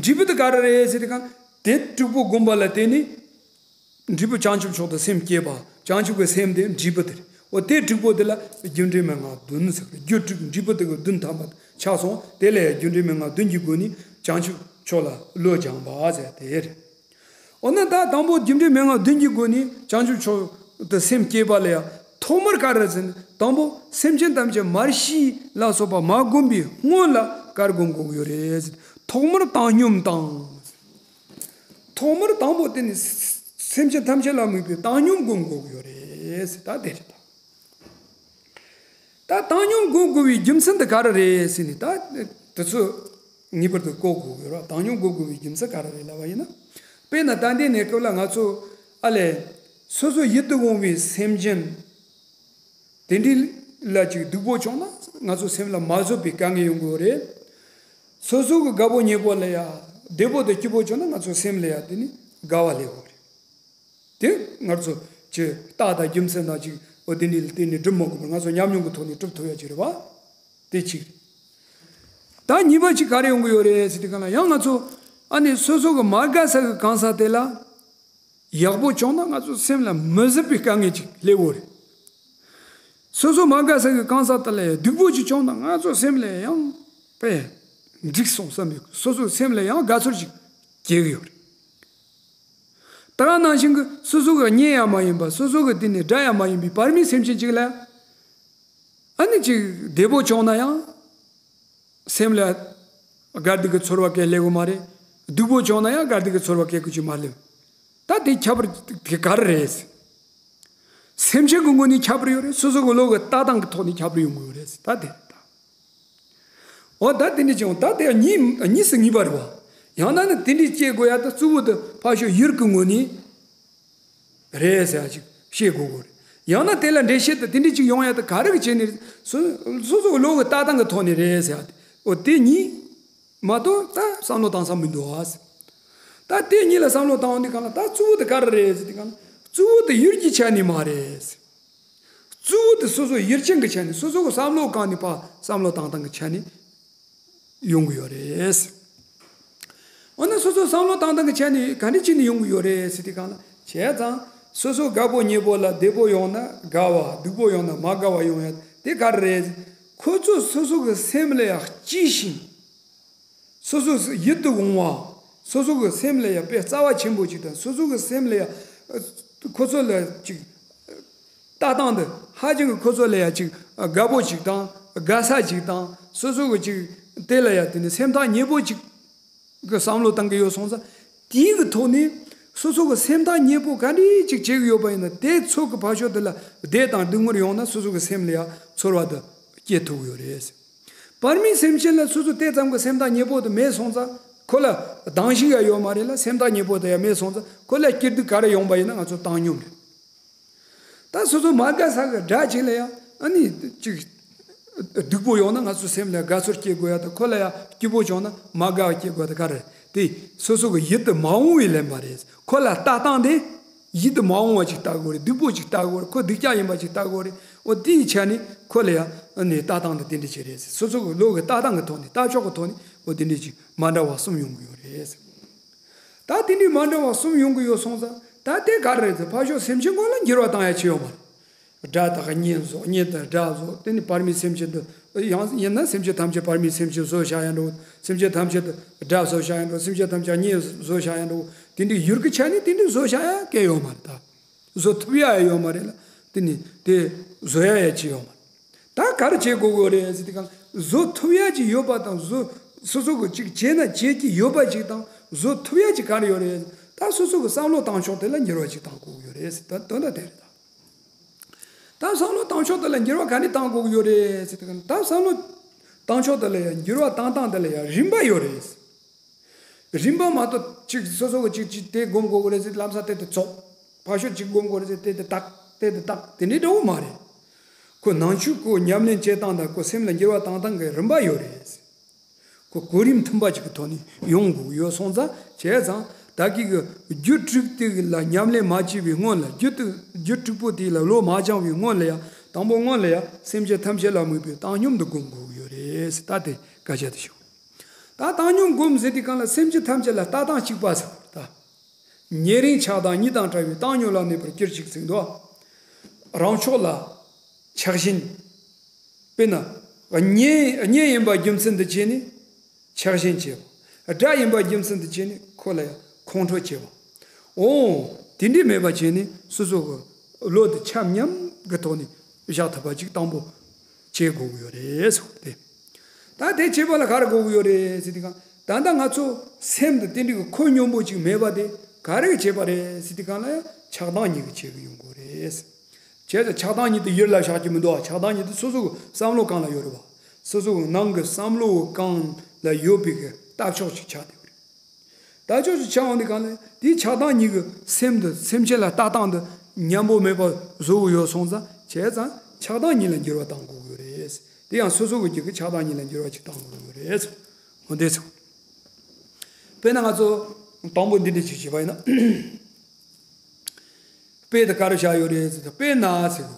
འབྲས་བུ་དེ་ག་རེ་རེད་ཟེར་དུས་གང་དེ་དྲུག་པོ་སྒོམ་པ་ལ་བརྟེན་ནས། འབྲས་བུ་བྱང་ཆུབ་མཆོག་ཏུ་སེམས་བསྐྱེད་པ། བྱང་ཆུབ་ཀྱི་སེམས་དེ་འབྲས་བུ་དེ་རེད། འོ་དེ་དྲུག་པོ་དེ་ལ་རྒྱུ་འབྲས་མན་ངག་བདུན་ཟེར། རྒྱུ་དྲུག་འབྲས་བུ་དེ་གི་བདུན་ཐམ་པ་ཆགས་སོང་། དེ་ལས་རྒྱུ་འབྲས་མན་ངག་བདུན་གྱི་སྒོ་ནས་བྱང་ཆུབ་མཆོག་ལ་བློ་སྦྱངས་པ་ཟེར་དེ་རེད། འོ་ན་ད་དང་པོ་རྒྱུ་འབྲས་མན་ངག་བདུན་གྱི་སྒོ་ནས་བྱང་ཆུབ་མཆོག་ཏུ་སེམས་བསྐྱེད་པ་ལ་ཡང་ཐོག་མར་ག་རེ་ཟེར་ན། དང་པོ་སེམས་ཅན་ཐམས་ཅད་མར་ཤེས་ལ་སོགས་པ་མ་བསྒོམས་པའི་སྔོན་ལ་ག་རེ་བསྒོམ་དགོས་ཀྱི་ཡོད་རེད་ཟེར། ཐོག་མར་བཏང་སྙོམས་དང་། ཐོག་མར་དང་པོ་དེ་ནི་སེམས་ཅན་ཐམས་ཅད་ལ་དམིགས་པའི་བཏང་སྙོམས་བསྒོམ་དགོས་ཀྱི་ཡོད་རེད་ཟེར། ད་དེ་རེད་ད། ད་བཏང་སྙོམས་བསྒོམ་དགོས་པའི་རྒྱུ་མཚན་དེ་ག་རེ་རེད་ཟེར་ནས། ད་དེ་ཚོ་ངེས་པར་དུ་གོ་དགོས་ཀྱི་ཡོད་རེད། བཏང་སྙོམས་བསྒོམ་དགོས་པའི་རྒྱུ་མཚན་ག་རེ་རེད་ལབ་པ་ཡིན་ན། དཔེར་ན་ད་ལྟའི་གནས་སྐབས་ལ་ང་ཚོ་ཨ་ལས་སོ་སོ་ཡིད་དུ་འོང་བའི་སེམས་ཅན་དེ་འདྲ་ལ་ཅིག་སྡུག་པོ་བྱུང་ན་ང་ཚོ་སེམས་ལ་མ་བཟོད་པའི་དཀའ་ངལ་ཡོང་གི་ཡོད་རེད། སོ་སོ་གི་དགའ་པོ་ཉེ་པོ་ལ་ཡང་བདེ་པོ་དང་སྐྱིད་པོ་བྱུང་ན་ང་ཚོ་སེམས་ལ་ཡང་དེ་ནི་དགའ་བ་སླེབས་ཡོད་རེད། དེ་ང་ཚོ་ཀྱི་རྟགས་དང་རྒྱུ་མཚན་དང་ཅིག་འོ་དེ་འདྲ་ལ་བརྟེན་ནས་སྒྲུབ་མ་དགོས་པར་ང་ཚོ་ཉམས་མྱོང་གི་ཐོག་ནས་སྒྲུབ་ཐུབ་ཡ་ཅིག་རེད་བ། དེ་གཅིག་རེད། ད་གཉིས་པ་ཅིག་ག་རེ་ཡོང་གི་ཡོད་རེད་ཟེར་དུས་སྒང་ལ་ཡང་ང་ཚོ་ཨ་ནི་སོ་སོ་གི་མ་དགའ་ས་གི་གང་ཟག་དེ་ལ་ཡག་པོ་བྱུང་ན་ང་ཚོ་སེམས་ལ་མི་བཟོད་པའི་དཀའ་ངལ་ཅིག་སླེབས་ཡོད་རེད། སོ་སོ་མ་དགའ་ས་གི་གང་ཟག་དེ་ལ་སྡུག་པོ་ཅིག་བྱུང་ན་ང་ཚོ་སེམས་ལ་ཡང་དཔེ་འགྲིག་སོང་བསམ་པའི་སོ་སོའི་སེམས་ལ་ཡང་དགའ་ཚོར་ཅིག་སྐྱེ་གི་ཡོད་རེད། དེ་ག་ནང་བཞིན་གྱི་སོ་སོ་གི་གཉེན་ཡང་མ་ཡིན་པ། སོ་སོ་གི་དེ་ནས་དགྲ་ཡང་མ་ཡིན་པའི་བར་མའི་སེམས་ཅན་ཅིག་ལ་ཨ་ནི་ཅིག་བདེ་པོ་བྱུང་ན་ཡང་སེམས་ལ་དགའ་སྡུག་གི་ཚོར་བ་སྐྱེ་སླེབས་ཀྱི་མ་རེད། སྡུག་པོ་བྱུང་ན་ཡང་དགའ་སྡུག་གི་ཚོར་བ་སྐྱེ་དགོས་ཀྱི་མ་རེད། ད་དེ་ཁྱད་པར་དེ་ག་རེ་རེད། སེམས་ཅན་གྱི་ངོས་ནས་ཁྱད་པར་ཡོད་རེད། སོ་སོ་གི་བློ་གི་ལྟ་སྟངས་ཀྱི་ཐོག་ནས་ཁྱད་པར་ཡོང་གི་ཡོད་རེད། ད་དེ་རེད་ད། འོ་ད་དེ་འདྲ་ཅིག་འོང་ད་དེ་གཉིས་གཉིས་སུ་ངེས་པ་རེད་བ། ཡང་ན་ནི་དེ་འདྲ་སྐྱེ་དགོས་ཡ་ད་གཙོ་བོ་དེ་ཕར་ཕྱོགས་ཡུལ་གྱི་ངོས་ནས་རེད་ཟེར་ཡ་ཅིག་ཤེས་དགོས་དགོས་རེད། ཡང་ན་དེ་ལ་འགྲེལ་བཤད་དེ་དེ་འདྲ་ཅིག་ཡོང་ཡ་ད་ག་རེ་གི་བྱས་ནས་སོ་སོ་སོ་གི་བློ་གི་ལྟ་སྟངས་ཀྱི་ཐོག་ནས་རེད་ཟེར་ཡ་དེ། འོ་དེ་གཉིས་མ་གཏོགས་ད་བསམ་བློ་བཏང་ས་མི་འདུག་ཨ། ད་དེ་གཉིས་ལ་བསམ་བློ་བཏང་བ་འདི་གང་ལ་ད་གཙོ་བོ་དེ་ག་རེ་རེད་ཟེར་དུས་སྒང་ལ་གཙོ་བོ་དེ་ཡུལ་གྱི་ཆ་ནས་མ་རེད། གཙོ་བོ་དེ་སོ་སོ་ཡུལ་ཅན་གྱི་ཆ་ནས་སོ་སོ་གི་བསམ་བློ་གང་ནས་ཕར་བསམ་བློ་བཏང་སྟངས་ཀྱི་ཆ་ནས་ཡོང་གི་ཡོད་རེད། འོ་ན་སོ་སོ་བསམ་བློ་བཏང་སྟངས་ཀྱི་ཆ་ནས་ག་འདྲ་བྱས་ནས་ཡོང་གི་ཡོད་རེད་ཟེར་དུས་སྒང་ལ། བྱས་ཙང་སོ་སོ་དགའ་པོ་ཉེ་པོ་ལ་བདེ་པོ་ཡོང་ན་དགའ་བ། སྡུག་པོ་ཡོང་ན་མ་དགའ་བ་ཡོང་ཡ་དེ་ག་རེ་རེད། ཁོ་ཚོ་སོ་སོ་གི་སེམས་ལ་ཡང་སྐྱིད་ཞིང་། སོ་སོ་ཡིད་དུ་འོང་བ། སོ་སོ་གི་སེམས་ལ་ཡང་དཔེ་རྩ་བ་ཆེན་པོ་ཅིག་དང་། སོ་སོ་གི་སེམས་ལ་ཡང་ཁོ་ཚོ་ལ་ཅིག་ལྟ་སྟངས་དེ་ཧ་ཅང་གི་ཁོ་ཚོ་ལ་ཡང་ཅིག་དགའ་པོ་ཅིག་དང་དགའ་ས་ཅིག་དང་། སོ་སོ་གི་ཅིག་དེ་ལ་ཡང་དེ་ནི་སེམས་ཐག་ཉེ་པོ་ཅིག་གི་བསམ་བློ་བཏང་གི་ཡོད་སོང་ཙང་། དེའི་གི་ཐོག་ནས་སོ་སོ་གི་སེམས་ཐག་ཉེ་པོ་ག་འདྲ་ཅིག་བྱེད་གི་ཡོད་པ་ཡིན་ན། དེ་ཚོ་གི་ཕར་ཕྱོགས་དེ་ལ་བདེ་དང་སྡུག་བསྔལ་ཡོང་ན་སོ་སོ་གི་སེམས་ལ་ཡང་ཚོར་བ་དེ་སྐྱེ་ཐུབ་ཀྱི་ཡོད་རེད། བར་མའི་སེམས་ཅན་ལ་སོ་སོ་དེ་ཙམ་གྱི་སེམས་ཐག་ཉེ་པོ་དེ་མེད་སོང་ཙང་། ཁོ་ལ་སྡང་ཞིག་ཡང་ཡོད་མ་རེད་ལ། སེམས་ཐག་ཉེ་པོ་དེ་ཡང་མེད་སོང་ཙང་། ཁོ་ལ་སྐྱིད་སྡུག་ག་རེ་ཡོང་པ་ཡིན་ན་ང་ཚོ་བཏང་སྙོམས་རེད། ད་སོ་སོ་མ་དགའ་ས་གི་དགྲ་ཅིག་ལ་ཡང་ཨ་ནི་ཅིག་སྡུག་པོ་ཡོང་ན་ང་ཚོ་སེམས་ལ་དགའ་ཚོར་སྐྱེ་དགོས་ཡ་དང་། ཁོ་ལ་ཡང་སྐྱིད་པོ་བྱུང་ན་མ་དགའ་བ་སྐྱེ་དགོས་ཡ་དེ་ག་རེ་རེད། དེ་སོ་སོ་གི་ཡིད་དུ་མ་འོང་བའི་ལན་པ་རེད། ཁོ་ལ་ལྟ་སྟངས་དེ་ཡིད་དུ་མ་འོང་བ་ཅིག་ལྟ་དགོས་རེད། སྡུག་པོ་ཅིག་ལྟ་དགོས་རེད། ཁོ་སྡུག་ཅག་ཡིན་པ་ཅིག་ལྟ་དགོས་རེད། འོ་དེའི་ཆ་ནས་ཁོ་ལ་ཡང་ནི་ལྟ་སྟངས་དེ་དེ་འདྲ་ཅིག་རེད། སོ་སོ་གི་བློ་གི་ལྟ་སྟངས་ཀྱི་ཐོག་ནས། ལྟ་ཕྱོགས་ཀྱི་ཐོག་ནས་འོ་དེ་འདྲ་ཅིག་མ་འདྲ་བ་གསུམ་ཡོང་གི་ཡོད་རེད། ད་དེ་འདྲའི་མ་འདྲ་བ་གསུམ་ཡོང་གི་ཡོད་སོང་ཙང་། ད་དེ་ག་རེ་རེད་ཟེར། ཕར་ཕྱོགས་སེམས་ཅན་ཀུན་ལ་འགྱུར་བ་བཏང་ཡ་ཅིག་ཡོད་མ་རེད། དགྲ་དང་གཉེན་བཟོ། གཉེན་དང་དགྲ་བཟོ། དེ་ནི་བར་མའི་སེམས་ཅན་དུ་ཡང་ཡིན་ན་སེམས་ཅན་ཐམས་ཅད་བར་མའི་སེམས་ཅན་བཟོ་བྱ་ཡ་འགྲོ། སེམས་ཅན་ཐམས་ཅད་དུ་དགྲ་བཟོ་བྱ་ཡ་འགྲོ། སེམས་ཅན་ཐམས་ཅད་གཉེན་བཟོ་བྱ་ཡ་འགྲོ། དེ་འདྲའི་ཡུལ་གྱི་ཆ་ནས་དེ་འདྲའི་བཟོ་བྱ་ཡ་གང་ཡང་ཡོད་མ་རེད་ད། བཟོ་ཐུབ་ཡ་ཡང་ཡོད་མ་རེད་ལ། དེ་ནི་དེ་བཟོ་ཡ་ཡ་ཅིག་ཡོད་མ་རེད། ད་ག་རེ་བྱེད་དགོས་ཀྱི་ཡོད་རེད་ཟེར་དུས་སྒང་ལ། བཟོ་ཐུབ་ཡ་ཅིག་ཡོད་པ་དང་། བཟོ་སོ་སོ་གི་ཅིག་བྱས་ན་བྱེད་ཀྱི་ཡོད་པ་ཅིག་དང་། བཟོ་ཐུབ་ཡ་ཅིག་ག་རེ་ཡོད་རེད། ད་སོ་སོ་གི་བསམ་བློ་བཏང་ཕྱོགས་དེ་ལ་འགྱུར་བ་ཅིག་བཏང་དགོས་ཀྱི་ཡོད་རེད་ཟེར། ད་དོན་དག་དེ་རེད་ད། ད་བསམ་བློ་བཏང་ཕྱོགས་དེ་ལ་འགྱུར་བ་ག་ནས་བཏང་དགོས་ཀྱི་ཡོད་རེད་ཟེར་དུས་སྒང་ལ། ད་བསམ་བློ་བཏང་ཕྱོགས་དེ་ལ་ཡང་འགྱུར་བ་བཏང་སྟངས་དེ་ལ་ཡང་རིམ་པ་ཡོད་རེད། རིམ་པ་མ་གཏོགས་ཅིག་སོ་སོ་གི་ཅིག་ཅིག་དེ་སྒོམ་དགོས་ཀྱི་རེད་ཟེར་ལམ་སང་དེ་དེ་ཚོགས། ཕར་ཕྱོགས་ཅིག་སྒོམ་དགོས་རེད་ཟེར་དེ་དེ་བཏགས། དེ་དེ་བཏགས། དེ་འདྲའི་འདྲ་བོ་མ་རེད། ཁོ་ནང་ཆོས་ཁོ་ཉམས་ལེན་བྱེད་སྟངས་དང་། ཁོ་སེམས་ལ་འགྱུར་བ་བཏང་སྟངས་ཀྱི་རིམ་པ་ཡོད་རེད། ཁོ་གོ་རིམ་མཐུན་པ་ཅིག་གི་ཐོག་ནས་ཡོང་དགོས་ཡོད་སོང་ཙང་། བྱས་ཙང་ད་གིན་གྱི་རྒྱུ་དྲུག་དེ་ལ་ཉམས་ལེན་མ་བྱས་པའི་སྔོན་ལ། རྒྱུ་དེ་རྒྱུ་དྲུག་པོ་དེ་ལ་བློ་མ་སྦྱངས་པའི་སྔོན་ལ་ཡང་། དང་པོ་སྔོན་ལ་ཡང་སེམས་ཅན་ཐམས་ཅད་ལ་དམིགས་པའི་བཏང་སྙོམས་དེ་སྒོམ་དགོས་ཡོད་རེད་ཟེར། ད་དེ་སྐད་ཆ་དེ་ཞུ། ད་བཏང་སྙོམས་སྒོམ་ཟེར་དུས་སྒང་ལ་སེམས་ཅན་ཐམས་ཅད་ལ་ལྟ་སྟངས་གཅིག་པ་ཟེར་བ་རེད་ད། ཉེ་རིང་ཆགས་སྡང་གཉིས་དང་བྲལ་བའི་བཏང་སྙོམས་ལ་གནས་པར་གྱུར་ཅིག་ཟེར་འདུག། རང་ཕྱོགས་ལ་ ཆགས་ཞེན། དཔེར་ན། གཉེན་གཉེན་ཡིན་པ་རྒྱུ་མཚན་དུ་བྱས་ནས་ཆགས་ཞེན་བྱེད་པ། དགྲ་ཡིན་པ་རྒྱུ་མཚན་དུ་བྱས་ནས་ཁོ་ལ་ཡང་ཁོང་ཁྲོ་བྱེད་པ། འོ། དེ་འདྲས་མེད་པ་བྱས་ནས་སོ་སོ་གི་བློ་དེ་ཆ་མཉམ་གི་ཐོག་ནས་བཞག་ཐུབ་པ་ཅིག་དང་པོ་བྱེད་དགོས་ཀྱི་ཡོད་རེད་ཟེར་བ་དེ། ད་དེ་བྱེད་པ་ལ་ག་རེ་དགོས་ཀྱི་ཡོད་རེད་ཟེར་དུས་སྒང་། ད་ལྟ་ང་ཚོ་སེམས་དེ་དེ་འདྲའི་གི་ཁོ་སྙོམས་པོ་ཅིག་མེད་པ་དེ་ག་རེ་གི་བྱེད་པ་རེད་ཟེར་དུས་སྒང་ལ་ཡང་ཆགས་སྡང་གཉིས་ཀྱིས་བྱེད་ཀྱི་ཡོང་གི་རེད། བྱས་ཙང་ཆགས་སྡང་གཉིས་དེ་ཡུལ་ལ་བཞག་རྒྱུ་མི་འདུག་བ། ཆགས་སྡང་གཉིས་དེ་སོ་སོ་གི་བསམ་བློ་སྒང་ལ་ཡོད་རེད་བ། སོ་སོ་གི་ནང་གི་བསམ་བློ་གི་སྒང་ལ་ཡོད་པའི་གི་ལྟ་ཕྱོགས་ཅིག་ཆགས་བསྡད་ཡོད་རེད། ལྟ་ཕྱོགས་ཅིག་ཆགས་འོང་དུས་སྒང་ལ་དེའི་ཆགས་སྡང་གཉིས་ཀྱི་སེམས་དེ་སེམས་ཅན་ལ་ལྟ་སྟངས་དེ་མཉམ་པོ་མེད་པ་བཟོ་གི་ཡོད་སོང་ཙང་། བྱས་ཙང་ཆགས་སྡང་གཉིས་ལ་འགྱུར་བ་གཏང་དགོས་ཀྱི་ཡོད་རེད། དེ་ཡང་སོ་སོ་གི་རྒྱུད་ཀྱི་ཆགས་སྡང་གཉིས་ལ་འགྱུར་བ་ཅིག་གཏང་དགོས་ཀྱི་ཡོད་རེད། འོ་དེ་ཚོ། དཔེར་ན་ང་ཚོ་དང་པོ་འདི་འདྲ་ཅིག་བྱས་པ་ཡིན་ན། དཔེ་དེ་ག་རེ་བཞག་ཡོད་རེད་ཟེར་ན། དཔེར་ན་ཟེར་གོ།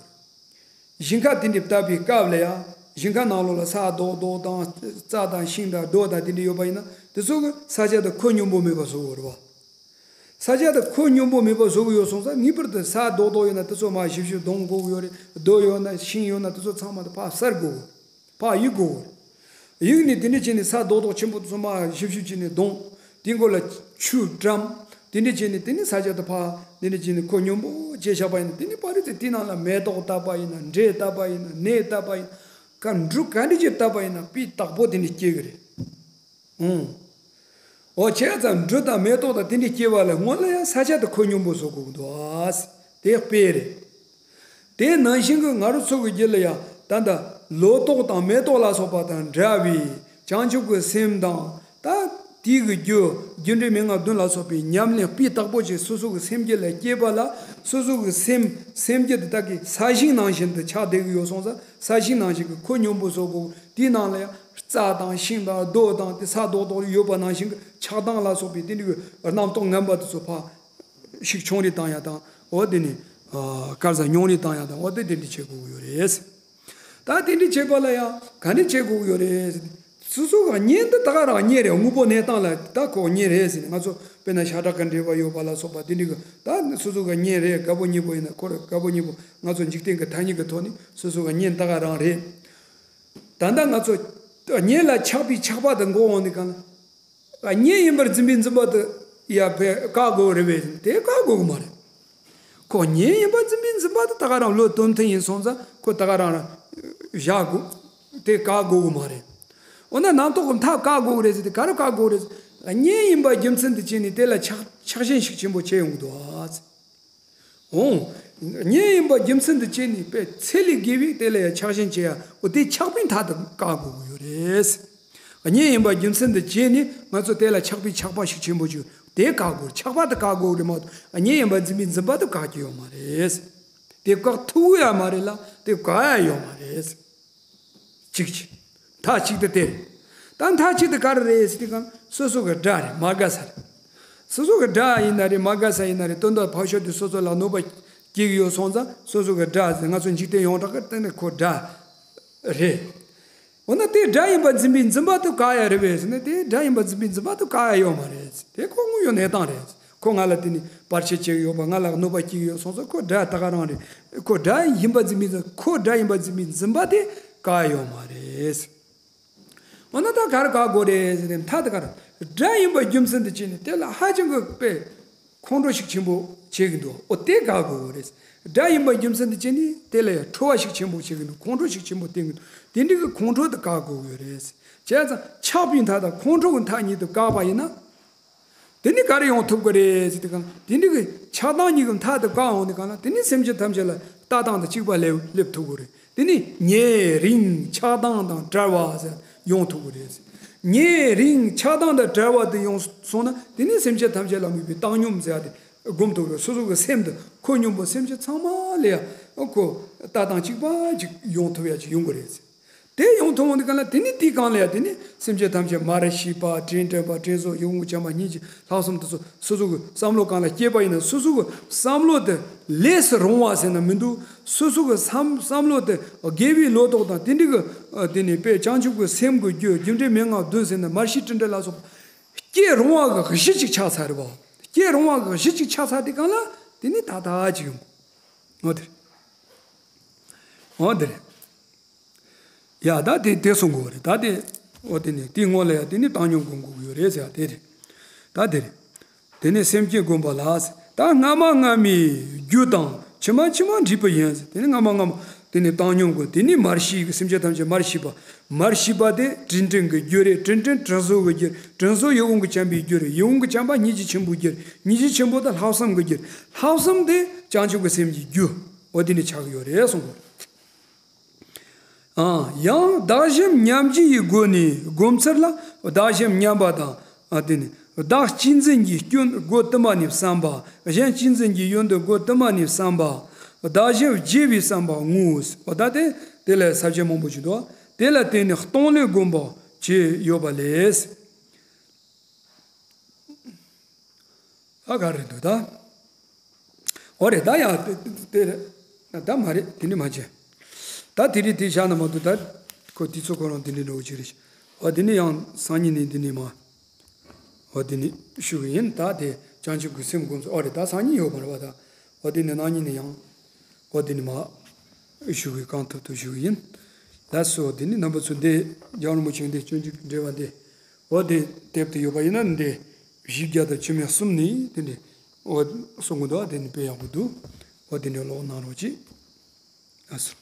ཞིང་ཁ་དེ་འདྲ་བཏབ་པའི་སྐབས་ལ་ཡང་ཞིང་ཁ་ནང་ལོགས་ལ་ས་རྡོག་རྡོག་དང་རྩྭ་དང་ཤིང་དང་རྡོ་དང་དེ་འདྲ་ཡོད་པ་ཡིན་ན། དེ་ཚོ་གི་ས་ཆ་དེ་ཁོ་སྙོམས་པོ་མེད་པ་བཟོ་དགོས་རེད་བ། ས་ཆ་དེ་ཁོ་སྙོམས་པོ་མེད་པ་བཟོ་གི་ཡོད་སོང་ཙང་། ངེས་པར་དུ་ས་རྡོག་རྡོག་ཡོད་ན་དེ་ཚོ་མར་ཞིབ་ཞིབ་རྡུང་དགོས་ཀྱི་ཡོད་རེད། རྡོ་ཡོད་ན་ཤིང་ཡོད་ན་དེ་ཚོ་ཚང་མ་དེ་ཕར་བསལ་དགོས། ཕར་གཡུག་དགོས། གཡུག་ནས་དེ་འདྲ་བྱས་ནས་ས་རྡོག་རྡོག་ཆེན་པོ་དེ་ཚོ་མར་ཞིབ་ཞིབ་བྱས་ནས་རྡུང་། དེའི་མགོ་ལ་ཆུ་བཀྲམ། དེ་འདྲ་བྱས་ནས་དེ་ནས་ས་ཆ་དེ་ཕར་དེ་འདྲ་བྱས་ནས་ཁོ་སྙོམས་པོ་བྱས་བཞག་པ་ཡིན་ན། དེ་ནས་ཕར་རེད་དེ་དེའི་ནང་ལ་མེ་ཏོག་བཏབ་པ་ཡིན་ན། འབྲས་བཏབ་པ་ཡིན་ན། ནས་བཏབ་པ་ཡིན་ན། ག་འབྲུ་ག་འདྲ་ཅིག་བཏབ་པ་ཡིན་ན་སྤུས་དག་པོ་དེ་འདྲ་སྐྱེ་གི་རེད། ཨང་། འོ། བྱས་ཙང་འབྲུ་དང་མེ་ཏོག་དང་དེ་འདྲ་སྐྱེ་བ་ལ་སྔོན་ལ་ཡང་ས་ཆ་དེ་ཁོ་སྙོམས་པོ་བཟོ་དགོས་ཀྱི་འདུག་ཨ། དེ་དཔེ་རེད། དེ་ནང་བཞིན་གྱི་ང་རང་ཚོ་གི་རྒྱུད་ལ་ཡང་ད་ལྟ་ལོ་ཏོག་དང་མེ་ཏོག་ལ་སོགས་པ་དང་འདྲ་བའི་བྱང་ཆུབ་ཀྱི་སེམས་དང་། ད་དེའི་གི་རྒྱུ་རྒྱུ་འབྲས་མན་ངག་བདུན་ལ་སོགས་པའི་ཉམས་ལེན་སྤུས་དག་པོ་ཅིག་སོ་སོ་གི་སེམས་རྒྱུད་ལ་སྐྱེས་པ་ལ། སོ་སོ་གི་སེམས་སེམས་རྒྱུད་དེ་དག་གི་ས་ཞིང་ནང་བཞིན་དུ་ཆགས་བསྡད་ཀྱི་ཡོད་སོང་ཙང་། ས་ཞིང་ནང་བཞིན་གྱི་ཁོ་སྙོམས་པོ་བཟོ་དགོས། དེའི་ནང་ལ་ཡང་རྩྭ་དང་ཤིང་དང་རྡོ་དང་དེ་ས་རྡོག་རྡོག་ཡོད་པ་ནང་བཞིན་གྱི་ཆགས་སྡང་ལ་སོགས་པའི་དེ་འདྲའི་རྣམ་རྟོག་ངན་པ་དེ་ཚོ་ཕར་ཤུགས་ཆུང་རེ་བཏང་ཡ་དང་། འོ་དེ་ནས་ཨ་དཀར་ས་ཉུང་རེ་བཏང་ཡ་དང་། འོ་དེ་དེ་འདྲ་བྱེད་དགོས་ཀྱི་ཡོད་རེད། ད་དེ་འདྲ་བྱེད་པ་ལ་ཡང་ག་འདྲ་བྱེད་དགོས་ཀྱི་ཡོད་རེད། སོ་སོ་གི་གཉེན་དེ་ད་ག་རང་གཉེན་རེད། དངོས་པོ་གནས་སྟངས་ལ་ད་ཁོ་གཉེན་རེད་ཟེར་ནས། ང་ཚོ་དཔེར་ན་ཤ་ཁྲག་གི་འབྲེལ་བ་ཡོད་པ་ལ་སོགས་པ་དེ་འདྲ་གི་ད་སོ་སོ་གི་གཉེན་རེད། དགའ་པོ་ཉེ་པོ་ཡིན་ན་ཁོ་རང་དགའ་པོ་ཉེ་པོ། ང་ཚོ་འཇིག་རྟེན་གྱི་ཐ་སྙད་ཀྱི་ཐོག་ནས་སོ་སོ་གི་གཉེན་ད་ག་རང་རེད། ད་ལྟ་ང་ཚོ་གཉེན་ལ་ཆགས་པའི་ཆགས་པ་དེ་འགོག་འོང་དུས་སྒང་ལ། གཉེན་ཡིན་པར་འཛིན་པའི་འཛིན་པ་དེ་ཡ་བས་བཀག་དགོས་རེད་པས། དེ་བཀག་དགོས་ཀྱི་མ་རེད། ཁོ་གཉེན་ཡིན་པར་འཛིན་པའི་འཛིན་པ་དེ་ད་ག་རང་བློ་དོན་མཐུན་ཡིན་སོང་ཙང་། ཁོ་ད་ག་རང་རང་བཞག་དགོས། དེ་བཀག་དགོས་ཀྱི་མ་རེད། འོ་ན་རྣམ་རྟོག་གི་མཐའ་བཀག་དགོས་ཀྱི་རེད་ཟེར་དུས། ག་རེ་བཀག་དགོས་རེད་ཟེར། གཉེན་ཡིན་པ་རྒྱུ་མཚན་དུ་བྱས་ནས་དེ་ལ་ཆགས་ཆགས་ཞེན་ཤུགས་ཆེན་པོ་བྱེད་ཡོང་གི་འདུག་ཨ། འོང་། གཉེན་ཡིན་པ་རྒྱུ་མཚན་དུ་བྱས་ནས་པའི་ཚད་ལས་བརྒལ་བའི་དེ་ལ་ཡང་ཆགས་ཞེན་བྱེད་ཡ། འོ་དེ་ཆགས་པའི་མཐའ་དེ་བཀག་དགོས་ཀྱི་ཡོད་རེད། གཉེན་ཡིན་པ་རྒྱུ་མཚན་དུ་བྱས་ནས་ང་ཚོ་དེ་ལ་ཆགས་པའི་ཆགས་པ་ཤུགས་ཆེན་པོ་ཅིག་དེ་བཀག་དགོས། ཆགས་པ་དེ་བཀག་དགོས་རེད་མ་གཏོགས། གཉེན་ཡིན་པ་འཛིན་པའི་འཛིན་པ་དེ་བཀག་རྒྱུ་ཡོད་མ་རེད། དེ་བཀག་ཐུབ་ཡ་མ་རེད་ལ། དེ་བཀག་ཡ་ཡོད་མ་རེད། གཅིག་བྱས། མཐའ་གཅིག་ཏུ་དེ་རེད། ད་མཐའ་གཅིག་ཏུ་ག་རེ་རེད་ཟེར་དུས་སྒང་། སོ་སོ་གི་དགྲ་རེད། མ་དགའ་ས་རེད། སོ་སོ་གི་དགྲ་ཡིན་ན་རེད། མ་དགའ་ས་ཡིན་ན་རེད། དོན་དག་ཕར་ཞོག་དེ་སོ་སོ་ལ་གནོད་པ་སྐྱེལ་གྱི་ཡོད་སོང་ཙང་། སོ་སོ་གི་དགྲ་ཟེར། ང་ཚོ་འཇིག་རྟེན་ཡོངས་གྲགས་ཀྱི་སྟེང་ནས་ཁོ་དགྲ་རེད། འོ་ན་དེ་དགྲ་ཡིན་པ་འཛིན་པའི་འཛིན་པ་དེ་བཀག་ཡ་རེད་པས་ཟེར་ན། དེ་དགྲ་ཡིན་པ་འཛིན་པའི་འཛིན་པ་དེ་བཀག་ཡ་ཡོད་མ་རེད། དེ་ཁོ་དངོས་ཡོད་གནས་སྟངས་རེད། ཁོ་ང་ལ་དེ་ནི་བར་ཆད་བྱེད་ཀྱི་ཡོད་པ། ང་ལ་གནོད་པ་སྐྱེལ་གྱི་ཡོད་སོང་ཙང་། ཁོ་དགྲ་ད་ག་རང་རེད། ཁོ་དགྲ་ཡིན་པ་འཛིན་པའི་འཛིན། ཁོ་དགྲ་ཡིན་པ་འཛིན་པའི་འཛིན་པ་དེ་བཀག་ཡོད་མ་རེད། འོ་ན་ད་ག་རེ་བཀག་དགོས་རེད་ཟེར་ཏེ། མཐའ་དེ་ག་རེ། དགྲ་ཡིན་པ་རྒྱུ་མཚན་དུ་བྱས་ནས་དེ་ལ་ཧ་ཅང་གི་དཔེ་ཁོང་ཁྲོ་ཤུགས་ཆེན་པོ་བྱེད་ཀྱི་འདུག་འོ་དེ་བཀག་དགོས་རེད། དགྲ་ཡིན་པ་རྒྱུ་མཚན་དུ་བྱས་ནས་དེ་ལ་ཡང་ཁྲོ་བ་ཤུགས་ཆེན་པོ་བྱེད་ཀྱི་འདུག་ཁོང་ཁྲོ་ཤུགས་ཆེན་པོ་བསྟན་གྱི་འདུག་དེ་འདྲའི་གི་ཁོང་ཁྲོ་དེ་བཀག་དགོས་ཀྱི་རེད། བྱས་ཙང་ཆགས་པའི་མཐའ་དང་ཁོང་ཁྲོ་གི་མཐའ་གཉིས་དེ་བཀག་པ་ཡིན་ན། དེ་ནི་ག་རེ་ཡོང་ཐུབ་ཀྱི་རེད་ཟེར་དུས་སྒང་། དེ་འདྲའི་གི་ཆགས་སྡང་གཉིས་ཀྱི་མཐའ་དེ་བཀག་འོང་དུས་སྒང་ལ། དེ་ནི་སེམས་ཅན་ཐམས་ཅད་ལ་ལྟ་སྟངས་དང་གཅིག་པ་སླེབས་སླེབས་ཐུབ་ཀྱི་རེད། དེ་ནི་ཉེ་རིང་ཆགས་སྡང་དང་བྲལ་བ་ཟེར་ཡོང་ཐུབ་ཀྱི་རེད། ཉེ་རིང་ཆགས་སྡང་དང་བྲལ་བ་དེ་ཡོང་སོང་ན། དེ་ནི་སེམས་ཅན་ཐམས་ཅད་ལ་དམིགས་པའི་བཏང་སྙོམས་ཟེར་ཡ་དེ་སྒོམ་ཐུབ་ཀྱི་རེད། སོ་སོ་གི་སེམས་དེ་ཁོ་སྙོམས་པོ། སེམས་ཅན་ཚང་མ་ལ་ཡང་ཁོ་ལྟ་སྟངས་གཅིག་པ་ཅིག་ཡོང་ཐུབ་ཡ་ཅིག་ཡོང་གི་རེད། དེ་ཡོང་ཐུབ་འོང་དུས་སྒང་ལ། དེ་ནི་དེའི་སྒང་ལ་ཡང་དེ་ནི་སེམས་ཅན་ཐམས་ཅད་མ་རིག་པ། དྲིན་དྲན་པ། དྲིན་གཟོ་ཡིད་འོང་བྱམས་པ་སྙིང་རྗེ་ལྷག་བསམ་དེ་ཚོ་སོ་སོ་གི་བསམ་བློ་སྒང་ལ་སྐྱེས་པ་ཡིན་ན། སོ་སོ་གི་བསམ་བློ་དེ་ལས་སུ་རུང་བ་ཟེར་ན་མི་འདུག་སོ་སོ་གི་བསམ་བསམ་བློ་དེ་དགེ་བའི་ལོ་ཏོག་དང་དེ་འདྲའི་གི་དེ་ནི་དཔེ་བྱང་ཆུབ་ཀྱི་སེམས་ཀྱི་རྒྱུ་རྒྱུ་འབྲས་མན་ངག་བདུན་ཟེར་ན། མར་ཤེས་དྲིན་དྲན་ལ་སོགས་པ་སྐྱེ་རུང་བ་གི་གཞི་ཅིག་ཆགས་ཚར་རེད་བ། སྐྱེ་རུང་བ་གི་གཞི་ཅིག་ཆགས་ཚར་དུས་སྒང་ལ། དེ་ནི་ད་ད་ཅིག་ཡོང་གི། འོ་དེ་རེད། འོ་དེ་རེད། ཡ་ད་དེ་དེ་གསུང་དགོས་རེད། ད་དེ་འོ་དེ་ནི་དེའི་སྔོན་ལ་ཡ་དེ་ནི་བཏང་སྙོམས་སྒོམ་དགོས་ཀྱི་ཡོད་རེད་ཟེར་ཡ་དེ་རེད། ད་དེ་རེད། དེ་ནས་སེམས་བསྐྱེད་བསྒོམ་པ་ལ། ད་སྔ་མ་སྔ་མའི་རྒྱུ་དང་། ཕྱི་མ་ཕྱི་མ་འབྲས་བུ་ཡིན། དེ་ནས་སྔ་མ་སྔ་མ་དེ་ནས་བཏང་སྙོམས་དགོས། དེ་ནས་མར་ཤེས་ཀྱི་སེམས་ཅན་ཐམས་ཅད་མར་ཤེས་པ། མར་ཤེས་པ་དེ་དྲིན་དྲན་གྱི་རྒྱུ་རེད། དྲིན་དྲན་དྲིན་གཟོ་གི་རྒྱུ་རེད། དྲིན་གཟོ་ཡིད་འོང་གི་བྱམས་པའི་རྒྱུ་རེད། ཡིད་འོང་གི་བྱམས་པ་སྙིང་རྗེ་ཆེན་པོའི་རྒྱུ་རེད། སྙིང་རྗེ་ཆེན་པོ་དེ་ལྷག་བསམ་གྱི་རྒྱུ་རེད། ལྷག་བསམ་དེ་བྱང་ཆུབ་ཀྱི་སེམས་ཀྱི་རྒྱུ་འོ་དེ་ནས་ཆགས་ཀྱི་ཡོད་རེད་གསུངས་པ། ཨང་། ཡང་བདག་གཞན་མཉམ་བརྗེ་ཡི་སྒོ་ནས་སྒོམ་ཚུལ་ལ། བདག་གཞན་མཉམ་པ་དང་། ཨ་དེ་ནི་བདག་གཅེས་འཛིན་གྱི་སྐྱོན་སྒོ་དུ་མ་ནས་བསམ་པ། གཞན་གཅེས་འཛིན་གྱི་ཡོན་ཏན་སྒོ་དུ་མ་ནས་བསམ་པ། བདག་གཞན་བརྗེ་བའི་བསམ་པ་ངོ་། འོ་ད་དེ་དེ་ལ་ས་བཅད་མང་པོ་ཞིག་འདུག་དེ་ལ་བརྟེན་ནས་སྟོང་ལས་སྒོམ་པ་ཅེས་ཡོད་པ་ལས། ཨ་ག་རེ་འདུག་ད། འོ་རེད། ད་ཡང་དེ་དེ་རེད། ད་མ་རེད། དེ་ནི་མ་བྱས། ད་དེ་རེད། དེ་བཞག་ན་མ་གཏོགས་ད་ཁོ་དེ་ཚོ་ཁོ་རང་དེ་འདྲའི་འགྲོ་གི་རེད། འོ་དེ་ནི་ཡང་སང་ཉིན་ནས་དེ་ནི་མ། འོ་དེ་ནི་ཞུ་གི་ཡིན། ད་དེ་བྱང་ཆུབ་ཀྱི་སེམས་སྒོམ་ཚུལ། འོ་རེད། ད་སང་ཉིན་ཡོད་པ་རེད་པ། ད་འོ་དེ་ནི་གནངས་ཉིན་ནས་ཡང་། འོ་དེ་ནི་མ་ཞུ་གི། གང་ཐུབ་ཐུབ་ཞུ་གི་ཡིན། ལགས་སོ། དེ་ནི་རྣམ་པ་ཚོ་འདི་རྒྱལ་བ་རིན་པོ་ཆེ་འདི་སྤྱོད་འཇུག་འགྲེལ་པ་འདི། འོ་དེ་དེབ་དེ་ཡོད་པ་ཡིན་ན་འདི་བཞི་བརྒྱ་དང་བཅུ་མེད་གསུམ་ནས་དེ་འདྲ་འོ་གསུང་གི་འདུག་དེ་ནི་དཔེ་ཡག་པོ་འདུག་འོ་དེ་ནི་ཀློག་གནང་རོགས་གྱིས། ལགས་སོ།